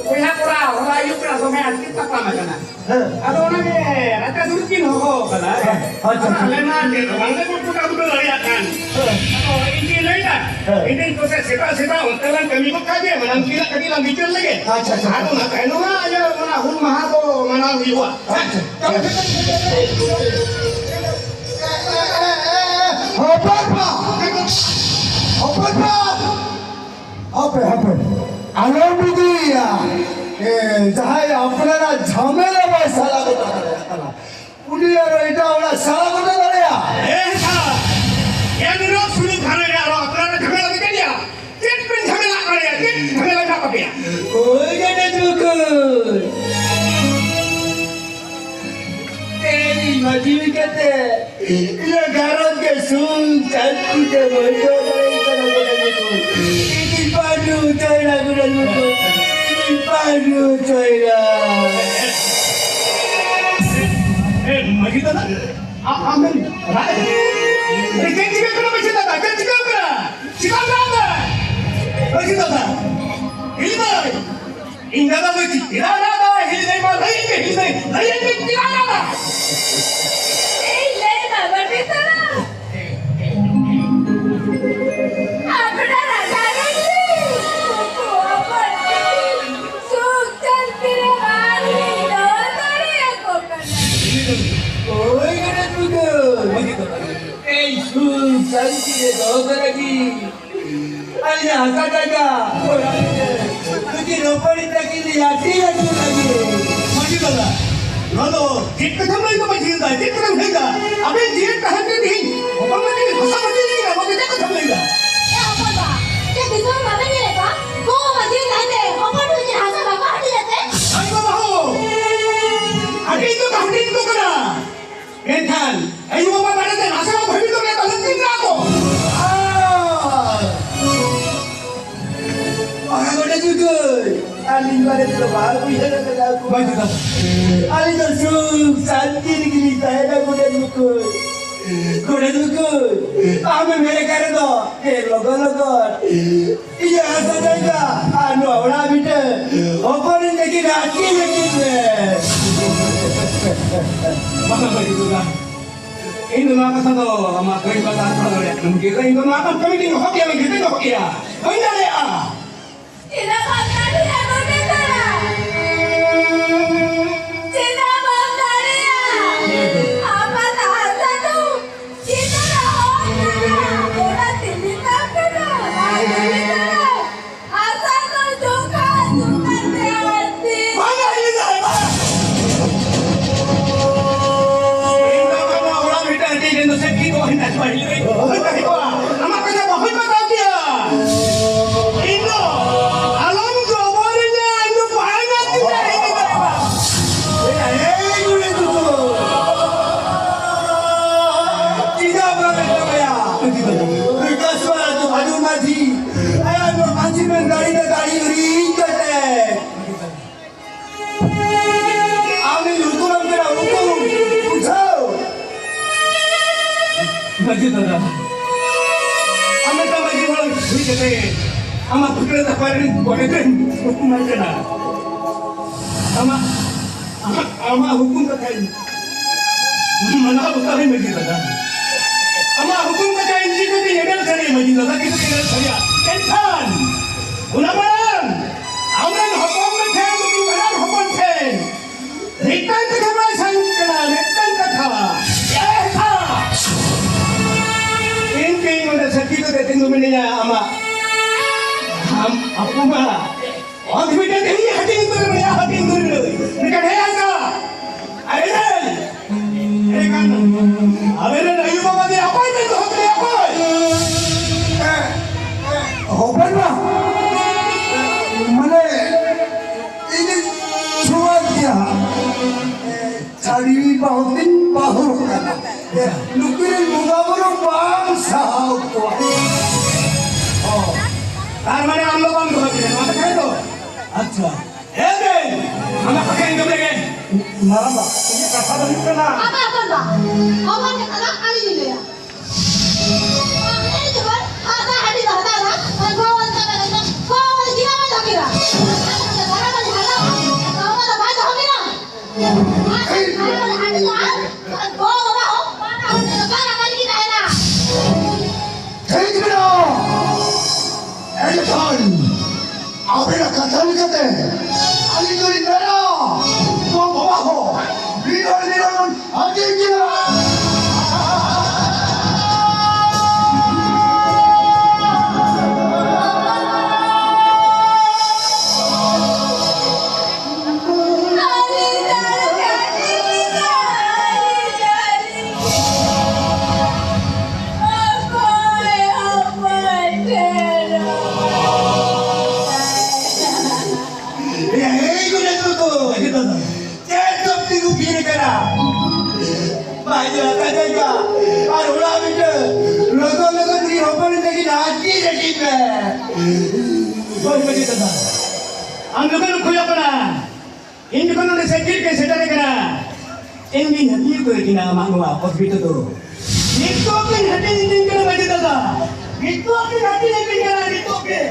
ᱵᱚᱭᱦᱟ ᱠᱚᱲᱟ ᱦᱚᱞᱟ ᱟᱹᱭᱩᱵ ᱵᱮᱲᱟ ᱫᱚᱢᱮ ᱟᱹᱰᱤ ᱠᱤᱱ ᱛᱟᱯᱟᱢ ᱟᱠᱟᱱᱟ᱾ ᱦᱮᱸ᱾ ᱟᱫᱚ ᱚᱱᱟᱜᱮ ᱨᱟᱪᱟ ᱫᱩᱲᱩᱵ ᱠᱤᱱ ᱦᱚᱦᱚ ᱟᱠᱟᱫᱟ᱾ ᱟᱪᱪᱷᱟ, ᱟᱫᱚ ᱟᱪᱪᱷᱟ᱾ ᱟᱞᱮ ᱢᱟ ᱪᱮᱫ ᱦᱚᱸ ᱵᱟᱝᱞᱮ ᱜᱚᱴ ᱜᱚᱴᱟ ᱵᱩᱴᱟᱹ ᱫᱟᱲᱮᱭᱟᱜ ᱠᱟᱱ᱾ ᱦᱮᱸ᱾ ᱟᱫᱚ ᱤᱧ ᱜᱤᱧ ᱞᱟᱹᱭᱫᱟ, ᱦᱮᱸ᱾ ᱤᱧ ᱫᱚ ᱥᱮᱛᱟᱜ ᱥᱮᱛᱟᱜ ᱚᱱᱛᱮ ᱞᱟᱝ ᱠᱟᱹᱢᱤ ᱜᱚᱫ ᱠᱟᱜ ᱜᱮ, ᱢᱟᱲᱟᱝ ᱠᱤᱱᱟᱜ ᱠᱟᱹᱴᱤᱡ ᱞᱟᱝ ᱵᱤᱪᱟᱹᱨ ᱞᱮᱜᱮ᱾ ᱟᱪᱪᱷᱟ, ᱟᱪᱪᱷᱟ᱾ ᱟᱨ ᱚᱱᱟ ᱛᱟᱭᱱᱚᱢ ᱦᱟᱸᱜ ᱤᱭᱟᱹ, ᱚᱱᱟ ᱦᱩᱞ ᱢᱟᱦᱟ ᱵᱚ ᱢᱟᱱᱟᱣ ᱦᱩᱭᱩᱜᱼᱟ᱾ ᱟᱪᱪᱷᱟ᱾ ᱦᱚᱯᱚᱱ ᱵᱟ! ᱦᱚᱯᱚᱱ ᱵᱟ! ᱦᱟᱯᱮ, ᱦᱟᱯᱮ, ᱟᱞᱚᱢ ᱤᱫᱤᱭᱮᱭᱟ᱾ ᱮ, ᱡᱟᱦᱟᱸᱭ ᱟᱯᱱᱟᱨᱟᱜ ᱡᱷᱟᱢᱮᱞᱟ ᱵᱟᱭ ᱥᱟᱞᱟ ᱜᱚᱴᱟ ᱫᱟᱲᱮᱭᱟᱜ ᱠᱟᱱᱟ, ᱩᱱᱤ ᱟᱨᱚ ᱮᱴᱟᱜ ᱦᱚᱲᱟᱜ ᱥᱟᱞᱟ ᱜᱚᱴᱟ ᱫᱟᱲᱮᱭᱟᱜᱼᱟ? ᱮ ᱥᱟᱞᱟ, ᱮᱱ ᱦᱤᱞᱳᱜ ᱥᱩᱫᱷᱩ ᱜᱷᱟᱨᱚᱸᱡᱽ ᱨᱮ ᱟᱨᱚ ᱟᱯᱱᱟᱨᱟᱜ ᱡᱷᱟᱢᱮᱞᱟ ᱵᱤᱱ ᱠᱟᱱ ᱜᱮᱭᱟ᱾ ᱪᱮᱫ ᱵᱤᱱ ᱡᱷᱟᱢᱮᱞᱟᱜ ᱠᱟᱱᱟ? ᱤᱧᱟᱹᱜ ᱜᱷᱟᱨᱚᱸᱡᱽ ᱜᱮ ᱥᱩᱠ ᱥᱟᱱᱛᱤ ᱛᱮ ᱵᱟᱹᱧ ᱫᱚᱦᱚ ᱫᱟᱲᱮᱭᱟᱜ ᱠᱟᱱᱟ ᱜᱚᱰᱮᱛ ᱵᱟᱹᱵᱩ᱾ ᱤᱧ ᱯᱟᱹᱰᱩ ᱦᱚᱪᱚᱭᱮᱱᱟ ᱜᱚᱰᱮᱛ ᱵᱟᱹᱵᱩ᱾ ᱤᱧ ᱯᱟᱹᱰᱩ ᱦᱚᱪᱚᱭᱮᱱᱟ᱾ ᱮ, ᱢᱟᱹᱡᱷᱤ ᱫᱟᱫᱟ, ᱟ-, ᱟᱢᱮᱢ ᱨᱟᱜ ᱮᱫᱟ? ᱮ, ᱪᱮᱫ ᱪᱤᱠᱟᱹᱜ ᱠᱟᱱᱟ ᱢᱟᱹᱡᱷᱤ ᱫᱟᱫᱟ? ᱪᱮᱫ ᱪᱤᱠᱟᱹᱜ ᱠᱟᱱᱟ? ᱪᱤᱠᱟᱹᱢ ᱨᱟᱜ ᱮᱫᱟ? ᱢᱟᱹᱡᱷᱤ ᱫᱟᱫᱟ, ᱦᱤᱞᱤ ᱫᱟᱹᱭ, ᱤᱧ ᱫᱟᱫᱟ ᱫᱚ ᱪᱮᱫᱟᱜ ᱨᱟᱜ ᱮᱫᱟᱭ? ᱦᱤᱞᱤ ᱫᱟᱹᱭ ᱢᱟ ᱞᱟᱹᱭᱟᱹᱧ ᱢᱮ, ᱦᱤᱞᱤ ᱫᱟᱹᱭ, ᱞᱟᱹᱭᱟᱹᱧ ᱢᱮ, ᱪᱮᱫᱟᱜ ᱨᱟᱜ ᱮᱫᱟᱭ? ᱤᱧ ᱞᱟᱹᱭ ᱢᱟ ᱵᱟᱹᱴᱤ ᱛᱟᱨᱟ᱾ ᱟᱯᱱᱟᱨᱟᱜ ᱜᱷᱟᱨᱚᱸᱡᱽ ᱨᱮ ᱩᱱᱠᱩ ᱦᱚᱯᱚᱱ ᱛᱤᱠᱤᱱ ᱥᱩᱠ ᱥᱟᱱᱛᱤ ᱨᱮ ᱵᱟᱝ ᱞᱤᱧ ᱫᱚᱦᱚ ᱫᱟᱲᱮᱭᱟᱠᱚ ᱠᱟᱱᱟ᱾ ᱳᱭ ᱜᱟᱰᱟ ᱴᱩᱰᱟᱹ, ᱮᱭ ᱥᱩᱠ ᱥᱟᱱᱛᱤ ᱨᱮ ᱫᱚᱦᱚ ᱠᱚ ᱞᱟᱹᱜᱤᱫ ᱟᱹᱞᱤᱧᱟᱜ ᱦᱟᱥᱟ ᱡᱟᱭᱜᱟ, ᱚᱲᱟᱜ ᱫᱩᱣᱟᱹᱨ, ᱡᱩᱫᱤ ᱨᱚᱯᱚᱲᱤ ᱛᱟᱹᱠᱤᱱ ᱞᱤᱧ ᱟᱹᱠᱷᱨᱤᱧ ᱟᱹᱜᱩ ᱞᱟᱹᱜᱤᱫ᱾ ᱢᱟᱹᱡᱷᱤ ᱵᱟᱵᱟ, ᱱᱚᱣᱟ ᱫᱚ ᱪᱮᱫ ᱠᱟᱛᱷᱟᱢ ᱞᱟᱹᱭ ᱫᱟ ᱢᱟᱹᱡᱷᱤ ᱫᱟᱫᱟ? ᱪᱮᱫ ᱠᱟᱛᱷᱟᱢ ᱞᱟᱹᱭ ᱫᱟ? ᱟᱵᱮᱱ ᱡᱤᱭᱮᱫ ᱛᱟᱦᱮᱱ ᱛᱮ ᱛᱤᱦᱤᱧ ᱦᱚᱯᱚᱱ ᱢᱟᱹᱡᱷᱤ ᱦᱟᱥᱟ ᱢᱟᱹᱴᱤ ᱞᱟᱹᱜᱤᱫ ᱱᱚᱣᱟ ᱫᱚ ᱪᱮᱫ ᱠᱟᱛᱷᱟᱢ ᱞᱟᱹᱭ ᱫᱟ? ᱮ ᱦᱚᱯᱚᱱ ᱵᱟ, ᱪᱮᱫ ᱫᱤᱥᱚᱢ ᱵᱟᱵᱮᱱ ᱧᱮᱞᱮᱫ ᱠᱚᱣᱟ? ᱜᱚ ᱢᱟᱹᱡᱷᱤ ᱛᱟᱦᱮᱱ ᱛᱮ ᱦᱚᱯᱚᱱ ᱢᱟᱹᱡᱷᱤ ᱦᱟᱥᱟ ᱵᱟᱠᱚ ᱦᱟᱹᱴᱤᱧ ᱮᱫ ᱛᱮ? ᱟᱭᱳ ᱵᱟᱵᱟ ᱦᱳ, ᱦᱟᱹᱴᱤᱧ ᱫᱚᱠᱚ ᱦᱟᱹᱴᱤᱧ ᱠᱚ ᱠᱟᱱᱟ᱾ ᱢᱮᱱᱠᱷᱟᱱ ᱟᱭᱳ ᱵᱟᱵᱟ ᱵᱟᱨᱮᱛᱮ ᱱᱟᱥᱮ ᱦᱚᱸ ᱵᱷᱟᱹᱵᱤᱛ ᱫᱚ ᱢᱮᱫ ᱞᱟᱹᱠᱛᱤ ᱢᱮᱱᱟᱜᱼᱟ ᱛᱚ᱾ ᱟᱨ ᱚᱱᱟ ᱜᱚᱰᱮᱛ ᱵᱩᱠᱟᱹᱭ, ᱟᱹᱞᱤᱧ ᱵᱟᱨᱮ ᱛᱮᱫᱚ ᱵᱟᱝ ᱩᱭᱦᱟᱹᱨ ᱟᱠᱟᱫᱟ ᱠᱚ᱾ ᱵᱟᱝ ᱪᱮᱫᱟᱜ? ᱟᱹᱞᱤᱧ ᱫᱚ ᱥᱩᱠ ᱥᱟᱱᱛᱤ ᱨᱮᱜᱮ ᱞᱤᱧ ᱛᱟᱦᱮᱱᱟ ᱜᱚᱰᱮᱛ ᱵᱩᱠᱟᱹᱭ᱾ ᱜᱚᱰᱮᱛ ᱵᱩᱠᱟᱹᱭ, ᱟᱢᱮᱢ ᱦᱮᱡ ᱟᱠᱟᱱ ᱨᱮᱫᱚ ᱦᱮᱡ ᱞᱚᱜᱚᱱ ᱞᱚᱜᱚᱱ ᱤᱧᱟᱹᱜ ᱦᱟᱥᱟ ᱡᱟᱭᱜᱟ ᱟᱨ ᱱᱚᱣᱟ ᱚᱲᱟᱜ ᱵᱷᱤᱴᱟᱹ ᱦᱚᱯᱚᱱᱤᱧ ᱞᱟᱹᱜᱤᱫ ᱟᱹᱠᱤᱞ ᱟᱹᱠᱤᱞ ᱢᱮ᱾ ᱵᱟᱝᱟ, ᱵᱟᱹᱧ ᱩᱫᱩᱜᱟ᱾ ᱤᱧ ᱫᱚ ᱱᱚᱣᱟ ᱠᱟᱛᱷᱟ ᱫᱚ ᱟᱢᱟᱜ ᱠᱟᱹᱢᱤ ᱵᱟᱝ ᱛᱟᱦᱮᱸ ᱫᱟᱲᱮᱭᱟᱜ ᱠᱟᱱᱟ᱾ ᱤᱧ ᱫᱚ ᱱᱚᱣᱟ ᱠᱟᱹᱢᱤ ᱫᱚᱧ ᱦᱚᱦᱚ ᱠᱮᱭᱟ, ᱢᱮᱱᱠᱷᱟᱱ ᱫᱚᱧ ᱦᱚᱦᱚ ᱠᱮᱭᱟ᱾ ᱵᱟᱹᱧ ᱫᱟᱲᱮᱭᱟᱜᱼᱟ᱾ ᱪᱮᱫᱟᱜ ᱵᱟᱢ ᱫᱟᱲᱮᱭᱟᱜᱼᱟ, ᱜᱚᱰᱮᱛ ᱦᱟᱲᱟᱢ? ᱪᱮᱫᱟᱜ ᱵᱟᱢ ᱫᱟᱲᱮᱭᱟᱜᱼᱟ? ᱟᱢᱟᱜ ᱦᱟᱥᱟ ᱫᱚ ᱪᱮᱫᱟᱜ ᱦᱚᱲ ᱠᱟᱱᱟ? ᱚᱱᱟ ᱛᱤᱸᱜᱩ ᱠᱟᱱᱟ, ᱚᱱᱟ ᱛᱤᱸᱜᱩ ᱠᱟᱱᱟ᱾ ᱦᱟᱥᱟ ᱫᱚ ᱡᱚᱠᱷᱟ, ᱡᱚᱠᱷᱟ ᱛᱮ ᱟᱹᱲᱛᱤ᱾ ᱵᱟᱝᱟ, ᱤᱧ ᱫᱚ ᱵᱟᱝᱟ᱾ ᱤᱧ ᱫᱚ ᱵᱟᱝᱟ, ᱚᱲᱟᱜ ᱢᱤᱫᱴᱟᱝ ᱟᱹᱰᱤ ᱫᱤᱱ ᱫᱚ ᱥᱮ ᱪᱮᱫ ᱦᱚᱸ ᱦᱤᱱᱟ ᱠᱚᱣᱟ, ᱦᱤᱱᱟ ᱠᱚᱣᱟ᱾ ᱟᱢᱟᱜ ᱠᱟᱛᱷᱟ ᱵᱟᱹᱧ ᱵᱟᱛᱟᱣ ᱠᱮᱭᱟ᱾ ᱢᱟᱹᱡᱷᱤ ᱫᱟᱫᱟ, ᱟᱢ ᱢᱤᱫᱴᱟᱝ ᱢᱟᱹᱡᱷᱤ ᱦᱚᱲ ᱦᱩᱭ ᱠᱟᱛᱮ ᱟᱢᱟᱜ ᱯᱷᱩᱴᱟᱹ ᱫᱟᱠᱟ ᱨᱮᱱ ᱜᱚᱰᱮᱛ ᱮᱢ ᱦᱩᱠᱩᱢᱟᱭ ᱠᱟᱱᱟ᱾ ᱟᱢᱟᱜ, ᱟᱢᱟᱜ, ᱟᱢᱟᱜ ᱦᱩᱠᱩᱢ ᱠᱟᱛᱷᱟᱧ ᱢᱟᱱᱟᱣ ᱵᱟᱛᱟᱣ ᱤᱧ ᱢᱟᱹᱡᱷᱤ ᱫᱟᱫᱟ᱾ ᱟᱢᱟᱜ ᱦᱩᱠᱩᱢ ᱠᱟᱛᱷᱟ ᱤᱧ ᱪᱤᱠᱟᱹᱛᱮᱧ ᱮᱵᱮᱞ ᱥᱟᱹᱨᱤᱭᱟ ᱢᱟᱹᱡᱷᱤ ᱫᱟᱫᱟ, ᱪᱤᱠᱟᱹᱛᱮᱧ ᱮᱵᱮᱞ ᱥᱟᱹᱨᱤᱭᱟ? ᱮᱱᱠᱷᱟᱱ ᱚᱱᱟ ᱢᱟᱲᱟᱝ ᱟᱢᱨᱮᱱ ᱦᱚᱯᱚᱱ ᱴᱷᱮᱱ, ᱩᱱᱤ ᱵᱟᱱᱟᱨ ᱦᱚᱯᱚᱱ ᱴᱷᱮᱱ ᱢᱤᱫᱴᱟᱝ ᱠᱟᱛᱷᱟ ᱵᱟᱲᱟᱭ ᱥᱟᱱᱟᱧ ᱠᱟᱱᱟ, ᱢᱤᱫᱴᱟᱝ ᱠᱟᱛᱷᱟ᱾ ᱮ ᱠᱟᱛᱷᱟ! ᱤᱧ ᱛᱮᱧ ᱱᱚᱰᱮ ᱥᱟᱹᱠᱷᱤ ᱠᱟᱛᱮ ᱛᱤᱸᱜᱩ ᱢᱤᱱᱟᱹᱧᱟ ᱟᱢᱟᱜ, ᱟᱢ ᱟᱯᱩ ᱢᱟ ᱚᱛ ᱵᱤᱴᱟᱹ ᱛᱮ ᱤᱧ ᱦᱟᱹᱴᱤᱧ ᱩᱛᱟᱹᱨ ᱢᱮᱭᱟ, ᱦᱟᱹᱴᱤᱧ ᱩᱛᱟᱹᱨ ᱢᱮᱭᱟ᱾ ᱢᱮᱱᱠᱷᱟᱱ ᱦᱮᱸ ᱟᱭᱳ, ᱟᱨᱮ ᱨᱮ, ᱮᱱᱠᱷᱟᱱ ᱟᱵᱮᱱ ᱨᱮᱱ ᱟᱭᱳ ᱵᱟᱵᱟ ᱜᱮ ᱚᱠᱚᱭ ᱵᱮᱱ ᱫᱚᱦᱚ ᱠᱮᱫᱮᱭᱟ, ᱚᱠᱚᱭ? ᱦᱚᱯᱚᱱ ᱵᱟ, ᱢᱟᱱᱮ, ᱤᱧ ᱪᱷᱩᱣᱟᱹ ᱜᱮᱭᱟ᱾ ᱪᱷᱟᱹᱲᱤ ᱵᱟᱹᱦᱩ ᱛᱤᱧ ᱵᱟᱹᱦᱩ ᱠᱟᱱᱟ᱾ ᱱᱩᱠᱩ ᱨᱮᱱ ᱵᱚᱸᱜᱟ ᱵᱩᱨᱩ ᱵᱟᱝ ᱥᱟᱦᱟᱣ ᱠᱚᱣᱟ᱾ ᱚ, ᱛᱟᱨ ᱢᱟᱱᱮ ᱟᱢ ᱫᱚ ᱵᱟᱢ ᱫᱚᱦᱚ ᱠᱮᱫᱟ, ᱱᱚᱣᱟ ᱠᱟᱛᱷᱟ ᱜᱮᱛᱚ? ᱟᱪᱪᱷᱟ᱾ ᱮ ᱵᱮ, ᱟᱢᱟᱜ ᱠᱟᱛᱷᱟ ᱤᱧ ᱫᱚ ᱵᱮᱜᱮ᱾ ᱢᱟᱨᱟᱝ ᱵᱟ, ᱤᱧᱟᱹᱜ ᱠᱟᱛᱷᱟ ᱫᱚ ᱦᱩᱭᱩᱜ ᱠᱟᱱᱟ ᱟᱯᱟ ᱦᱚᱯᱚᱱ ᱵᱟ, ᱦᱚᱯᱚᱱ ᱠᱟᱛᱷᱟ ᱫᱚ ᱟᱹᱞᱤᱧ ᱞᱤᱧ ᱞᱟᱹᱭᱟ᱾ ᱟᱢ ᱮ ᱡᱚᱠᱷᱚᱱ ᱦᱟᱥᱟ ᱦᱟᱹᱴᱤᱧ ᱫᱚ ᱦᱟᱛᱟᱣ ᱫᱟ, ᱜᱚ ᱵᱟᱵᱟ ᱛᱟᱵᱮᱱ ᱫᱚ, ᱜᱚ ᱵᱟᱵᱟ ᱪᱮᱫᱟᱜ ᱵᱟᱭ ᱫᱚᱦᱚ ᱠᱮᱫᱟ? ᱟᱢ ᱫᱚ ᱵᱟᱭ ᱫᱚᱦᱚ ᱠᱮᱫᱟ᱾ ᱴᱷᱤᱠ ᱢᱮᱱᱟᱜᱼᱟ᱾ ᱮᱱᱠᱷᱟᱱ ᱟᱵᱮᱱᱟᱜ ᱠᱟᱛᱷᱟ ᱞᱮᱠᱟᱛᱮ ᱟᱹᱞᱤᱧ ᱫᱚᱞᱤᱧ ᱢᱮᱱᱟ, ᱱᱚᱣᱟ ᱵᱟᱵᱟ ᱦᱚᱸ ᱢᱤᱫ ᱦᱚᱲ ᱢᱤᱫ ᱦᱚᱲ ᱵᱚᱱ ᱦᱟᱹᱴᱤᱧ ᱠᱤᱱᱟ᱾ ᱮᱭ, ᱮᱭ, ᱜᱚᱰᱮᱛ ᱵᱟᱹᱵᱩ, ᱪᱮᱫ ᱫᱚ ᱛᱤᱸᱜᱩ ᱛᱷᱤᱨ ᱠᱟᱱᱟ? ᱵᱟᱭ ᱧᱮᱞ ᱟᱠᱟᱫ ᱡᱟᱭᱜᱟ ᱟᱨ ᱚᱲᱟᱜ ᱵᱷᱤᱛᱟᱹᱨ, ᱞᱚᱜᱚᱱ ᱞᱚᱜᱚᱱ ᱩᱱᱤ ᱦᱚᱯᱚᱱ ᱛᱟᱹᱠᱤᱱ ᱦᱟᱹᱴᱤᱧ ᱨᱮ ᱴᱷᱤᱠ ᱢᱮ᱾ ᱦᱳᱭ, ᱢᱟᱹᱡᱷᱤ ᱫᱟᱫᱟ, ᱟᱢ ᱞᱚᱜᱚᱱ ᱠᱷᱚᱡᱚᱜ ᱠᱟᱱᱟ᱾ ᱤᱧ ᱡᱚᱠᱷᱚᱱ ᱱᱚᱰᱮ ᱥᱮᱴᱮᱨ ᱠᱮ ᱥᱮᱴᱮᱨ ᱠᱟᱱᱟ, ᱤᱧ ᱜᱤᱧ ᱦᱟᱹᱴᱤᱧ ᱩᱛᱟᱹᱨ ᱠᱤᱱᱟ ᱟᱢᱟᱜ ᱱᱚᱣᱟ ᱚᱥᱩᱵᱤᱫᱷᱟ ᱫᱚ᱾ ᱱᱤᱛᱚᱜ ᱵᱤᱱ ᱦᱟᱹᱴᱤᱧ ᱤᱫᱤᱧ ᱠᱟᱱᱟ ᱢᱟᱹᱡᱷᱤ ᱫᱟᱫᱟ, ᱱᱤᱛᱚᱜ ᱵᱤᱱ ᱦᱟᱹᱴᱤᱧ ᱤᱫᱤᱧ ᱠᱟᱱᱟ, ᱱᱤᱛᱚᱜ ᱜᱮ᱾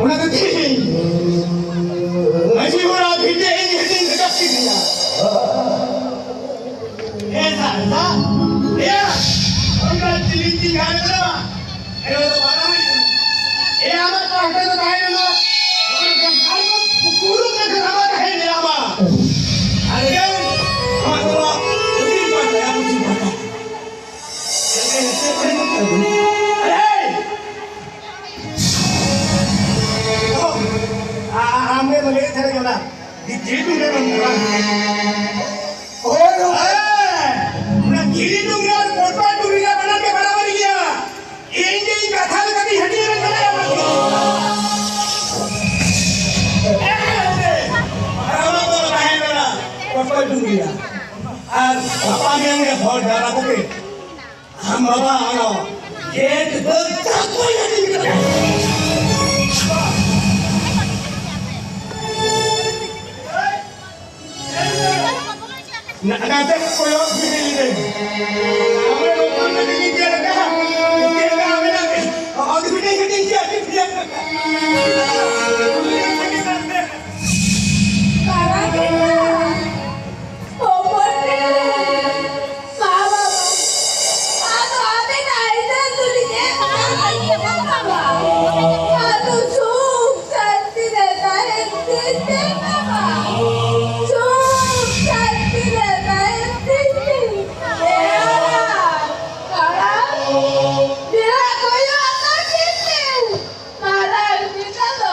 ᱚᱱᱟ ᱫᱚ ᱛᱮᱦᱮᱧ ᱢᱟᱹᱡᱷᱤ ᱦᱚᱲᱟᱜ ᱵᱷᱤᱴᱟᱹ ᱤᱧ ᱦᱟᱹᱴᱤᱧ ᱨᱟᱠᱟᱵ ᱠᱮᱫᱮᱭᱟ᱾ ᱮ ᱥᱟᱨᱥᱟ, ᱮ, ᱚᱱᱠᱟ ᱪᱤᱞᱤ ᱪᱤᱞᱤ ᱦᱟᱨ ᱠᱟᱱᱟ᱾ ᱮ, ᱚᱱᱟ ᱫᱚ ᱵᱟᱝ ᱦᱩᱭ ᱠᱟᱱᱟ᱾ ᱮ, ᱟᱢᱟᱜ ᱯᱟᱦᱴᱟ ᱫᱚ ᱛᱟᱦᱮᱸ ᱞᱮᱱᱟ᱾ ᱟᱢᱟᱜ ᱫᱚ ᱠᱩᱠᱩᱨᱩ ᱞᱮᱠᱟ ᱟᱢᱟᱜ ᱛᱟᱦᱮᱸ ᱞᱮᱱᱟ ᱟᱢᱟᱜ᱾ ᱟᱨ ᱮ, ᱟᱢᱟᱜ ᱫᱚ ᱱᱚᱣᱟ ᱩᱠᱤᱞ ᱯᱟᱦᱴᱟ, ᱟᱢ ᱩᱠᱤᱞ ᱯᱟᱦᱴᱟ᱾ ᱮ, ᱮ, ᱮ, ᱮ, ᱞᱟᱹᱭᱮᱫ ᱛᱟᱦᱮᱸ ᱠᱟᱱᱟ, ᱜᱤᱫᱤ ᱰᱩᱝᱨᱤ ᱨᱮ ᱵᱟᱝ ᱠᱟᱱᱟ᱾ ᱦᱳᱭ, ᱦᱳᱭ᱾ ᱦᱮᱸ, ᱚᱱᱟ ᱜᱤᱫᱤ ᱰᱩᱝᱨᱤ ᱟᱨ ᱯᱚᱴᱯᱟ ᱰᱩᱝᱨᱤ ᱨᱮᱭᱟᱜ ᱵᱟᱱᱟᱨ ᱜᱮ ᱵᱟᱨᱟᱵᱟᱨᱤ ᱜᱮᱭᱟ᱾ ᱤᱧ ᱜᱮ ᱤᱧ ᱠᱟᱛᱷᱟ ᱞᱮᱠᱟᱛᱮ ᱦᱟᱹᱴᱤᱧ ᱨᱮ ᱪᱟᱞᱟᱜᱼᱟ᱾ ᱦᱮᱸ, ᱦᱮᱸ᱾ ᱟᱨ ᱚᱱᱟ ᱫᱚ ᱛᱟᱦᱮᱸ ᱠᱟᱱᱟ ᱯᱚᱴᱯᱟ ᱰᱩᱝᱨᱤ ᱨᱮᱭᱟᱜ᱾ ᱟᱨ ᱜᱟᱯᱟ ᱢᱮᱭᱟᱝ ᱨᱮ ᱦᱚᱲ ᱡᱟᱣᱨᱟ ᱠᱚᱯᱮ᱾ ᱟᱢ ᱵᱟᱵᱟ ᱟᱞᱚ ᱪᱮᱫ ᱵᱟᱹᱲᱛᱟ ᱠᱚ ᱞᱟᱹᱜᱤᱫ ᱠᱟᱱᱟ᱾ ᱱᱟᱜᱟᱛᱮ ᱠᱚᱭᱚᱜ ᱵᱤᱱ ᱞᱟᱹᱭ᱾ ᱟᱢᱮ ᱵᱟᱵᱟ ᱞᱟᱹᱜᱤᱫ ᱪᱮᱫ ᱞᱮᱠᱟ? ᱪᱮᱫ ᱞᱮᱠᱟ ᱢᱮᱱᱟᱜ ᱵᱤᱱ? ᱚᱫ ᱵᱤᱱ ᱦᱤᱴᱤᱧ ᱪᱮᱫ ᱵᱤᱱ ᱞᱟᱹᱭ? ᱦᱚᱯᱚᱱ ᱮᱨᱟ, ᱢᱟ ᱵᱟᱵᱟ, ᱟᱫᱚ ᱟᱵᱮᱱᱟᱜ ᱟᱹᱭᱫᱟᱹᱨ ᱫᱚᱞᱤᱧ ᱮᱢ ᱠᱟᱜ ᱵᱮᱱᱟ ᱵᱟᱵᱟ᱾ ᱟᱫᱚ ᱥᱩᱠ ᱥᱟᱱᱛᱤ ᱨᱮ ᱛᱟᱦᱮᱱ ᱫᱤᱱ ᱯᱮ ᱵᱟᱵᱟ᱾ ᱥᱩᱠ ᱥᱟᱱᱛᱤ ᱨᱮ ᱛᱟᱦᱮᱱ ᱫᱤᱱ ᱯᱮ᱾ ᱮᱨᱟ, ᱠᱟᱲᱟ, ᱵᱮᱲᱟ ᱠᱚᱭᱚᱜ ᱟᱠᱟᱫ ᱫᱤᱱ ᱯᱮ᱾ ᱢᱟᱨᱟᱝ ᱵᱮᱴᱟ ᱫᱚ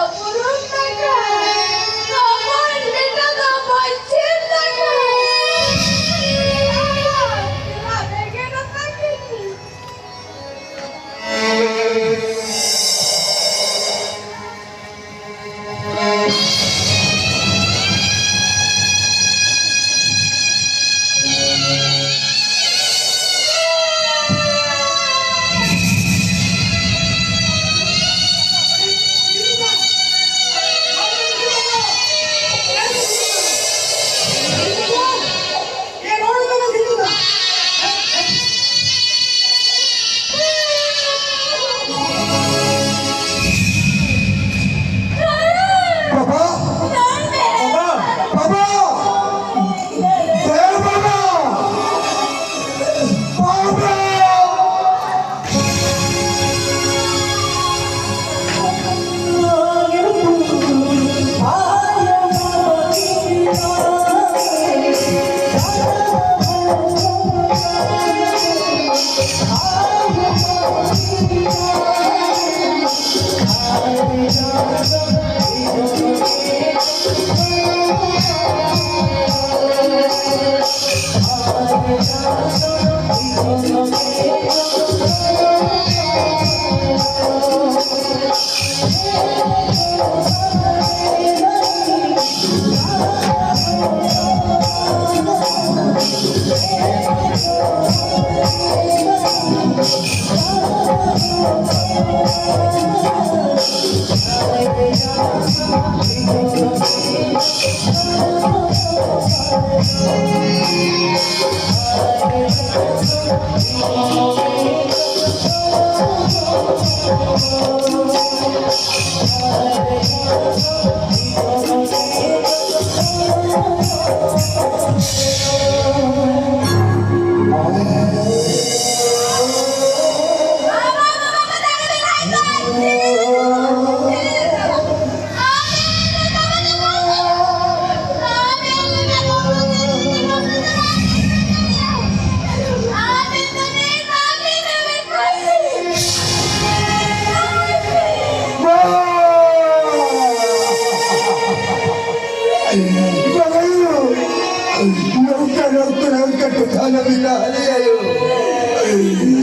ᱱᱚᱝᱠᱟ, ᱱᱚᱝᱠᱟ, ᱱᱚᱝᱠᱟ ᱴᱚᱴᱷᱟ ᱞᱮ ᱢᱮᱱᱟᱜ ᱞᱮᱭᱟ ᱭᱳ᱾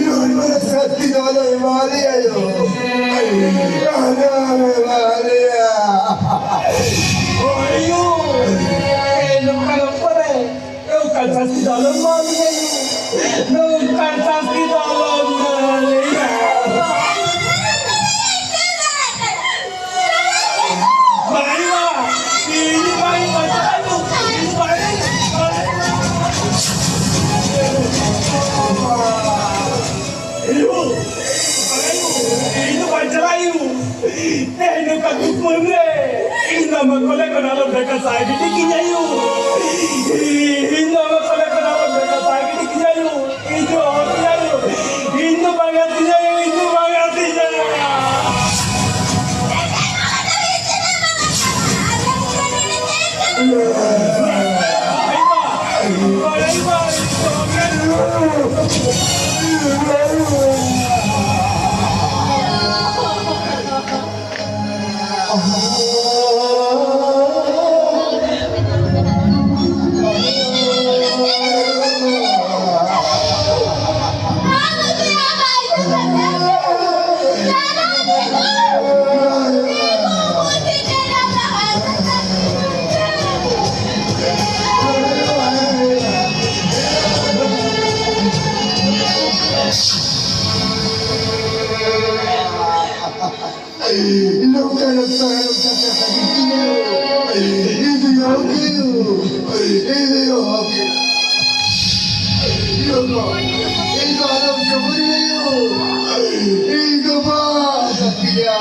ᱱᱚᱣᱟ ᱥᱟᱹᱥᱛᱤ ᱫᱚ ᱟᱞᱮ ᱮᱢᱟ ᱞᱮᱭᱟ ᱭᱳ᱾ ᱟᱞᱮ ᱮᱢᱟ ᱞᱮᱭᱟ᱾ ᱳᱭ ᱭᱳ, ᱱᱚᱝᱠᱟ ᱱᱚᱝᱠᱟ ᱨᱮ ᱱᱚᱝᱠᱟ ᱥᱟᱹᱥᱛᱤ ᱫᱚ ᱟᱞᱮ ᱮᱢᱟ ᱞᱮᱭᱟ ᱭᱳ᱾ ᱱᱚᱝᱠᱟ ᱥᱟᱹᱥᱛᱤ ᱫᱚ ᱟᱞᱮ ᱮᱢᱟ ᱞᱮᱭᱟ᱾ ᱛᱮᱦᱮᱧ ᱱᱚᱝᱠᱟ ᱫᱩᱠ ᱢᱟᱹᱱ ᱨᱮ, ᱤᱧ ᱫᱚ ᱟᱢᱟᱜ ᱠᱚᱞᱮ ᱠᱷᱚᱱ ᱟᱞᱚᱢ ᱵᱷᱮᱠᱟ ᱥᱟᱭ ᱜᱤᱰᱤ ᱠᱤᱧᱟ ᱭᱳ᱾ ᱤᱧ ᱫᱚ ᱟᱢᱟᱜ ᱠᱚᱞᱮ ᱠᱷᱚᱱ ᱟᱞᱚᱢ ᱵᱷᱮᱠᱟ ᱥᱟᱭ ᱜᱤᱰᱤ ᱠᱤᱧᱟ ᱭᱳ᱾ ᱤᱧ ᱫᱚ ᱚᱦᱚ ᱠᱮᱭᱟ ᱭᱳ᱾ ᱤᱧ ᱫᱚ ᱵᱟᱝ ᱜᱟᱛᱮᱧᱟ ᱭᱳ, ᱤᱧ ᱫᱚ ᱵᱟᱝ ᱜᱟᱛᱮᱧᱟ᱾ ᱤᱧ ᱫᱚ ᱦᱚᱯᱚᱱ ᱮᱨᱟ᱾ ᱤᱧ ᱫᱚ ᱟᱞᱚᱢ ᱠᱷᱟᱹᱯᱟᱹᱨᱤᱭᱟᱹᱧᱟ᱾ ᱤᱧ ᱫᱚ ᱵᱟᱝ ᱠᱟᱹᱯᱤᱭᱟ᱾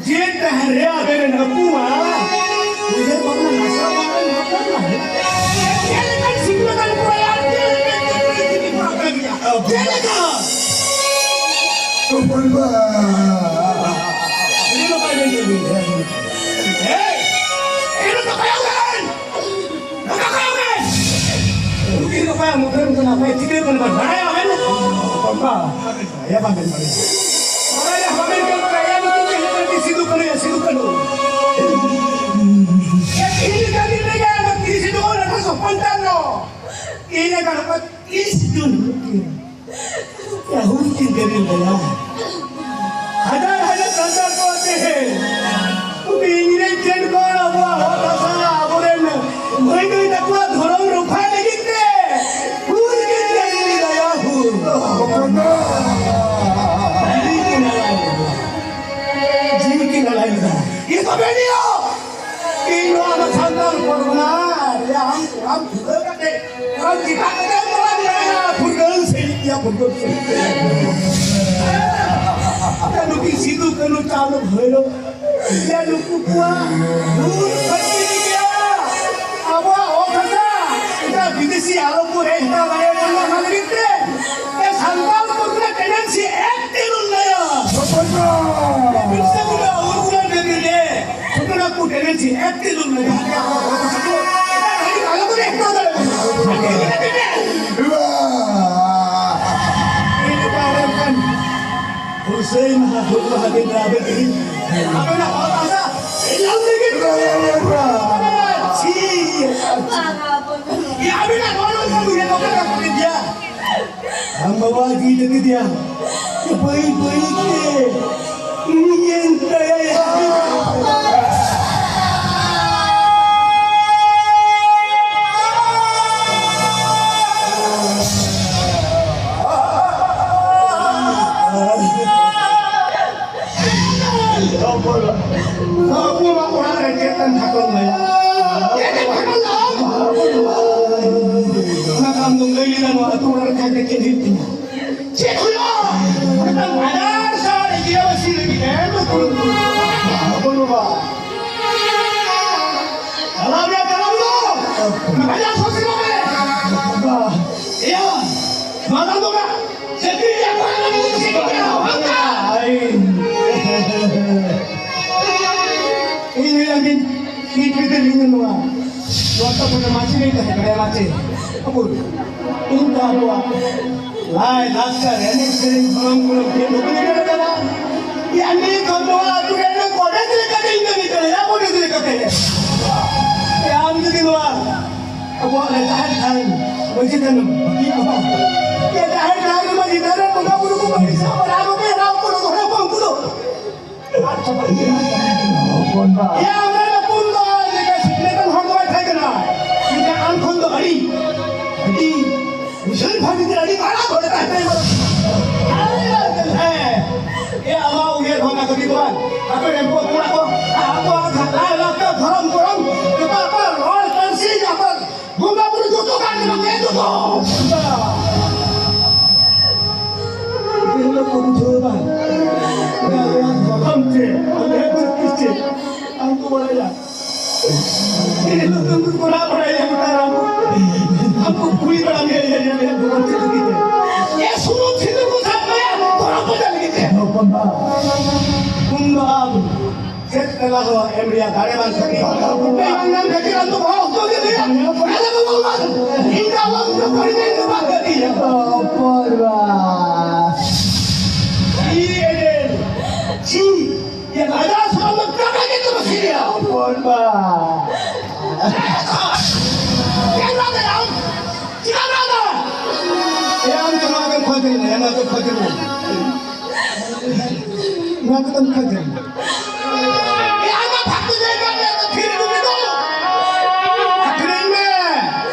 ᱡᱮ ᱰᱟᱦᱟᱨ ᱨᱮ ᱟᱵᱮᱱ ᱨᱮᱱ ᱟᱹᱯᱩᱣᱟ, ᱩᱭᱦᱟᱹᱨ ᱵᱷᱟᱵᱽᱱᱟ ᱱᱟᱥᱟᱣ ᱵᱟᱝ ᱵᱮᱱ ᱵᱷᱟᱵᱽᱱᱟ ᱞᱮᱱᱟ᱾ ᱪᱮᱫ ᱞᱮᱠᱟᱱ ᱥᱤᱠᱷᱱᱟᱹᱛᱟᱱ ᱠᱚᱲᱟ ᱭᱟ, ᱪᱮᱫ ᱞᱮᱠᱟᱱ ᱥᱤᱠᱷᱱᱟᱹᱛᱟᱱ ᱠᱚᱲᱟ ᱠᱟᱱ ᱜᱮᱭᱟ? ᱪᱮᱫ ᱞᱮᱠᱟ? ᱛᱚᱯᱚᱞ ᱵᱟ᱾ ᱟᱹᱰᱤ ᱱᱟᱯᱟᱭ ᱵᱮᱱ ᱠᱟᱹᱢᱤᱭᱮᱫᱟ᱾ ᱦᱮᱸ, ᱮᱱ ᱫᱚ ᱠᱚᱭᱚᱜ ᱵᱮᱱ᱾ ᱱᱚᱝᱠᱟ ᱠᱚᱭᱚᱜ ᱵᱮᱱ᱾ ᱨᱩᱜᱤ ᱫᱚ ᱚᱠᱚᱭᱟᱜ ᱢᱩᱴᱷᱟᱹᱱ ᱠᱟᱱᱟ, ᱚᱠᱚᱭ ᱪᱤᱠᱟᱹ ᱠᱟᱱᱟ, ᱵᱟᱲᱟᱭᱟ ᱵᱮᱱ? ᱛᱚᱯᱚᱞ ᱵᱟ᱾ ᱦᱮᱸ, ᱵᱟᱵᱮᱱ ᱵᱟᱲᱟᱭᱟ᱾ ᱵᱟᱲᱟᱭᱟ, ᱵᱟᱵᱮᱱ ᱧᱮᱞ ᱠᱟᱫᱟ, ᱮᱭᱟ, ᱱᱩᱠᱤᱱ ᱠᱤᱱ ᱦᱩᱭᱩᱜ ᱠᱟᱱᱟ ᱥᱤᱫᱩ ᱠᱟᱹᱱᱦᱩ, ᱥᱤᱫᱩ ᱠᱟᱹᱱᱦᱩ᱾ ᱮ, ᱛᱤᱦᱤᱧ ᱞᱮᱠᱟ ᱫᱤᱱ ᱨᱮᱜᱮ ᱟᱨ ᱛᱤᱨᱤᱥᱮ ᱡᱩᱱ ᱟᱴᱷᱨᱚᱥᱚ ᱯᱚᱧᱪᱟᱱᱱᱚ᱾ ᱛᱤᱦᱤᱧ ᱞᱮᱠᱟ ᱱᱚᱝᱠᱟ ᱛᱤᱨᱤᱥᱮ ᱡᱩᱱ ᱦᱩᱭᱩᱜ ᱠᱟᱱᱟ᱾ ᱭᱟ ᱦᱩᱞ ᱠᱤᱱ ᱠᱟᱹᱢᱤ ᱠᱟᱱᱟ᱾ ᱦᱟᱡᱟᱨ ᱦᱟᱡᱟᱨ ᱥᱟᱱᱛᱟᱲ ᱠᱚ ᱛᱮᱦᱮᱧ ᱩᱱᱠᱩ ᱤᱝᱨᱮᱡᱽ ᱴᱷᱮᱱ ᱠᱷᱚᱱ ᱟᱵᱚᱣᱟᱜ ᱦᱚᱠ ᱦᱟᱥᱟ, ᱟᱵᱚᱨᱮᱱ ᱢᱟᱹᱭ ᱫᱟᱹᱭ ᱛᱟᱠᱚᱣᱟᱜ ᱫᱷᱚᱨᱚᱢ ᱨᱚᱯᱷᱟ ᱞᱟᱹᱜᱤᱫ ᱛᱮ ᱦᱩᱞ ᱠᱤᱱ ᱠᱟᱹᱢᱤ ᱞᱮᱫᱟ, ᱭᱟ ᱦᱩᱞ᱾ ᱡᱤᱣᱤ ᱠᱤᱱ ᱟᱞᱟᱭ ᱞᱮᱫᱟ᱾ ᱡᱤᱣᱤ ᱠᱤᱱ ᱟᱞᱟᱭ ᱞᱮᱫᱟ᱾ ᱤᱧ ᱫᱚ ᱵᱮᱱᱤᱭᱚ᱾ ᱤᱧ ᱱᱚᱣᱟ ᱫᱚ ᱥᱟᱱᱛᱟᱲ ᱯᱚᱨᱜᱚᱱᱟ ᱨᱮᱭᱟᱜ ᱟᱢ ᱠᱚᱲᱟᱢ ᱫᱷᱩᱨᱟᱹ ᱠᱟᱛᱮ, ᱠᱚᱲᱟᱢ ᱪᱤᱠᱟ ᱠᱟᱛᱮ ᱮᱢ ᱪᱟᱞᱟᱣ ᱫᱟᱲᱮᱭᱟᱜᱼᱟ? ᱯᱷᱩᱨᱜᱟᱹᱞ ᱥᱮ ᱤᱭᱟᱹ ᱯᱷᱩᱨᱜᱟᱹᱞ ᱥᱮ᱾ ᱱᱩᱠᱤᱱ ᱥᱤᱫᱩ ᱠᱟᱹᱱᱦᱩ ᱪᱟᱸᱫ ᱵᱷᱳᱭᱨᱳᱵ ᱡᱮ ᱱᱩᱠᱩ ᱠᱚᱣᱟᱜ ᱦᱩᱞ ᱠᱷᱟᱹᱛᱤᱨ ᱜᱮ ᱟᱵᱚᱣᱟᱜ ᱚᱛ ᱦᱟᱥᱟ ᱮᱴᱟᱜ ᱵᱤᱫᱮᱥᱤ ᱟᱞᱚ ᱠᱚ ᱦᱮᱡ ᱫᱟᱲᱮᱭᱟᱜ ᱢᱟ, ᱚᱱᱟ ᱞᱟᱹᱜᱤᱫ ᱛᱮ ᱮ ᱥᱟᱱᱛᱟᱲ ᱯᱚᱨᱜᱟᱱᱟ ᱴᱮᱱᱰᱮᱱᱥᱤ ᱮᱠᱴ ᱮ ᱩᱱᱱᱚᱭᱚᱱ᱾ ᱵᱤᱨᱥᱟ ᱢᱩᱱᱰᱟ ᱩᱨᱜᱩᱞᱟᱱ ᱵᱮᱵᱤ ᱨᱮ ᱥᱩᱛᱚᱱᱟ ᱠᱚ ᱴᱮᱱᱰᱮᱱᱥᱤ ᱮᱠᱴ ᱮ ᱩᱱᱱᱚᱭᱚᱱ᱾ ᱡᱟᱦᱟᱸ ᱜᱮ ᱟᱵᱚ ᱚᱛ ᱦᱟᱥᱟ ᱠᱚ ᱮᱴᱟᱜ ᱞᱟᱹᱜᱤᱫ ᱟᱞᱚ ᱠᱚ ᱦᱮᱡ ᱫᱟᱲᱮᱭᱟᱜ ᱢᱟ᱾ ᱦᱩᱞᱥᱟᱹᱭ ᱢᱟᱦᱟ, ᱦᱩᱞ ᱢᱟᱦᱟ ᱫᱤᱱ ᱨᱮ ᱟᱵᱮᱱ ᱛᱤᱦᱤᱧ ᱟᱵᱮᱱᱟᱜ ᱦᱚᱲ ᱵᱷᱟᱥᱟ ᱞᱟᱹᱭ ᱞᱟᱹᱜᱤᱫ ᱪᱷᱤ᱾ ᱵᱟᱝᱟ, ᱵᱟᱝᱟ᱾ ᱭᱟ, ᱟᱵᱮᱱᱟᱜ ᱦᱚᱲ ᱵᱷᱟᱥᱟ ᱵᱩᱡᱷᱟᱹᱣ ᱫᱚᱨᱠᱟᱨ ᱠᱟᱱ ᱜᱮᱭᱟ᱾ ᱟᱢ ᱵᱟᱵᱟ ᱡᱤᱣᱤ ᱛᱟᱹᱠᱤ ᱫᱮᱭᱟ᱾ ᱵᱟᱹᱭ ᱵᱟᱹᱭ ᱛᱮ ᱩᱱᱤ ᱮᱱ ᱛᱟᱭᱟ᱾ ᱟᱵᱚᱣᱟᱜ ᱚᱲᱟᱜ ᱨᱮ ᱪᱮᱫ ᱮᱢ ᱠᱷᱟᱴᱚᱱ ᱞᱮᱭᱟ? ᱪᱮᱫ ᱮᱢ ᱠᱷᱟᱴᱚᱱ ᱞᱮᱭᱟ? ᱚᱱᱟ ᱠᱟᱢ ᱫᱚ ᱞᱟᱹᱭ ᱞᱮᱫᱟ, ᱱᱚᱣᱟ ᱟᱹᱛᱩ ᱚᱲᱟᱜ ᱨᱮ ᱛᱟᱦᱮᱸ ᱠᱟᱛᱮ ᱪᱮᱫ ᱦᱩᱭᱩᱜ ᱛᱤᱧᱟ? ᱪᱮᱫ ᱦᱩᱭᱩᱜᱼᱟ? ᱢᱤᱫᱴᱟᱝ ᱵᱟᱡᱟᱨ ᱥᱟᱦᱟᱨ ᱤᱫᱤᱭᱟ ᱥᱤ ᱞᱟᱹᱜᱤᱫ ᱮᱢ ᱠᱩᱨᱩᱢᱩᱴᱩ᱾ ᱵᱟᱹᱵᱩ ᱵᱟᱵᱟ᱾ ᱪᱟᱞᱟᱣ ᱜᱮ ᱪᱟᱞᱟᱣ ᱫᱚ᱾ ᱵᱟᱡᱟᱨ ᱥᱚᱥᱤ ᱵᱟᱵᱟ᱾ ᱵᱟᱵᱟ᱾ ᱤᱭᱟᱹ, ᱱᱚᱣᱟ ᱫᱚ ᱵᱟᱵᱟ᱾ ᱪᱟᱹᱠᱨᱤ ᱨᱮᱭᱟᱜ ᱠᱚᱲᱟ ᱫᱚ ᱢᱤᱫ ᱥᱮᱫ ᱜᱮ ᱵᱟᱝ ᱠᱟᱱᱟ᱾ ᱟᱭ᱾ ᱤᱧ ᱦᱚᱸ ᱟᱹᱰᱤ ᱱᱤᱛ ᱵᱷᱤᱛᱤᱨ ᱤᱧ ᱱᱚᱣᱟ ᱱᱚᱣᱟ ᱠᱟᱛᱷᱟ ᱫᱚ ᱢᱟᱹᱪᱤ ᱞᱟᱹᱭ ᱛᱟᱦᱮᱸ ᱠᱟᱱᱟ, ᱢᱟᱹᱪᱤ᱾ ᱟᱵᱚ ᱤᱧ ᱫᱚ ᱟᱵᱚᱣᱟᱜ ᱞᱟᱭ ᱞᱟᱠᱪᱟᱨ, ᱮᱱᱮᱡ ᱥᱮᱨᱮᱧ, ᱫᱷᱚᱨᱚᱢ ᱠᱚᱨᱚᱢ ᱪᱮᱫ ᱦᱚᱸ ᱵᱟᱹᱧ ᱧᱮᱞ ᱟᱠᱟᱫᱟ᱾ ᱭᱟ, ᱱᱤᱛ ᱦᱚᱸ ᱱᱚᱣᱟ ᱟᱹᱛᱩ ᱨᱮ ᱤᱧ ᱜᱚᱰᱮᱛ ᱞᱮᱠᱟᱛᱮ ᱤᱧ ᱠᱟᱹᱢᱤ ᱠᱟᱱᱟ, ᱭᱟ, ᱜᱚᱰᱮᱛ ᱞᱮᱠᱟᱛᱮ᱾ ᱭᱟ, ᱟᱢ ᱡᱩᱫᱤ ᱱᱚᱣᱟ ᱟᱵᱚᱣᱟᱜ ᱨᱮ ᱡᱟᱦᱮᱨ ᱛᱷᱟᱱ, ᱢᱟᱹᱡᱷᱤ ᱛᱷᱟᱱ ᱵᱟᱹᱜᱤ ᱠᱚᱜᱼᱟ᱾ ᱭᱟ, ᱡᱟᱦᱮᱨ ᱛᱷᱟᱱ ᱨᱮ ᱢᱟᱹᱡᱷᱤ ᱛᱷᱟᱱ ᱨᱮ ᱵᱚᱸᱜᱟ ᱵᱩᱨᱩ ᱠᱚ ᱵᱟᱹᱜᱤ ᱥᱟᱶ ᱨᱮ ᱟᱨᱚ ᱯᱮ ᱦᱮᱨᱟᱣ ᱠᱚ ᱨᱚᱦᱚᱲ ᱠᱚ ᱩᱱᱠᱩ ᱫᱚ᱾ ᱦᱚᱯᱚᱱ ᱵᱟ᱾ ᱭᱟ, ᱚᱱᱟ ᱫᱚ ᱯᱩᱱ ᱫᱚ ᱞᱮᱠᱟ ᱥᱤᱠᱷᱱᱟᱹᱛ ᱟᱱ ᱦᱚᱲ ᱫᱚ ᱵᱟᱭ ᱛᱟᱦᱮᱸ ᱠᱟᱱᱟ᱾ ᱢᱮᱱᱠᱷᱟᱱ ᱟᱢ ᱠᱷᱚᱱ ᱫᱚ ᱟᱹᱰᱤ, ᱟᱹᱰᱤ ᱩᱥᱟᱹᱨ ᱵᱷᱟᱜᱮ ᱛᱮ ᱟᱹᱰᱤ ᱢᱟᱨᱟᱝ ᱦᱚᱲ ᱮ ᱛᱟᱦᱮᱸ ᱠᱟᱱᱟ᱾ ᱦᱮᱸ᱾ ᱭᱟ, ᱟᱢᱟᱜ ᱩᱭᱦᱟᱹᱨ ᱵᱷᱟᱵᱽᱱᱟ ᱠᱟᱹᱴᱤᱡ ᱫᱚ ᱵᱟᱝ᱾ ᱟᱯᱮ ᱨᱮᱱ ᱠᱚ ᱠᱚᱲᱟ ᱠᱚ, ᱟᱠᱚᱣᱟᱜ ᱞᱟᱭ ᱞᱟᱠᱪᱟᱨ, ᱫᱷᱚᱨᱚᱢ ᱠᱚᱨᱚᱢ, ᱡᱚᱛᱚ ᱟᱠᱚᱣᱟᱜ ᱨᱚᱲ ᱯᱟᱹᱨᱥᱤ, ᱟᱠᱚᱣᱟᱜ ᱵᱚᱸᱜᱟ ᱵᱩᱨᱩ ᱡᱚᱛᱚ ᱠᱟᱱ ᱜᱮᱭᱟ, ᱡᱚᱛᱚ᱾ ᱡᱚᱛᱚ᱾ ᱡᱮ ᱦᱤᱞᱳᱜ ᱠᱚ ᱵᱩᱡᱷᱟᱹᱣ ᱮᱫᱟ, ᱡᱮ ᱟᱞᱮᱭᱟᱜ ᱫᱷᱚᱨᱚᱢ ᱪᱮᱫ, ᱟᱞᱮᱭᱟᱜ ᱡᱟᱹᱛᱤ ᱪᱮᱫ, ᱟᱢ ᱠᱚ ᱵᱟᱲᱟᱭᱟ᱾ ᱡᱮ ᱦᱤᱞᱳᱜ ᱫᱚ ᱩᱱᱠᱩ ᱠᱚ ᱨᱟᱜ ᱵᱟᱲᱟᱭᱟ, ᱜᱚᱴᱟ ᱨᱟᱢ, ᱟᱢ ᱠᱚ ᱠᱩᱞᱤ ᱵᱟᱲᱟ ᱢᱮᱭᱟ, ᱡᱮ ᱟᱞᱮᱭᱟᱜ ᱫᱷᱚᱨᱚᱢ ᱪᱮᱫ ᱞᱟᱹᱜᱤᱫ ᱛᱮ? ᱮ, ᱥᱩᱱᱩᱢ ᱥᱤᱸᱫᱩᱨ ᱠᱚ ᱥᱟᱵ ᱢᱮᱭᱟ, ᱫᱷᱚᱨᱚᱢ ᱵᱟᱧᱪᱟᱣ ᱞᱟᱹᱜᱤᱫ ᱛᱮ᱾ ᱦᱚᱯᱚᱱ ᱵᱟ᱾ ᱩᱱ ᱫᱚ ᱟᱢ ᱪᱮᱫ ᱛᱮᱞᱟ ᱦᱚᱸ ᱮᱢ ᱨᱮᱭᱟᱜ ᱫᱟᱲᱮ ᱵᱟᱝ ᱛᱟᱯᱮᱭᱟ᱾ ᱵᱟᱝ ᱧᱟᱢ ᱠᱷᱟᱹᱛᱤᱨ ᱟᱢ ᱫᱚ ᱵᱚᱦᱚᱜ ᱩᱛᱟᱹᱨ ᱜᱮ ᱞᱟᱹᱭᱟ᱾ ᱟᱞᱮ ᱫᱚ ᱵᱟᱝ, ᱤᱧ ᱫᱚ ᱟᱞᱚᱢ ᱫᱚ ᱯᱟᱹᱨᱤ ᱫᱚ ᱵᱟᱝ ᱠᱟᱹᱛᱤᱭᱟ᱾ ᱚ, ᱯᱚᱨᱣᱟ᱾ ᱪᱤ ᱮᱫᱮᱞ, ᱪᱤ, ᱭᱟ ᱵᱟ᱾ ᱪᱮᱫ ᱮᱢ ᱨᱟᱜ ᱫᱟ ᱟᱢ? ᱪᱮᱫᱟᱜ ᱮᱢ ᱨᱟᱜ ᱫᱟ? ᱮ, ᱟᱢ ᱪᱟᱞᱟᱣ ᱠᱟᱛᱮᱢ ᱠᱷᱚᱭ ᱠᱮᱫᱤᱧᱟ, ᱮᱢ ᱠᱟᱛᱮᱢ ᱠᱷᱚᱭ ᱠᱮᱫᱤᱧᱟ᱾ ᱱᱚᱣᱟ ᱠᱚᱫᱚ ᱚᱱᱠᱟ ᱜᱮ᱾ ᱮ, ᱟᱭᱢᱟ ᱵᱷᱟᱜᱽ ᱛᱮ ᱡᱟᱭᱜᱟ ᱨᱮ ᱛᱷᱤᱨ ᱰᱩᱵᱩᱡ ᱫᱚ᱾ ᱟᱹᱠᱷᱨᱤᱧ ᱢᱮ᱾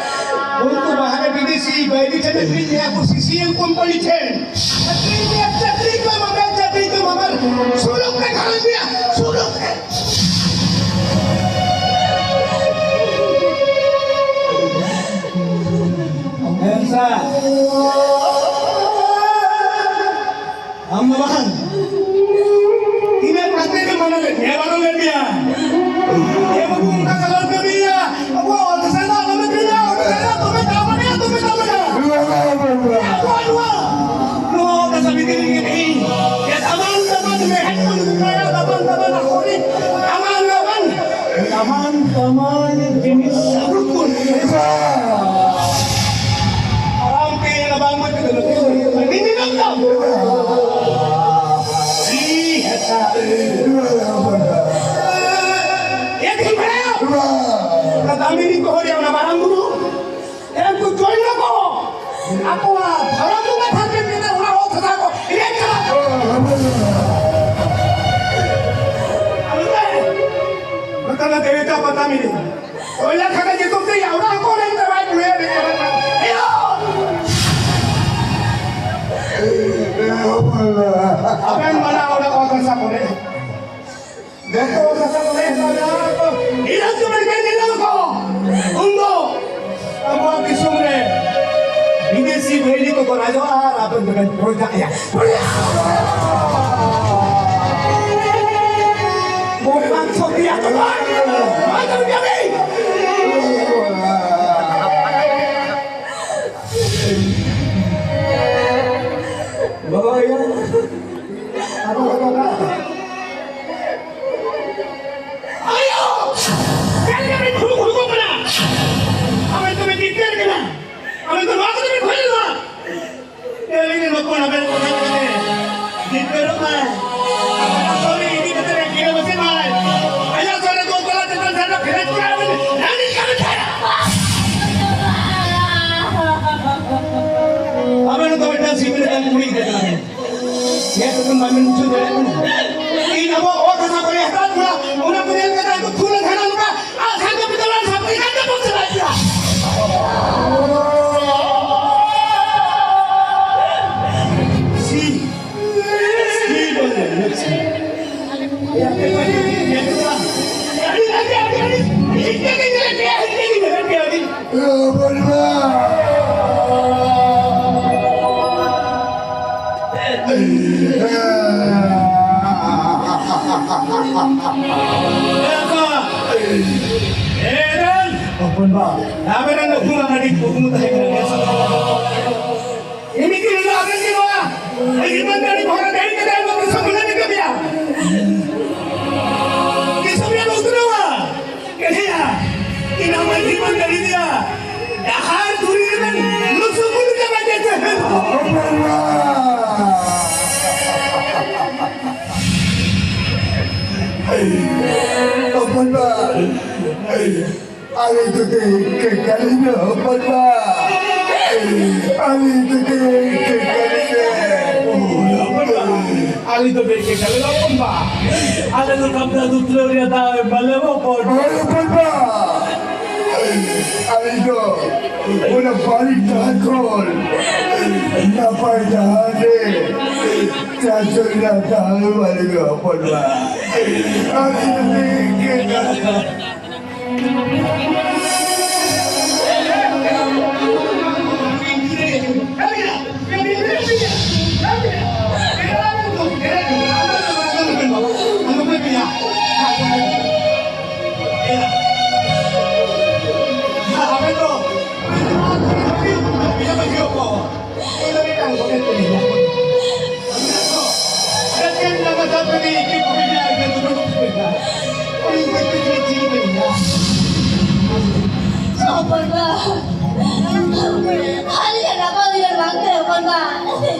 ᱩᱱᱠᱩ ᱵᱟᱦᱨᱮ ᱵᱤᱫᱮᱥᱤ ᱵᱟᱭᱨᱤ ᱴᱷᱮᱱ ᱟᱹᱠᱷᱨᱤᱧ ᱢᱮᱭᱟ ᱠᱚ, ᱥᱤᱥᱤ ᱮᱞ ᱠᱚᱢᱯᱟᱱᱤ ᱴᱷᱮᱱ᱾ ᱟᱹᱠᱷᱨᱤᱧ ᱢᱮ, ᱪᱟᱹᱠᱨᱤ ᱠᱚ ᱮᱢᱟᱢᱟ, ᱪᱟᱹᱠᱨᱤ ᱠᱚ ᱮᱢᱟᱢᱟ᱾ ᱥᱩᱞᱩᱠ ᱛᱮ ᱜᱷᱟᱨᱚᱸᱡᱽ ᱨᱮᱭᱟᱜ ᱥᱩᱞᱩᱠ ᱛᱮ᱾ ᱮᱱᱥᱟ᱾ ᱟᱢ ᱫᱚ ᱵᱟᱝ᱾ ᱛᱤᱱᱟᱹᱜ ᱠᱟᱛᱮ ᱜᱮ ᱢᱟᱱᱟ ᱞᱮᱫ ᱢᱮᱭᱟ, ᱵᱟᱨᱚᱱ ᱞᱮᱫ ᱢᱮᱭᱟ᱾ ᱮ ᱵᱟᱹᱵᱩ, ᱚᱱᱠᱟ ᱫᱚ ᱟᱞᱚᱢ ᱠᱟᱹᱢᱤᱭᱟ᱾ ᱟᱵᱚᱣᱟᱜ ᱚᱛ ᱦᱟᱥᱟ ᱫᱚ ᱟᱞᱚᱢ ᱟᱹᱠᱷᱨᱤᱧᱟ, ᱚᱛ ᱦᱟᱥᱟ ᱫᱚ ᱫᱚᱢᱮ ᱫᱟᱢ ᱟᱱᱟ, ᱫᱚᱢᱮ ᱫᱟᱢ ᱟᱱᱟ᱾ ᱟᱵᱚᱣᱟᱜ ᱱᱚᱣᱟ, ᱱᱚᱣᱟ ᱚᱛ ᱦᱟᱥᱟ ᱵᱷᱤᱛᱤᱨ ᱨᱮᱜᱮ ᱛᱮᱦᱮᱧ ᱮ ᱫᱟᱢᱟᱱ ᱫᱟᱢᱟᱱ ᱢᱮᱲᱦᱮᱫ ᱵᱚᱱ ᱫᱚᱦᱚᱭᱟ, ᱫᱟᱢᱟᱱ ᱫᱟᱢᱟᱱ ᱟᱠᱚᱨᱤ, ᱫᱟᱢᱟᱱ ᱫᱟᱢᱟᱱ, ᱫᱟᱢᱟᱱ ᱫᱟᱢᱟᱱ ᱡᱤᱱᱤᱥ ᱟᱹᱜᱩ ᱠᱚ ᱦᱩᱭᱩᱜᱼᱟ᱾ ᱟᱨᱟᱢ ᱛᱮ ᱨᱟᱵᱟᱝ ᱢᱟᱹᱴᱤ ᱫᱚ ᱱᱚᱛᱮ ᱦᱩᱭᱩᱜᱼᱟ᱾ ᱱᱤᱱ ᱫᱤᱱ ᱫᱚ ᱡᱤ ᱦᱮᱸᱥᱟ᱾ ᱮ ᱫᱤᱱ ᱵᱷᱟᱲᱟ᱾ ᱚᱱᱟ ᱫᱟᱢᱤᱱᱤ ᱠᱚ ᱦᱚᱲ ᱚᱱᱟ ᱢᱟᱨᱟᱝ ᱵᱩᱨᱩ᱾ ᱮᱱ ᱠᱚ ᱡᱚᱭᱱᱚ ᱠᱚ ᱟᱠᱚᱣᱟᱜ ᱫᱷᱚᱨᱚᱢ ᱵᱚᱸᱜᱟ ᱴᱷᱟᱶ ᱨᱮ ᱢᱮᱱᱟᱜ ᱚᱱᱟ ᱚᱛ ᱦᱟᱥᱟ ᱠᱚ ᱨᱮᱡ ᱪᱟᱵᱟ ᱠᱮᱫᱟ᱾ ᱱᱚᱛᱮ ᱫᱚ ᱫᱮᱵᱤᱠᱟ ᱯᱟᱛᱟ ᱢᱤᱞᱤ᱾ ᱠᱚᱭᱞᱟ ᱠᱷᱟᱫᱟᱱ ᱧᱩᱛᱩᱢ ᱛᱮ ᱚᱲᱟᱜ ᱦᱚᱸᱠᱚ ᱨᱮᱡ ᱪᱟᱵᱟᱭᱮᱫ ᱠᱚᱣᱟ, ᱨᱮᱡ ᱪᱟᱵᱟᱭᱮᱫ ᱠᱚᱣᱟ᱾ ᱮᱭᱳ! ᱟᱵᱮᱱ ᱢᱟᱱᱟ ᱚᱲᱟᱜ ᱚᱛ ᱦᱟᱥᱟ ᱠᱚ ᱨᱮᱡ᱾ ᱡᱚᱛᱚ ᱠᱟᱛᱷᱟ ᱠᱚ ᱞᱟᱹᱭ ᱥᱟᱰᱮ ᱟᱠᱚ᱾ ᱤᱱᱟᱹ ᱥᱚᱢᱚᱭ ᱜᱮ ᱧᱮᱞᱚᱜ ᱠᱚ᱾ ᱩᱱᱫᱚ ᱟᱵᱚᱣᱟᱜ ᱫᱤᱥᱚᱢ ᱨᱮ ᱵᱤᱫᱮᱥᱤ ᱵᱟᱹᱭᱨᱤ ᱠᱚᱠᱚ ᱨᱟᱡᱚᱜᱼᱟ ᱟᱨ ᱟᱵᱚ ᱫᱚᱵᱚᱱ ᱯᱨᱚᱡᱟᱜᱼᱟ᱾ ᱯᱨᱚᱡᱟ! ᱵᱚᱦᱩᱛ ᱵᱟᱝ ᱥᱚᱠᱨᱤᱭᱟ ᱠᱚ ᱵᱟᱝ᱾ ᱵᱟᱝ ᱥᱚᱠᱨᱤᱭᱟ ᱵᱤᱱ᱾ ᱵᱟᱵᱟ ᱭᱟ᱾ ᱟᱭᱳ! ᱪᱮᱫ ᱞᱮᱠᱟ ᱵᱤᱱ ᱠᱷᱩᱲᱩ ᱠᱷᱩᱲᱩ ᱠᱟᱱᱟ? ᱟᱵᱮᱱ ᱫᱚᱵᱮᱱ ᱡᱤᱛᱠᱟᱹᱨ ᱠᱟᱱᱟ? ᱟᱵᱮᱱ ᱫᱚ ᱱᱚᱣᱟ ᱠᱚᱫᱚ ᱵᱮᱱ ᱠᱷᱚᱡ ᱞᱮᱫᱟ? ᱟᱹᱞᱤᱧ ᱨᱮᱱ ᱦᱚᱯᱚᱱ ᱟᱵᱮᱱ ᱠᱚ ᱧᱮᱞ ᱠᱟᱛᱮ ᱡᱤᱛᱠᱟᱹᱨᱚᱜ ᱢᱟᱭ᱾ ᱟᱵᱮᱱᱟᱜ ᱥᱚᱨᱤᱨ ᱤᱫᱤ ᱠᱟᱛᱮ ᱵᱮᱱ ᱜᱤᱨᱟᱹ ᱵᱟᱹᱥᱤ ᱢᱟᱭ᱾ ᱟᱭᱟᱜ ᱥᱚᱨᱤᱨ ᱫᱚ ᱛᱟᱞᱟᱛᱮ ᱩᱱᱤ ᱜᱤᱫᱽᱨᱟᱹ ᱠᱟᱱᱟ᱾ ᱱᱤᱭᱟᱹ ᱠᱚᱫᱚ ᱵᱟᱵᱮᱱ ᱵᱩᱡᱷᱟᱹᱣ ᱫᱟᱲᱮᱭᱟᱜ ᱠᱟᱱᱟ᱾ ᱤᱧ ᱟᱵᱚ ᱚᱛ ᱦᱟᱥᱟ ᱠᱚᱨᱮ ᱦᱟᱛᱟᱣ ᱠᱚᱲᱟ, ᱚᱱᱟ ᱠᱚ ᱧᱮᱞ ᱠᱟᱛᱮ ᱩᱱᱠᱩ ᱯᱷᱩᱞ ᱫᱷᱟᱨᱟ ᱱᱚᱝᱠᱟ ᱟᱨ ᱥᱟᱸᱜᱮ ᱯᱤᱛᱟᱹ ᱞᱟᱱ ᱥᱟᱯᱲᱤ ᱠᱟᱛᱮ ᱵᱚᱱ ᱪᱟᱞᱟᱜ ᱜᱮᱭᱟ᱾ ᱥᱤ, ᱥᱤ ᱵᱚᱞᱮ, ᱥᱤ᱾ ᱟᱹᱰᱤ, ᱟᱹᱰᱤ, ᱟᱹᱰᱤ, ᱟᱹᱰᱤ, ᱦᱤᱡᱩᱜ ᱜᱮ ᱧᱮᱞ ᱯᱮᱭᱟ, ᱦᱤᱡᱩᱜ ᱜᱮ ᱧᱮᱞ ᱯᱮᱭᱟ, ᱟᱹᱰᱤ᱾ ᱦᱚᱯᱚᱱ ᱵᱟ, ᱟᱵᱮᱱ ᱨᱮᱱ ᱩᱯᱨᱩᱢ ᱟᱹᱰᱤ ᱠᱩᱠᱢᱩ ᱛᱟᱦᱮᱸ ᱠᱟᱱᱟ᱾ ᱤᱱᱟᱹ ᱠᱤ ᱦᱤᱞᱳᱜ ᱟᱵᱮᱱ ᱜᱮ ᱱᱚᱣᱟ ᱦᱤᱨᱢᱟᱹ ᱫᱟᱲᱮ ᱵᱷᱚᱨᱟ ᱫᱟᱲᱮ ᱠᱟᱛᱮ ᱟᱵᱚ ᱫᱤᱥᱚᱢ ᱵᱚᱱ ᱟᱹᱜᱩ ᱠᱟᱫᱮᱭᱟ᱾ ᱫᱤᱥᱚᱢ ᱨᱮ ᱵᱚ ᱩᱛᱱᱟᱹᱣᱟ᱾ ᱠᱟᱹᱦᱤᱭᱟ, ᱤᱱᱟᱹ ᱢᱟᱹᱡᱷᱤ ᱵᱚᱱ ᱫᱟᱲᱮ ᱫᱮᱭᱟ᱾ ᱰᱟᱦᱟᱨ ᱫᱷᱩᱨᱤ ᱨᱮᱵᱮᱱ ᱞᱩᱥᱩ ᱵᱩᱞᱩ ᱪᱟᱵᱟ ᱠᱮᱫ ᱛᱟᱦᱮᱸᱱ᱾ ᱦᱚᱯᱚᱱ ᱵᱟ᱾ ᱟᱞᱮ ᱫᱚ ᱫᱮ ᱠᱮᱠᱟᱞᱤ ᱱᱚ ᱦᱚᱯᱚᱱ ᱵᱟ᱾ ᱟᱞᱮ ᱫᱚ ᱫᱮ ᱠᱮᱠᱟᱞᱤ ᱱᱚ᱾ ᱟᱞᱮ ᱫᱚ ᱫᱮ ᱠᱮᱠᱟᱞᱤ ᱱᱚ ᱦᱚᱯᱚᱱ ᱵᱟ᱾ ᱟᱞᱮ ᱫᱚ ᱠᱟᱢᱨᱟ ᱫᱩᱛᱨᱟᱹ ᱨᱮᱭᱟᱜ ᱫᱟᱣ ᱮᱢ ᱵᱟᱞᱮ ᱦᱚᱯᱚᱱ᱾ ᱦᱳᱭ ᱦᱚᱯᱚᱱ ᱵᱟ᱾ ᱟᱞᱮ ᱫᱚ ᱚᱱᱟ ᱵᱟᱹᱲᱤᱡ ᱰᱟᱦᱟᱨ ᱠᱷᱚᱱ ᱱᱟᱯᱟᱭ ᱰᱟᱦᱟᱨ ᱨᱮ ᱪᱟᱪᱳ ᱨᱮᱭᱟᱜ ᱫᱟᱣ ᱮᱢ ᱟᱞᱮ ᱫᱚ ᱦᱚᱯᱚᱱ ᱵᱟ᱾ ᱟᱞᱮ ᱫᱚ ᱫᱮ ᱠᱮᱠᱟᱞᱤ ᱱᱚ᱾ ᱦᱚᱯᱚᱱ ᱵᱟ, ᱟᱹᱞᱤᱧᱟᱜ ᱜᱟᱯᱟ ᱩᱭᱦᱟᱹᱨ ᱵᱟᱝᱛᱮ ᱦᱚᱯᱚᱱ ᱵᱟ,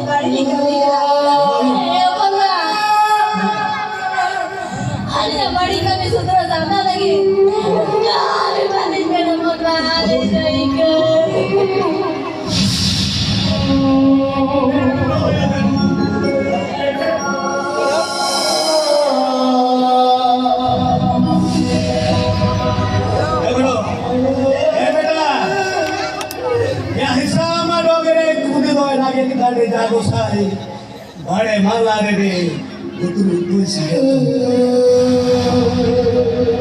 ᱵᱟᱹᱲᱤᱡ ᱞᱤᱧ ᱠᱟᱹᱢᱤ ᱠᱟᱫᱟ᱾ ᱦᱮᱸ, ᱦᱚᱯᱚᱱ ᱵᱟ, ᱟᱹᱞᱤᱧᱟᱜ ᱵᱟᱹᱲᱤᱡ ᱠᱟᱹᱢᱤ ᱥᱩᱫᱷᱨᱟᱹ ᱥᱟᱢᱴᱟᱣ ᱞᱟᱹᱜᱤᱫ ᱡᱟᱦᱟᱸ ᱵᱤᱯᱚᱫ ᱞᱤᱧ ᱢᱮᱱᱟ ᱦᱚᱯᱚᱱ ᱵᱟ, ᱟᱹᱞᱤᱧ ᱫᱚ ᱤᱱᱠᱟᱹ᱾ ᱨᱮ ᱜᱩᱛᱩᱨ ᱜᱩᱛᱩᱨ ᱥᱟᱦᱮᱵ᱾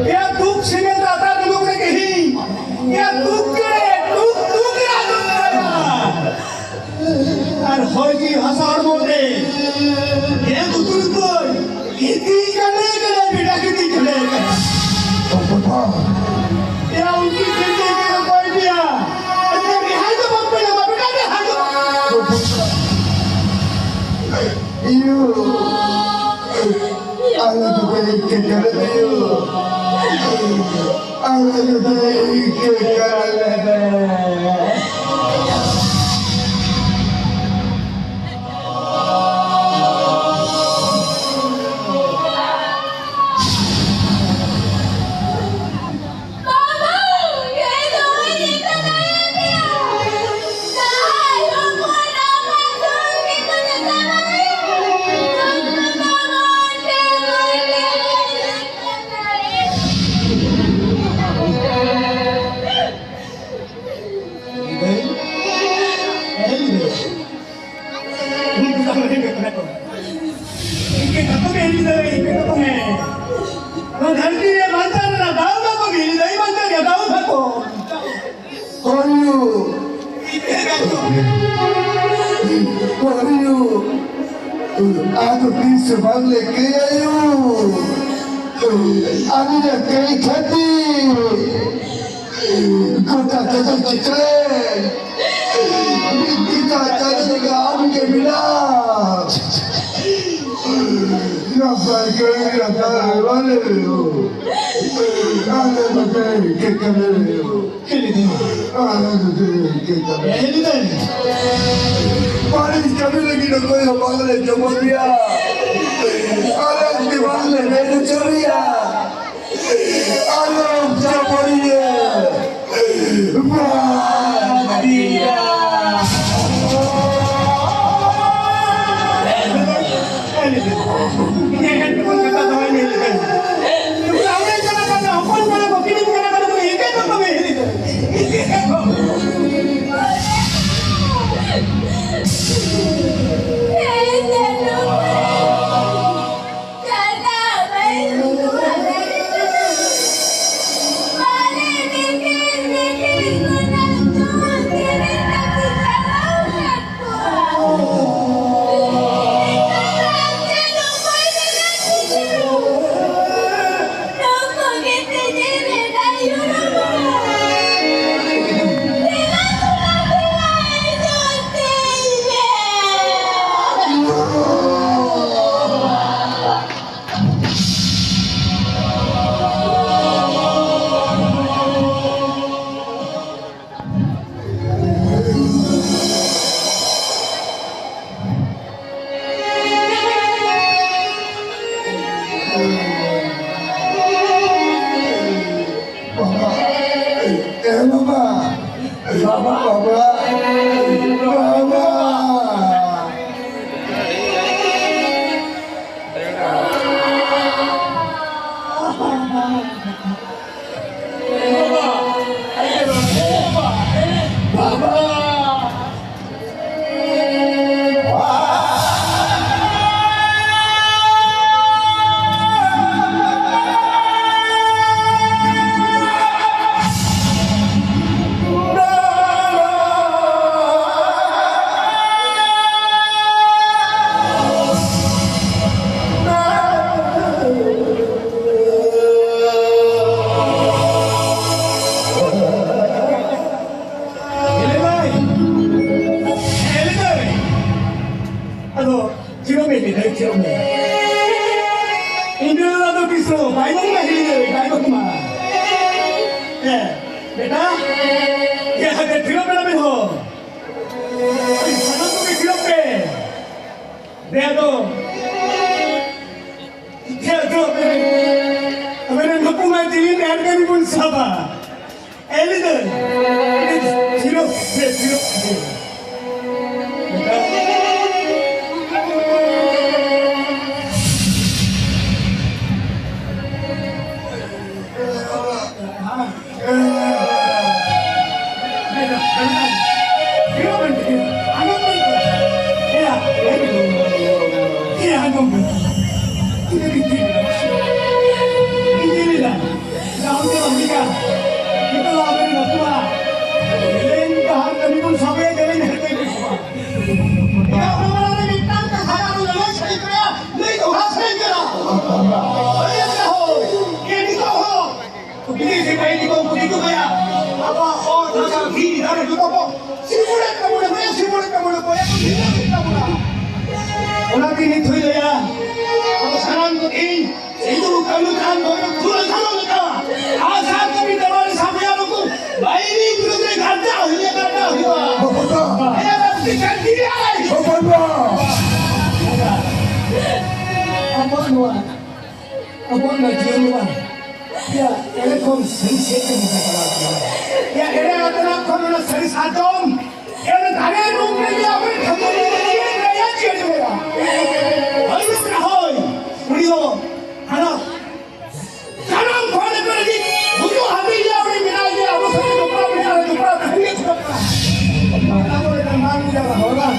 ᱮᱭᱟ ᱫᱩᱠ ᱥᱮᱸᱜᱮᱞ ᱫᱟᱛᱟ ᱫᱩᱞᱩᱠ ᱨᱮ ᱠᱟᱹᱦᱤ᱾ ᱮᱭᱟ ᱫᱩᱠ ᱠᱮ, ᱫᱩᱠ, ᱫᱩᱠ ᱨᱮ ᱫᱩᱠ ᱨᱮ᱾ ᱟᱨ ᱦᱚᱭ ᱡᱤᱣᱤ ᱦᱟᱥᱟ ᱦᱚᱲᱢᱚ ᱨᱮ᱾ ᱮᱭᱟ ᱜᱩᱛᱩᱨ ᱜᱩᱛᱩᱨ᱾ ᱠᱷᱮᱛᱤ ᱠᱟᱱᱮ ᱠᱟᱱᱮ ᱵᱮᱴᱟ ᱠᱷᱮᱛᱤ ᱠᱟᱱᱮ ᱠᱟᱱᱮ᱾ ᱮᱭᱟ ᱩᱱᱠᱤᱱ ᱠᱷᱮᱛᱤ ᱠᱟᱱᱮ ᱠᱚᱭ ᱯᱮᱭᱟ᱾ ᱟᱫᱚ ᱨᱮᱦᱟᱭ ᱫᱚ ᱵᱟᱯᱮ ᱧᱟᱢᱟ ᱵᱮᱴᱟ ᱨᱮᱦᱟᱭ ᱫᱚ᱾ ᱤᱭᱩ᱾ ᱟᱞᱮ ᱫᱚ ᱵᱮᱝᱠ ᱠᱟᱱᱟᱞᱮ ᱭᱩ᱾ ᱟᱞᱮ ᱫᱚ ᱵᱮᱝᱠ ᱠᱟᱱᱟᱞᱮ᱾ ᱤᱱᱠᱟᱹ ᱠᱟᱛᱮ ᱜᱮ ᱦᱤᱡᱩᱜ ᱫᱟᱲᱮᱭᱟᱜᱼᱟ, ᱤᱱᱠᱟᱹ ᱠᱟᱛᱮ ᱜᱮ᱾ ᱱᱚᱣᱟ ᱫᱷᱟᱹᱨᱛᱤ ᱨᱮ ᱵᱟᱧᱪᱟᱣ ᱨᱮᱱᱟᱜ ᱫᱟᱣ ᱫᱚ ᱵᱟᱹᱜᱤ ᱞᱮᱫᱟ, ᱤᱧ ᱵᱟᱧᱪᱟᱣ ᱨᱮᱭᱟᱜ ᱫᱟᱣ ᱫᱚ ᱠᱚ᱾ ᱦᱚᱨᱤᱭᱩ᱾ ᱦᱚᱨᱤᱭᱩ᱾ ᱟᱫᱚ ᱛᱤᱥ ᱵᱟᱝ ᱞᱮ ᱠᱟᱹᱭᱟᱭᱩ᱾ ᱟᱹᱞᱤᱧᱟᱜ ᱠᱟᱹᱭ ᱠᱷᱟᱹᱛᱤᱨ᱾ ᱜᱚᱴᱟ ᱡᱚᱛᱚ ᱪᱤᱛᱨᱮ᱾ ᱢᱤᱫ ᱜᱤᱫᱟ ᱪᱟᱸᱫᱚ ᱞᱮᱠᱟ ᱟᱢ ᱜᱮ ᱢᱮᱱᱟᱢ᱾ ᱱᱟᱯᱟᱭ ᱠᱟᱹᱢᱤ ᱨᱮ ᱛᱟᱦᱮᱸ ᱵᱟᱞᱮ ᱦᱩᱭᱩᱜ᱾ ᱟᱞᱮ ᱱᱚᱛᱮ ᱪᱮᱫ ᱠᱟᱹᱢᱤ ᱨᱮ ᱦᱩᱭᱩᱜ? ᱟᱞᱮ ᱱᱚᱛᱮ ᱪᱮᱫ ᱠᱟᱹᱢᱤ? ᱵᱟᱹᱲᱤᱡ ᱠᱟᱹᱢᱤ ᱞᱟᱹᱜᱤᱫ ᱚᱠᱚᱭ ᱦᱚᱸ ᱵᱟᱝᱞᱮ ᱡᱚᱢᱟ ᱯᱮᱭᱟ᱾ ᱟᱞᱮ ᱡᱩᱫᱤ ᱵᱟᱝᱞᱮ ᱢᱮᱱ ᱦᱚᱪᱚ ᱯᱮᱭᱟ᱾ ᱟᱞᱚᱢ ᱪᱟᱯᱚᱲᱤᱭᱟᱹ᱾ ᱵᱟᱫᱤᱭᱟ᱾ ᱵᱟᱭ ᱵᱟᱹᱜᱤ ᱢᱟ ᱦᱤᱲᱤᱧ ᱫᱟᱲᱮ, ᱵᱟᱭ ᱵᱟᱹᱜᱤ ᱢᱟ᱾ ᱦᱮᱸ, ᱵᱮᱴᱟ, ᱤᱭᱟᱹ ᱦᱟᱛᱮ ᱛᱷᱤᱨᱚᱜ ᱵᱮᱱᱟ ᱵᱮᱱ ᱦᱚᱸ᱾ ᱳᱭ ᱥᱟᱱᱟᱢ ᱠᱚᱜᱮ ᱛᱷᱤᱨᱚᱜ ᱯᱮ᱾ ᱫᱮ ᱟᱫᱚ, ᱛᱷᱤᱨᱚᱜ ᱯᱮ᱾ ᱟᱵᱮᱱ ᱨᱮᱱ ᱵᱟᱹᱵᱩ ᱢᱟ ᱛᱤᱦᱤᱧ ᱰᱟᱦᱟᱨ ᱠᱟᱹᱢᱤ ᱵᱚᱱ ᱥᱟᱵᱟ᱾ ᱮ ᱞᱤᱫᱟᱹᱧ, ᱛᱷᱤᱨᱚᱜ ᱯᱮ, ᱛᱷᱤᱨᱚᱜ ᱯᱮ᱾ ᱵᱤᱫᱮᱥᱤ ᱵᱟᱹᱭᱨᱤ ᱠᱚ ᱩᱱᱠᱩ ᱫᱤᱠᱩ ᱠᱚᱭᱟ ᱟᱵᱚᱣᱟᱜ ᱚᱛ ᱦᱟᱥᱟ ᱫᱷᱤᱨᱤ ᱫᱟᱨᱮ ᱡᱚᱛᱚ ᱠᱚ ᱥᱤᱵᱩᱲᱮᱫ ᱛᱟᱵᱚᱱᱟ, ᱵᱚᱭᱟ ᱥᱤᱵᱩᱲᱮᱫ ᱛᱟᱵᱚᱱᱟ, ᱵᱚᱭᱟ ᱠᱚ ᱵᱷᱤᱸᱫᱟᱹᱲᱮᱫ ᱛᱟᱵᱚᱱᱟ᱾ ᱚᱱᱟᱛᱮ ᱱᱤᱛ ᱦᱚᱸᱧ ᱞᱟᱹᱭᱟ, ᱟᱵᱚ ᱥᱟᱱᱟᱢ ᱠᱚ ᱛᱮᱦᱮᱧ ᱥᱤᱫᱩ ᱠᱟᱹᱱᱦᱩ ᱪᱟᱸᱫ ᱵᱷᱳᱭᱨᱳᱵ ᱯᱷᱩᱞᱳ ᱡᱷᱟᱱᱳ ᱞᱮᱠᱟ ᱟᱥᱟ ᱠᱚ ᱢᱤᱫ ᱫᱟᱲᱮ ᱥᱟᱵ ᱦᱩᱭᱟ ᱱᱩᱠᱩ ᱵᱟᱹᱭᱨᱤ ᱵᱤᱨᱩᱫᱷ ᱨᱮ ᱜᱟᱨᱡᱟᱣ ᱦᱩᱭᱩᱜᱼᱟ, ᱜᱟᱨᱡᱟᱣ ᱦᱩᱭᱩᱜᱼᱟ᱾ ᱵᱟᱵᱟ᱾ ᱮᱭᱟ ᱞᱟᱹᱠᱛᱤ ᱠᱟᱱ ᱜᱮᱭᱟ᱾ ᱵᱟᱵᱟ᱾ ᱟᱵᱚᱣᱟᱜ ᱱᱚᱣᱟ ᱟᱵᱚᱣᱟᱜ ᱱᱚᱣᱟ ᱡᱤᱭᱚᱱ ᱱᱚᱣᱟ, ᱭᱟ, ᱮᱲᱮ ᱠᱷᱚᱱ ᱥᱟᱹᱨᱤ ᱥᱮᱫ ᱛᱮ ᱢᱚᱦᱰᱟ ᱪᱟᱞᱟᱣ ᱠᱟᱱᱟ᱾ ᱭᱟ, ᱮᱲᱮ ᱟᱛᱱᱟᱜ ᱠᱷᱚᱱ ᱚᱱᱟ ᱥᱟᱹᱨᱤ ᱥᱟᱨᱡᱚᱢ, ᱮᱲᱮ ᱫᱟᱨᱮ ᱨᱩᱯ ᱨᱮᱜᱮ ᱟᱵᱚ ᱴᱷᱟᱹᱠᱩᱨ ᱵᱚᱱ ᱪᱤᱭᱟᱹ ᱠᱟᱭᱟ, ᱪᱤᱭᱟᱹ ᱠᱟᱭᱟ᱾ ᱦᱟᱹᱨᱩᱵ ᱨᱚᱦᱚᱭ, ᱩᱱᱤ ᱫᱚ ᱦᱟᱱᱟ ᱡᱟᱱᱟᱢ ᱠᱷᱚᱱ ᱮ ᱯᱮᱨᱮᱡ ᱜᱩᱡᱩᱜ ᱦᱟᱹᱵᱤᱡ ᱜᱮ ᱩᱱᱤ ᱢᱮᱱᱟᱭ ᱜᱮᱭᱟ, ᱟᱵᱚ ᱥᱟᱶᱛᱮ ᱡᱚᱯᱲᱟᱣ ᱢᱮᱱᱟᱜᱼᱟ, ᱡᱚᱯᱲᱟᱣ ᱛᱟᱦᱮᱸ ᱜᱮ ᱡᱚᱯᱲᱟᱣ ᱠᱟᱱᱟ᱾ ᱚᱱᱟ ᱠᱚᱨᱮ ᱠᱷᱟᱱ ᱵᱟᱝ ᱵᱩᱡᱷᱟᱹᱜᱼᱟ, ᱦᱚᱲ ᱵᱟᱝ᱾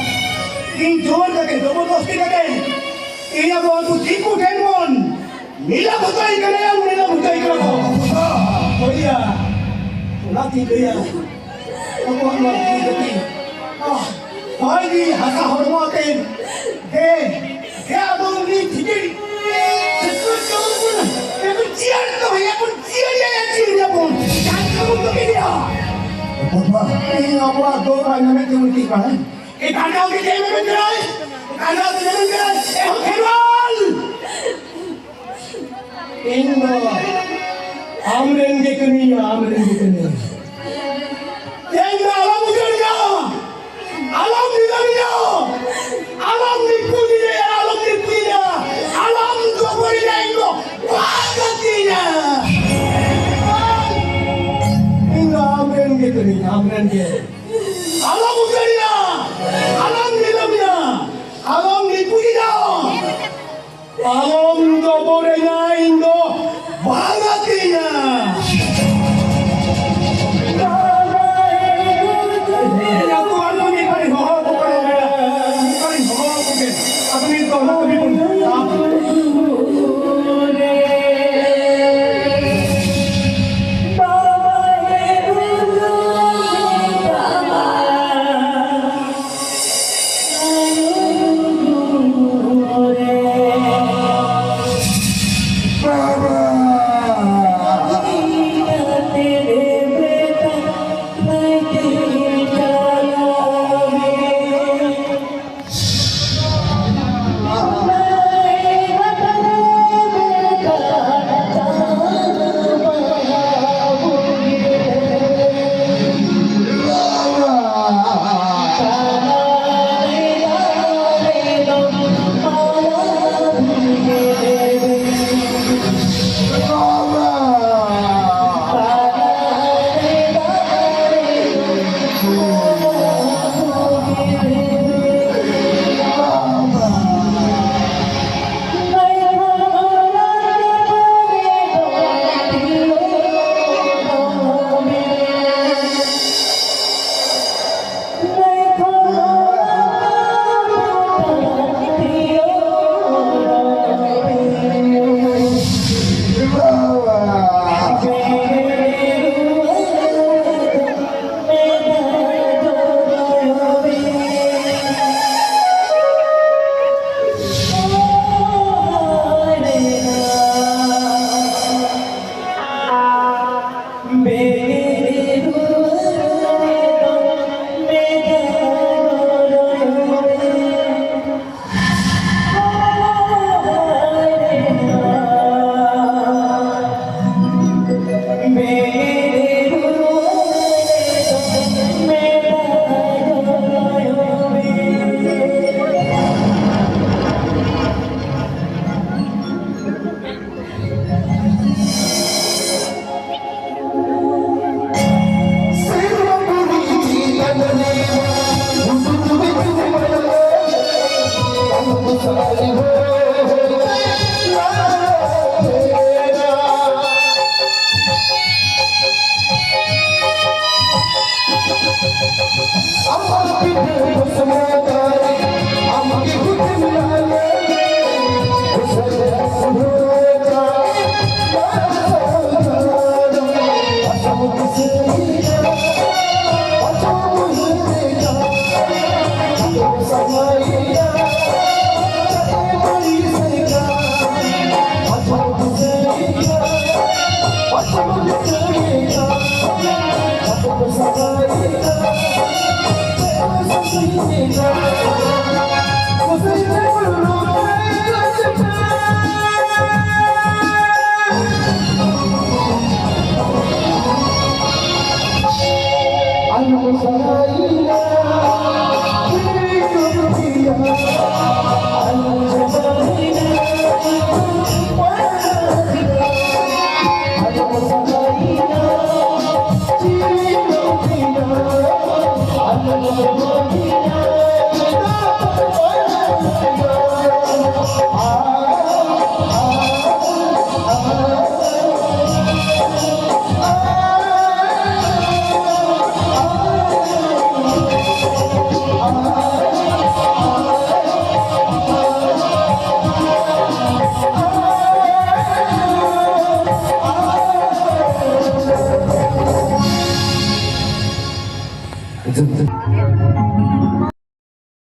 ᱤᱧ ᱡᱳᱨ ᱠᱟᱛᱮ, ᱡᱚᱵᱚᱨᱫᱚᱥᱛᱤ ᱠᱟᱛᱮ, ᱤᱧ ᱟᱵᱚ ᱩᱱᱠᱩ ᱫᱤᱠᱩ ᱴᱷᱮᱱ ᱵᱚᱱ ᱱᱤᱞᱟ ᱵᱷᱩᱛᱟᱹᱭ ᱠᱟᱱᱟ ᱭᱟ, ᱱᱤᱞᱟ ᱵᱷᱩᱛᱟᱹᱭ ᱠᱟᱱᱟ ᱠᱚ᱾ ᱦᱳᱭ ᱭᱟ, ᱚᱱᱟᱛᱤᱧ ᱞᱟᱹᱭᱟ, ᱟᱵᱚᱣᱟᱜ ᱱᱚᱣᱟ ᱡᱤᱣᱤ ᱡᱟᱹᱛᱤ, ᱟᱦ, ᱦᱚᱭ ᱡᱤᱣᱤ ᱦᱟᱥᱟ ᱦᱚᱲᱢᱚ ᱟᱛᱮ, ᱫᱮ, ᱫᱮ ᱟᱵᱚ ᱩᱱᱤ ᱴᱷᱤᱠᱟᱹ, ᱴᱷᱤᱠᱟᱹ ᱛᱟᱵᱚᱱ ᱵᱚᱱ, ᱫᱮᱵᱚᱱ ᱡᱤᱭᱟᱹᱲ ᱫᱚᱦᱚᱭᱟ ᱵᱚᱱ, ᱡᱤᱭᱟᱹᱲ ᱭᱟ, ᱡᱤᱭᱟᱹᱲ ᱭᱟᱵᱚᱱ, ᱡᱟᱦᱟᱸ ᱛᱮᱵᱚᱱ ᱵᱟᱹᱜᱤ ᱭᱟ᱾ ᱵᱟᱵᱟ, ᱛᱮᱦᱮᱧ ᱟᱵᱚᱣᱟᱜ ᱫᱚ ᱵᱟᱭ ᱧᱟᱢᱮᱫ ᱛᱮ ᱩᱱᱤ ᱴᱷᱤᱠ ᱵᱟᱲᱟᱭ᱾ ᱮ ᱠᱟᱸᱰᱟᱣ ᱜᱮ ᱪᱮᱫ ᱢᱮᱱ ᱠᱟᱱᱟᱭ? ᱠᱟᱸᱰᱟᱣ ᱜᱮ ᱢᱮᱱ ᱠᱟᱱᱟᱭ? ᱮ ᱦᱚᱸ ᱠᱷᱮᱨᱣᱟᱞ! ᱟᱢ ᱨᱮᱱ ᱜᱮ ᱠᱟᱹᱱᱟᱹᱧ᱾ ᱤᱧ ᱫᱚ ᱟᱞᱚᱢ ᱩᱡᱟᱹᱲᱤᱧᱟ, ᱟᱞᱚᱢ ᱱᱤᱞᱟᱹᱢᱤᱧᱟ, ᱟᱞᱚᱢ ᱱᱤᱯᱩᱡᱤᱧᱟ, ᱟᱞᱚᱢ ᱱᱤᱯᱩᱡᱤᱧᱟ, ᱟᱞᱚᱢ ᱡᱚᱵᱚᱨᱤᱧᱟ, ᱤᱧ ᱫᱚ ᱵᱟᱝ ᱜᱟᱛᱮᱧᱟ᱾ ᱤᱧ ᱫᱚ ᱟᱢ ᱨᱮᱱ ᱜᱮ ᱠᱟᱹᱱᱟᱹᱧ, ᱟᱢ ᱨᱮᱱ ᱜᱮ᱾ ᱟᱞᱚᱢ ᱩᱡᱟᱹᱲᱤᱧᱟ, ᱟᱞᱚᱢ ᱱᱤᱞᱟᱹᱢᱤᱧᱟ, ᱟᱞᱚᱢ ᱱᱤᱯᱩᱡᱤᱧᱟ᱾ ᱟᱞᱚᱢ ᱡᱚᱵᱚᱨᱤᱧᱟ, ᱤᱧ ᱫᱚ ᱵᱟᱝ ᱜᱟᱛᱮᱧᱟ᱾ ᱟᱹᱛᱩ ᱦᱚᱲ ᱠᱚ ᱢᱤᱫ ᱵᱟᱨᱤᱧ ᱦᱚᱦᱚ ᱟᱠᱚ ᱠᱟᱱᱟ, ᱢᱤᱫ ᱵᱟᱨᱤᱧ ᱦᱚᱦᱚ ᱟᱠᱚ ᱜᱮ᱾ ᱟᱫᱚ ᱱᱤᱛ ᱫᱚ ᱚᱱᱟ ᱠᱟᱹᱢᱤ ᱵᱚᱱ